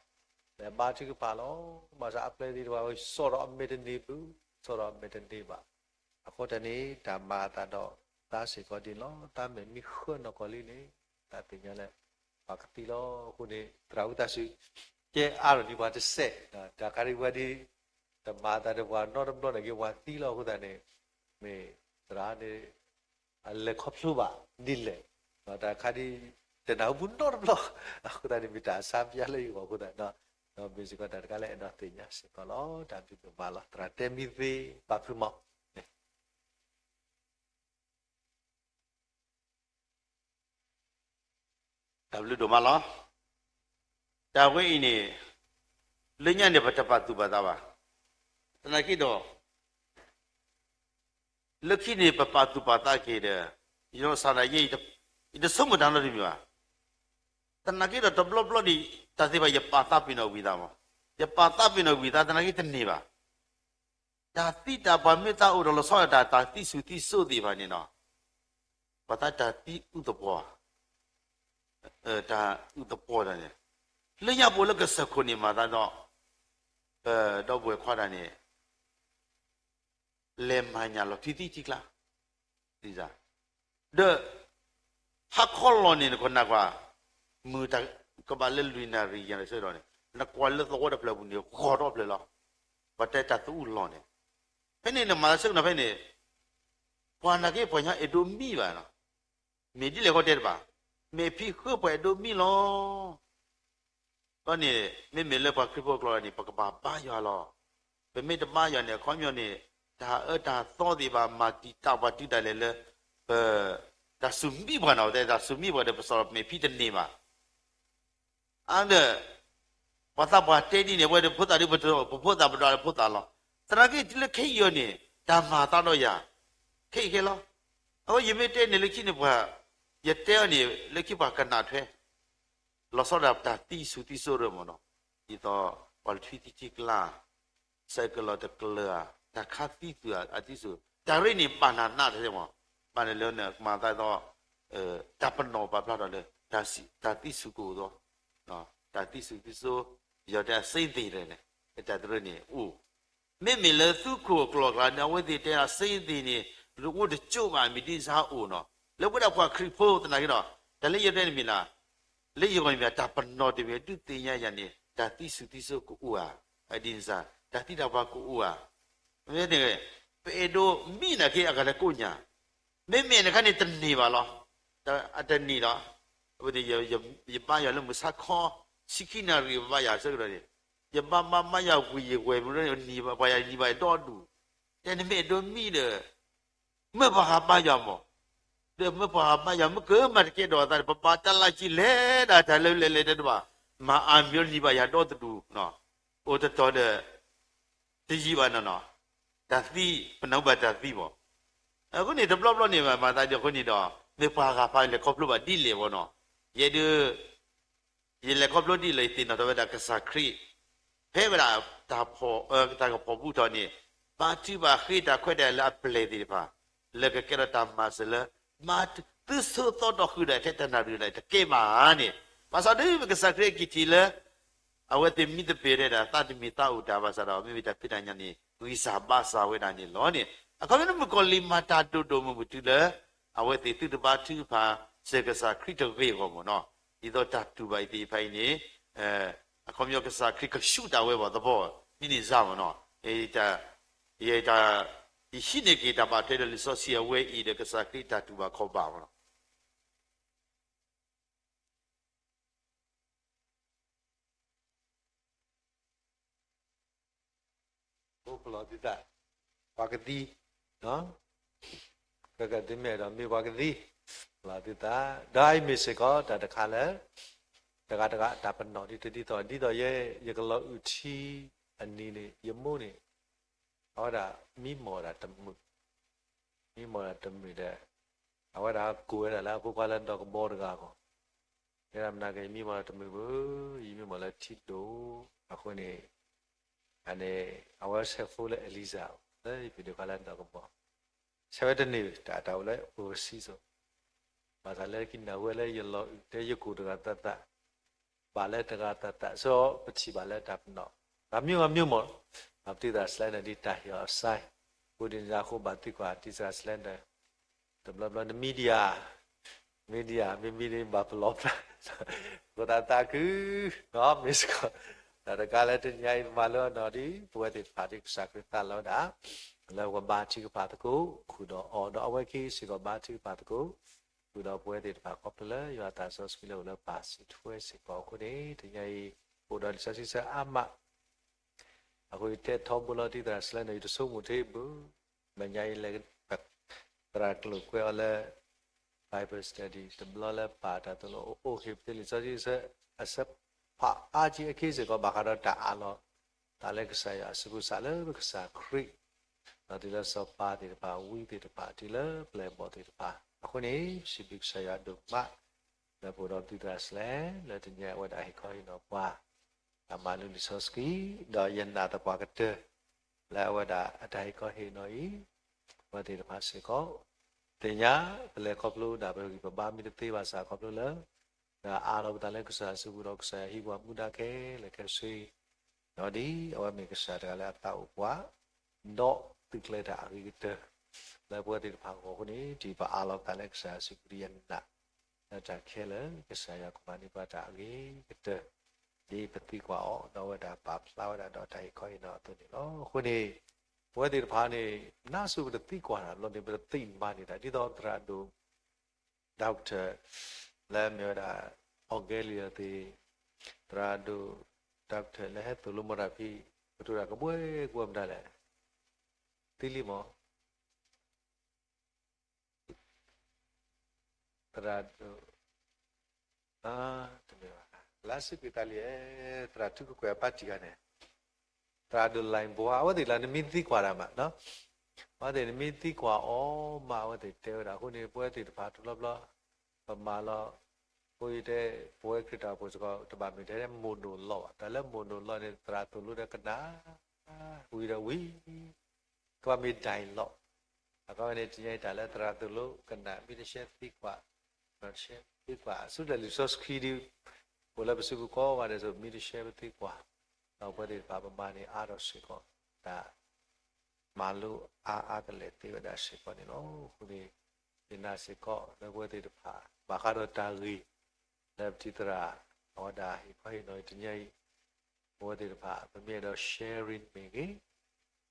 လဲၤဘါထုကဖၣ်လီၤ. ဘၣ်ဆၣ်အပျဲၢ်သ့ၣ်တဖၣ် စီၣ်ထီၣ်အမဲာ်တန့ၢ်ဘၣ်, စီၣ်ထီၣ်အမဲာ်တန့ၢ်ဘၣ်. အဃိတၢ်န့ၣ် တၢ်မၤအသးဒီးသးစ့ၢ်ကီးဒ်န့ၣ်လီၤ. တၢ်မဲာ်မံဃၢနီၢ်ကီၢ်လံန့ၣ် တၢ်သ့ၣ်ညါလၢ ပှၤကသံလီၤ. အဃိန့ၣ် သရၣ်ဝံသးစူၤ ကဲအါထီၣ်န့ၢ်ပှၤတစဲး, တၢ်ခါဒ်ဝဲဒ် တမၤအသးဒီးပှၤနီတဘျီန့ၣ်က့ၤပှၤသံလီၤ. အဃိသတးန့ၣ် မ့ၢ်သရၣ်န့ၣ် အလဲၤခီဖျိဘၣ်ဒ်လဲၣ်, တၢ်ခါဒ် တနၢ်ဟူပူၤနီတဘျီ, အဃိသတးန့ၣ် မ့ၢ်တၢ်အဆါပယါလၢယဂီၢ်အဃိသတး, ဒီးမ့ၢ်စ့ၢ်ကီးတၢ်တခါလၢအဲၣ်ဒိးသ့ၣ်ညါစ့ၢ်ကီးလီၤ. တၢ်ဘျုးဒိၣ်မးလီၤ. သရၣ်တဲမံသ့ဘၣ်ဖုမီၤ တၢ်ဘျုးဒိၣ်မးလီၤ. တၢ်ဝဲအံၤန့ၣ် လၢညါန့ၣ် ပတပာ်သူၣ်ပာ်သးဘၣ်. သနာ်က့ဒီး လၢခံန့ၣ် ပပာ်သူၣ်ပာ်သးက့ၤဒီး ယနီၢ်ကစၢ်ဒၣ်ယဲ ယတဆိကမိၣ်တၢ်နီတမံၤဘၣ်. သနာ်က့ဒီးတဘျီဘျီန့ၣ် တၢ်သ့ၣ်တဖၣ်ယပာ်သးပ့ၤနီၣ်ဝံၤသးမး, ယပာ်သးပ့ၤနီၣ်ဝံၤသး သနာ်က့တန့ၢ်ဘၣ်. တၢ်သံတၢ်ပှၢ်မ့ၢ်သးအိၣ်ဒီးလီၤဆီဒၣ်တၢ် တၢ်သံစူၤသံစိသ့ၣ်တဖၣ်န့ၣ်နီၤ, ပှၤသးတၢ်သံအုသပှီၤ, တၢ်အုသပှီၤတၢ်န့ၣ်, လၢညါပအိၣ်လၢကစၢၢ်ခိၣ်န့ၣ် မၤသးဒီး ဒီပုၢ်ဝဲၢ်ခွါတၢ်န့ၣ် လဲၤမၤညၣ်လီၤထွံသံထံကျါ, ဒီး ဟါခီလီၤန့ၣ် နကနၣ်ကွၢ်, မုၢ်ကဘၣ်လၢလွံၢ်နၣ်ရံၣ်ယၤတဆၢဒီးန့ၣ် နကွၢ်လၢသဝီတဖျၢၣ်ပူၤန့ၣ် ဂီၤထီၣ်ဖျၢၣ်လီၤ. ပှၤတဲတၢ်သးအုးလီၤန့ၣ်, ဖဲန့ၣ်နမၤသးဆၢကတီၢ်ဖဲန့ၣ် ပှၤနာ်က့ပှၤညါအဲၣ်ဒိးမံဘၣ်နီၤ, မ့ၢ်ဒ်လဲၣ်ဃီတဲတဘၣ်, မ့ၢ်ဖံဃၢပှၤအဲၣ်ဒိးမံလီၤ. ဒီးန့ၣ် မ့မ့ၢ်လၢပှၤခရံာ်ဖိအကျိာ်န့ၣ် ပကဘၣ်ဘါယွၤလီၤ. ပမ့ၢ်တဘါယွၤန့ၣ် အခီပညီန့ၣ် တၢ်အၢတၢ်သီသ့ၣ်တဖၣ် မၤတံာ်တာ်ပှၤတုၤဒၣ်လဲာ်လၢ ပ တၢ်စူၤမံပှၤနီၤ, ပတဲတၢ်စူၤမံပှၤဒီး ပစီၣ်လီၤမ့ၢ်ဖံတန့ၢ်ဘၣ်. အါဒီး ပှၤသးပှၢ်တဲဒ်န့ၣ် ဝဲဒၣ်ဖိသၣ်ဒ် ပဖိသၣ်ပဒိၣ်လၢဖိသၣ်လီၤ. သနာ်က့လၢခဲအံၤအီၤန့ၣ် တၢ်မၤသးဒီးယၤ ခဲအံၤခဲလီၤ. အဝဲယမ့ၢ်တဲန့ၣ်လၢခံန့ၣ်ပှၤ ယတဲအီၤန့ၣ် လၢခံပှၤကနၣ်ထွဲ လီၤဆီဒၣ်တၢ်သံစူၤသံစိရၢမးနီၤ, ဒ်သိးပှၤလၢထွံသံထံကျါ စဲးကလီၤတကျၢၤဧါ, တၢ်ခါသံသူၣ်အသံစူၤ, တၢ်ရ့န့ၣ်ဘၣ်နၤနးတမး, ဘၣ်နၤလၢနမၤသးဒီး တၢ်ပနီၣ်ပာ်ဖျါထီၣ်လၢ တၢ်သံစူၤကအိၣ်သီ, တၢ်သံစူၤသံစိ, ယတဲအစ့သ့ၣ်လဲၣ်န့ၣ် တၢ်တရ့န့ၣ်အိၣ် မ့မ့ၢ်လၢသုးခိၣ်အကျိာ်အကျါန့ၣ် အဝဲသ့ၣ်တဲအစ့သ့ၣ်န့ၣ် တအိၣ်တကၠိၣ်ဘၣ် မ့ၢ်ဒ်စါအိၣ်နီၤ, လၢဝဲဒၣ်ပှၤခရံာ်ဖိသနာ်က့ဒီး တၢ်လၢယတဲန့ၣ်မ့ၢ်လၢ လၢယဂီၢ်န့ၣ်မ့ၢ် တၢ်ပနီၣ်တမ့ၢ်ဒုးသ့ၣ်ညါယၤန့ၣ် တၢ်သံစူၤသံစိကအိၣ်ဧါ, ဒ်န့ၣ်စါ တၢ်သံတၢ်ပှၢ်ကအိၣ်ဧါ, မ့ၢ်န့ၣ် ပအဲၣ်ဒိးမံနာ်က့အဂၤတကိးညါ, မ့မ့ၢ်နခါန့ၣ်တန့ၢ်ဘၣ်လီၤ, အတန့ၢ်လီၤ, အဝဲန့ၣ် ယဘါယွၤလၢမုၢ်ဆါခီ ဆံခံနၣ်ရံၣ်ဘါယွၤဆၢကတီၢ်န့ၣ်, ယဘါဘါဘါယွၤဝံၤယဝဲၢ်မုၢ်န့ၣ် နံၤဘၣ်ပှၤယၤနံၤဘၣ်ယဒီဒူၣ်, တဲနမ့ၢ်အဲၣ်ဒိးမံဒီး မ့ၢ်ပှၤဂၤဘါယွၤမး, ဒီးမ့ၢ်ပှၤဂၤဘါယွၤ မ့ၢ်ကမၤတကဲဒီးအသးန့ၣ် ပဘၣ်တၢ်လၢကံလဲၤဒၣ်တၢ်လၢလဲၤလဲၤတဲတဘၣ်, မၤအါမံၤနံၤဘၣ်ယၤဒီတဒူၣ်, အိၣ်တတီၤဒီး တယံာ်ဘၣ်နီၤနီၤ, တၢ်သံ ပနၢ်ဟူဘၣ်တၢ်သံမး, အဃိန့ၣ်တဘျီဘျီန့ၣ် မၤသးဒ်အဃိန့ၣ်ဒီး မ့ၢ်ပှၤဂၤဖးလဲၤခီဖျိဘၣ်ဒ်လဲၣ်မးနီၤ, ယဲဒၣ် ယလဲၤခီဖျိဒ်လဲၣ် ယသ့ၣ်နီၣ်ထီၣ်ဝဲဒၣ်ကစၢ်ခရံာ် ဖဲဝဲဒၣ် တၢ်ကဖီၣ်ဘူးထီၣ်န့ၣ် ဘါထုဘၣ်ဃ့တၢ်ခွဲးတၢ်ယာ်လၢအပျဲၢ်သ့ၣ်တဖၣ် လၢကကဲထီၣ်တၢ်မၤစၢၤလၢ ဘါ သုဆိးသီဒီးဃုာ်ဒီးထဲတနၣ်ရံၣ်ဒၣ်တကဲဘၣ်ဧါန့ၣ်, ဘၣ်ဆၣ်ဒီးပကစၢ်ခရံာ်အက့ၤထံၣ်လၢ အဝဲသ့ၣ်မံသပ့ၤထဲဒၣ် သးတမ့ၢ်သးအိၣ်တၢ်ဘၣ်ဆၣ်ဒီး မ့မ့ၢ်တၢ်ဖံးတၢ်ညၣ်န့ၣ် ဂံၢ်စၢ်ဘါစၢ်ဝဲဒၣ်န့ၣ်လီၤန့ၣ်, အခီပညီမုၣ်ကီၤလံၢ်မၤတၢ်ဒိၣ်ဒိၣ်မုၢ်မုၢ်တုၤလၢ အဝဲသ့ၣ်သုတဘါထုကဖၣ်စၢၤကစၢ်ခရံာ်တဂ့ၤအဂီၢ်မ့ၢ်နီၤ, ဒ်သိးတၢ်တူၢ်ဘၣ်အံၤသ့ၣ်တဖၣ်အံၤန့ၣ် အခီပညီကစၢ်ခရံာ်ကဆူးတၢ်ဝဲဘၣ်သပှၢ် ဒ်န့ၣ်စ့ၢ်မ့ၢ်နီၤ, ယ ယဟံးန့ၢ်က့ၤတၢ်ဘၣ်ထွဲဒီးလံာ်စီဆှံအဝဲအံၤဒီး ကစၢ်ခရံာ်တၢ်တူၢ်ဘၣ်ခီၣ်ဘၣ်မ့ၢ်နီၤ. အိၣ်ဖျိသုသး, ပှၤကသံ, ကကဒမ့ၢ်ဒီးမ့ၢ်ပှၤကသံ, ဖျိသုသး, ဒီးအံၤမ့ၢ်စ့ၢ်ကီးတၢ်တခါလၢ တဂၤတဂၤတၢ်ပနီၣ်ဒ်တဒ်သိး ဒ်သိးယဲ ယကလီၤအုၣ်ထံအနံၤန့ၣ် ယမိၢ်န့ၣ် အဝဲဒၣ်မံမီၢ်ဒၣ်တမုာ်, မံမီၢ်ဒၣ်တမုာ်ဒီး အဝဲဒၣ်ကိးဝဲဒၣ်လၢအဖိခွါလၢဒီးကဘီတဂၤအဂီၢ်, တဲဒၣ်မနုၤက့ ယမံမီၢ်တမုာ်ဘၣ်, ယမံမီၢ်လၢထံဒိၣ်, အဃိန့ၣ် အန့ၣ် အဝဲဆဲးဖိလၢ Eliza လၢယဖံးဒိၣ်ခွါလၢဒီးကဘီ, ဆဲးဝဲတန့ၢ် တၢ်တၢ်အိၣ်လၢ overseas ဘၣ်ဆၣ်လၢကနၢ်ဟူဝဲလၢယလီၤအုၣ်တဲယကိၢ်တဂၤသးသး ဘၣ်လၢတဂၤသးသး ဆိပထံၣ်ဘၣ်လၢတၢ်ပနီၣ် ဂၤမံၤဂၤမံၤမ့ၢ် ပတံၤသရၣ် Slender ဒ်တၢ်ဟ့ၣ်အီၤအစဲ အဃိဒ်န့ၣ်အဃိ ဘၣ်သံကွၢ်တံၤသရၣ် Slender တဘျီဘျီ န media, media မ့မ့ၢ်န့ၣ် ဘၣ်ပလီၢ်ပျၢ် ပသးသးခု မ့ၢ်စ့ၢ်ကီး တၢ်တခါလၢတနံၤအံၤ ပမၤလိအီၤနီၤဒ် ပဝဲသ့ၣ်တဖၣ်ဒ်ကစၢ်ခရံာ်သးလီဝဲဒၣ် လၢပကဘါထုကဖၣ်သကိးဃုာ်ဒီးအီၤ ဒီးအဝဲခံစ့ၢ်ကီးဘါထုကဖၣ်သကိး ဃုာ်ဒီးပဝဲသ့ၣ်တဖၣ် ခီဖျိလၢယွၤအသးစီဆှံလၢအိၣ်လၢပၢ်စုထွဲစ့ၢ်ကီးအဃိန့ၣ် တနံၤအံၤ အိၣ်ဒီးလံာ်စီဆှံဆၢအါမး အဃိယတဲထီဘိလီၤတံၤသရၣ် Slender န့ၣ် ယတဆိကမိၣ်ထဲအံၤဘၣ် မဲာ်ညါအံၤလဲၤ သရၣ်ကျိာ်ကွဲးအီၤလၢ Bible study တဘျီလၢပာ်တၢ်သိၣ်လိ အိၣ်ဟ့ၣ်ပသ့လံာ်စီဆှံဆၢ အဆၢဖးအါက့အခံစ့ၢ်ကီး ဘၣ်ဃးဒီးတၢ်အးလီၤ တၢ်လၢကစၢ်ယွၤအစုပူၤစးလၢပကစၢ်ခရံာ် ဒီးတုၤလၢစီၤပၤသ့ၣ်တဖၣ် ဝံသ့ၣ်တဖၣ် တုၤလၢပျဲၢ်ဘီၣ်သ့ၣ်တဖၣ် အဃိန့ၣ် ပစံးဘျုးကစၢ်ယွၤဒိၣ်မး လၢပအိၣ်ဒီးတံၤသရၣ် Slender လၢတနံၤအံၤအဝဲဒၣ်ဟ့ၣ်ခီဟ့ၣ်နီၤပှၤ တၢ်မၤလိလံာ်စီဆှံ ဒီးယနာ်သပှၢ်ကတၢၢ် လၢအဝဲဒၣ်အတၢ်ဟ့ၣ်ခီဟ့ၣ်နီၤအံၤ အဝဲသ့ၣ်တဖၣ်စ့ၢ်ကီး သ့ၣ်ညါ ပလဲၤခီဖျိဒၣ်ပဂံၢ်ပဘါမ့ၢ်တသ့ဘၣ်ဆၣ်ခီဖျိလၢ ဒီးအးလီၤပသးလၢကစၢ်အစုပူၤဒီးကစၢ်ယွၤဟံးပှၤမူဒါခဲလၢာ်ခဲဆ့ ဒီးဒ်အဝဲမ့ၢ်ကစၢ်တဂၤလၢအသးအိၣ်ပှၤ ဒီးသုးကျဲၤတၢ်အဂ့ၤကတၢၢ် လၢပဝဲသ့ၣ်တဖၣ်အဂီၢ်အဃိန့ၣ် ဒ်ပအးလီၤပသးလၢကစၢ်အစုပူၤဒ်ယနာ် လၢတၢ်ခဲလၢာ် ကစၢ်ယွၤကမၤန့ၢ်ပှၤတၢ်အဂ့ၤကတၢၢ် ဒ်ပသံကွၢ်အီၤ ဒီးအဝဲဒၣ်ပာ်ဖျါဝဲဒၣ်ဒီးတၢ်ဟ့ၣ်ခီဟ့ၣ်နီၤအသိးန့ၣ်လီၤ. အဃိန့ၣ် ပဝဲသ့ၣ်တဖၣ်န့ၣ် နါစိၤပတသံကွၢ်တၢ်ဘျီန့ၣ် ပတသ့ၣ်ညါမၤန့ၢ်တၢ် ဒ်သိးသရၣ်ဒိၣ် doctor လၢမ့ၢ်ဝဲဒၣ် Australia သ့ၣ် သရၣ်ဒိၣ် doctor လၢဟဲသိၣ်လိမၤတၢ်ဖဲ ပတိၢ်တၢ်ကဘှဲကဘှဲမတၤလဲၣ် သံလံမး သရၣ်ဒိၣ် တမ့ၢ်ဘၣ် လါစ့ၢ်ကီးသးလံ သရၣ်ထူကကွဲၢ်အပၢ်တံၢ်ဂၤန့ၣ် သရၣ်ဒိၣ်လၢၣ်ဘှါ အဝဲသ့ၣ်လၢနမ့ၢ်သံကွၢ်တၢ်မး အဝဲသ့ၣ်နမ့ၢ်သံကွၢ်အီၤမး အဝဲသ့ၣ်တဲဝဲဒၣ် အဃိန့ၣ် ပဝဲသ့ၣ်တဖၣ်တဘျီဘျီ ပမၤလီၤ အဃိယတဲ ပဝဲခရံာ်ဖိစ့ၢ်ကီး တဘၣ်မ့ၢ်ထဲ monologue ဘၣ် တၢ်လၢ monologue န့ၣ် သရၣ်သိၣ်လိဒီးကနၣ် ဝံၤဒီးဝံၤ ကဘၣ်မ့ၢ် dialogue အဃိန့ၣ် တနံၤအံၤတၢ်လၢသရၣ်သိၣ်လိကနၣ် မ့ၢ်တရှဲသံကွၢ် မ့ၢ်တရှဲသံကွၢ် ဆူလဲၣ်လံာ်စီဆှံဒ် အိၣ်လၢပစုပူၤကိးဂၤဒဲးအသိး မ့ၢ်တရှဲပသံကွၢ် ဒီးပဝဲသ့ၣ်တဖၣ်ပမၤန့ၢ်အါထီၣ်စ့ၢ်ကီး တၢ်မၤလိအါအါကလဲာ်သ့ဝဲဒၣ်စ့ၢ်ကီးန့ၣ်လီၤ. အဃိန့ၣ် ယနာ်စ့ၢ်ကီး လၢပဝဲသ့ၣ်တဖၣ် ဘၣ်ဃးဒီးတၢ်ဂ့ၢ် လၢပတံၤသရၣ် အဝဲဒၣ်ဟ့ၣ်ခီဟ့ၣ်နီၤအံၤတနံၤအံၤ ပဝဲသ့ၣ်တဖၣ် ပမ့ၢ်အဲၣ်ဒိး sharing မ့ၢ်ဂ့ၤ,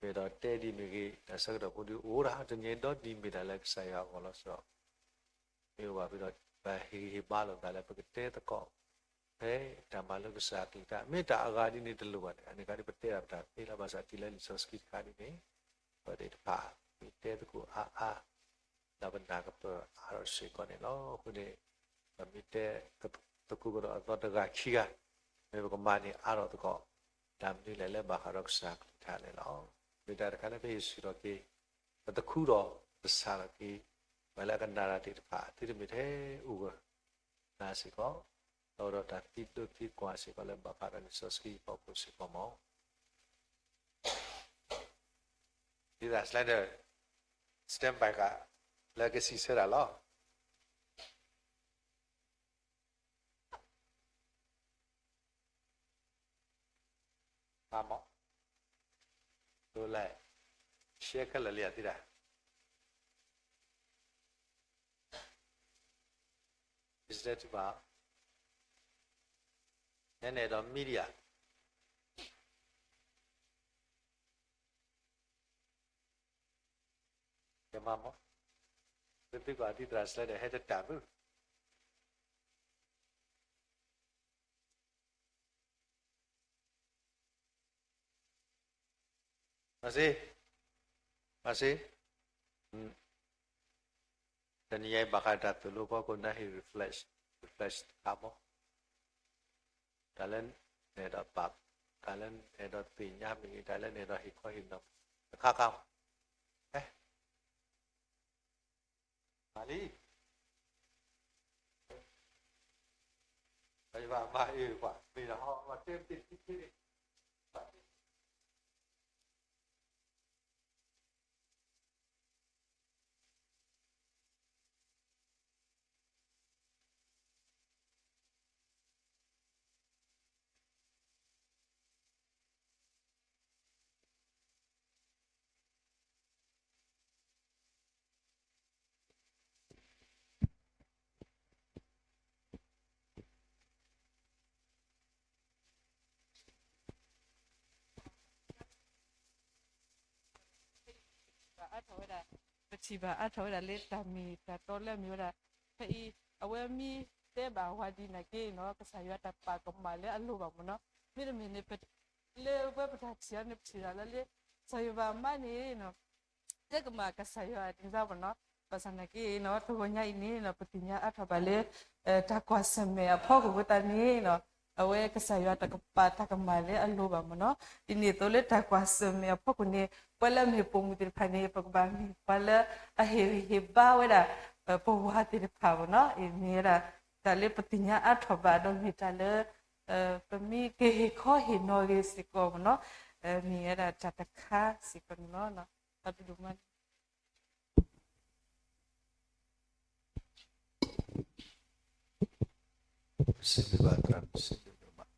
မ့ၢ်အဲၣ်ဒိးတဲဒ်မ့ၢ်ဂ့ၤ, တၢ်ဆၢကတီၢ်ဖိဒ်အိၣ်ဒၣ်တနံၤအံၤ ဒီးဒ်မ့ၢ်တၢ်လၢကစၢ်ယွၤအဂီၢ်လီၤစ့ၢ်ကီး မ့ၢ်အိၣ်ဘၣ်ဖဲဒီး ပဟ့ၣ်ဂံၢ်ဟ့ၣ်ဘါလိာ်သးလၢပကတဲသကိး ဖဲတၢ်မၤလိကစၢ်အကလုၢ်ကထါ မ့ၢ်တၢ်အဂၤဒ်န့ၣ်တလိၣ်ဘၣ်န့ၣ် အန့ၣ်ခါဒ်ပတဲဒၣ်ပတၢ်သ့လီၤ. ဘၣ်ဆၣ်တုၤလၢလံာ်စီဆှံတခါဒ်န့ၣ် ပဝဲသ့ၣ်တဖၣ် မ့ၢ်တဲသကိးအါအါ ဒီးပနၢ်ကပၢၢ်အါထီၣ်စ့ၢ်ကီးန့ၣ်လီၤ. အဃိန့ၣ် ပမ့ၢ်တဲသကိးကဒီးအသီတဂၤခံဂၤ မ့ၢ်ပကမၤန့ၢ်အါထီၣ်သကိး တၢ်မနုၤလဲၣ်လၢဘၣ်ဃးဒီးကစၢ်အကလုၢ်ကထါန့ၣ်လီၤ. မ့ၢ်တၢ်တခါလၢပဟ့ၣ်ဆူၣ်ထီၣ်က့ၤ ပသခူထီၣ်ပဆးထီၣ်က့ၤ ပှၤလၢအကနၣ်တၢ်သ့ၣ်တဖၣ် သုတမ့ၢ်ထဲအိၣ်ဂၢၢ် နၤစ့ၢ်ကီး ဒီးဒီးတၢ်သံဒိၣ်သံကွၢ်စ့ၢ်ကီးလၢဘၣ်ဃးဒီးလံာ်စီဆှံအဖီခိၣ်စ့ၢ်ကီးမး ဒ်သိး Slender stand by ဃာ် လၢကစံးဆၢတၢ်လီၤ. မးမး, ဒ်လဲၣ်, ရှဲခဲလၢာ်လံဧါသ့ဒၣ်, ယစဲးထံဘၣ်, နဲန့ၣ်ဒီး media ယမၤမး, ပသုကီးဒ်သရၣ်စလဲဒီး ဟဲတတၢ်ဘု မၤစ့, မၤစ့, တနံၤအံၤဘၣ်ဃးတၢ်သိၣ်လိဖီခိၣ်န့ၣ် ဟ့ၣ် refresh, refresh တခါမး, တၢ်လၢနအဲၣ်ဒိးပာ်, တၢ်လၢနအဲၣ်ဒိးသ့ၣ်ညါမ့ၢ်ဂ့ၤ, တၢ်လၢနအဲၣ်ဒိးဟ့ၣ်ခီဟ့ၣ်နီၤ, တခါခါ, ဟဲ မၤလံ, ယဘၣ်မၤအၢကွၢ် မ့ၢ်ဒီးဟီ မၤတဲတ့ၢ်တ့ၢ်တ့ၢ်, အါထီၣ်ဝဲဒၣ်, ပထံၣ်ဘၣ်အါထီၣ်ဝဲဒၣ်လၢတၢ်မ့ၢ်တၢ်တီလၢအမ့ၢ်ဝဲဒၣ်, ဖဲအံၤ အဝဲမ့ၢ်တဲဘၣ်ဝဲဒ်န့ၣ်က့နီၤ ကစၢ်ယွၤတၢ်ပာ်ကမၣ်လၢအလိၤဘၣ်မ့ၢ်နီၤ, မ့တမ့ၢ်န့ၣ် လၢဝဲပတၢ်ထံၣ်အီၤန့ၣ် ပထံၣ်ဒၣ်လၢလၢ ကစၢ်ယွၤဘၣ်မးန့ၣ် တဲကမၣ်ကစၢ်ယွၤဒ်န့ၣ်မ့ၢ်နီၤ, ဘၣ်ဆၣ်သနာ်က့နီၤ တဂီၤညါအံၤန့ၣ်နီၤ ပသ့ၣ်ညါအါထီၣ်ဘၣ်လၢ တၢ်ကွၢ်ဆၢၣ်မဲာ်အဖီခိၣ်အဃိသတးန့ၣ်နီၤ အဝဲကစၢ်ယွၤတၢ်ကပာ်တၢ်ကမၣ်လၢအလိၤဘၣ်မ့ၢ်နီၤ, ဒ်န့ၣ်အသိးလၢတၢ်ကွၢ်ဆၢၣ်မဲာ်အဖီခိၣ်န့ၣ် ပှၤလၢအမ့ၢ်ပိာ်မုၣ်သ့ၣ်တဖၣ်န့ၣ် ပကဘၣ်မ့ၢ်ပှၤလၢအဟ့ၣ်ဂံၢ်ဟ့ၣ်ဘါဝဲဒၣ် ပဝၤသ့ၣ်တဖၣ်မ့ၢ်နီၤ, အံၤမ့ၢ်ဝဲဒၣ် တၢ်လၢပသ့ၣ်ညါအါထီၣ်ဘၣ်ဒီးမ့ၢ်တၢ်လၢ ပမ့ၢ်ကဟ့ၣ်ခီဟ့ၣ်နီၤဂ့ၤစ့ၢ်ကီးမ့ၢ်နီၤ, မ့ၢ်ဝဲဒၣ်တၢ်တခါစ့ၢ်ကီးန့ၣ်လီၤ. တၢ်ဘျုးဒိၣ်မး စံးဘျုးဘၣ်သရၣ် စံးဘျုးဘၣ်,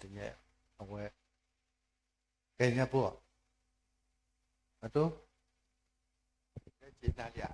တနံၤအံၤ အဝဲ ကဲညါဖိ, အတိ, ကဲက့ၤနၤလံဧါ,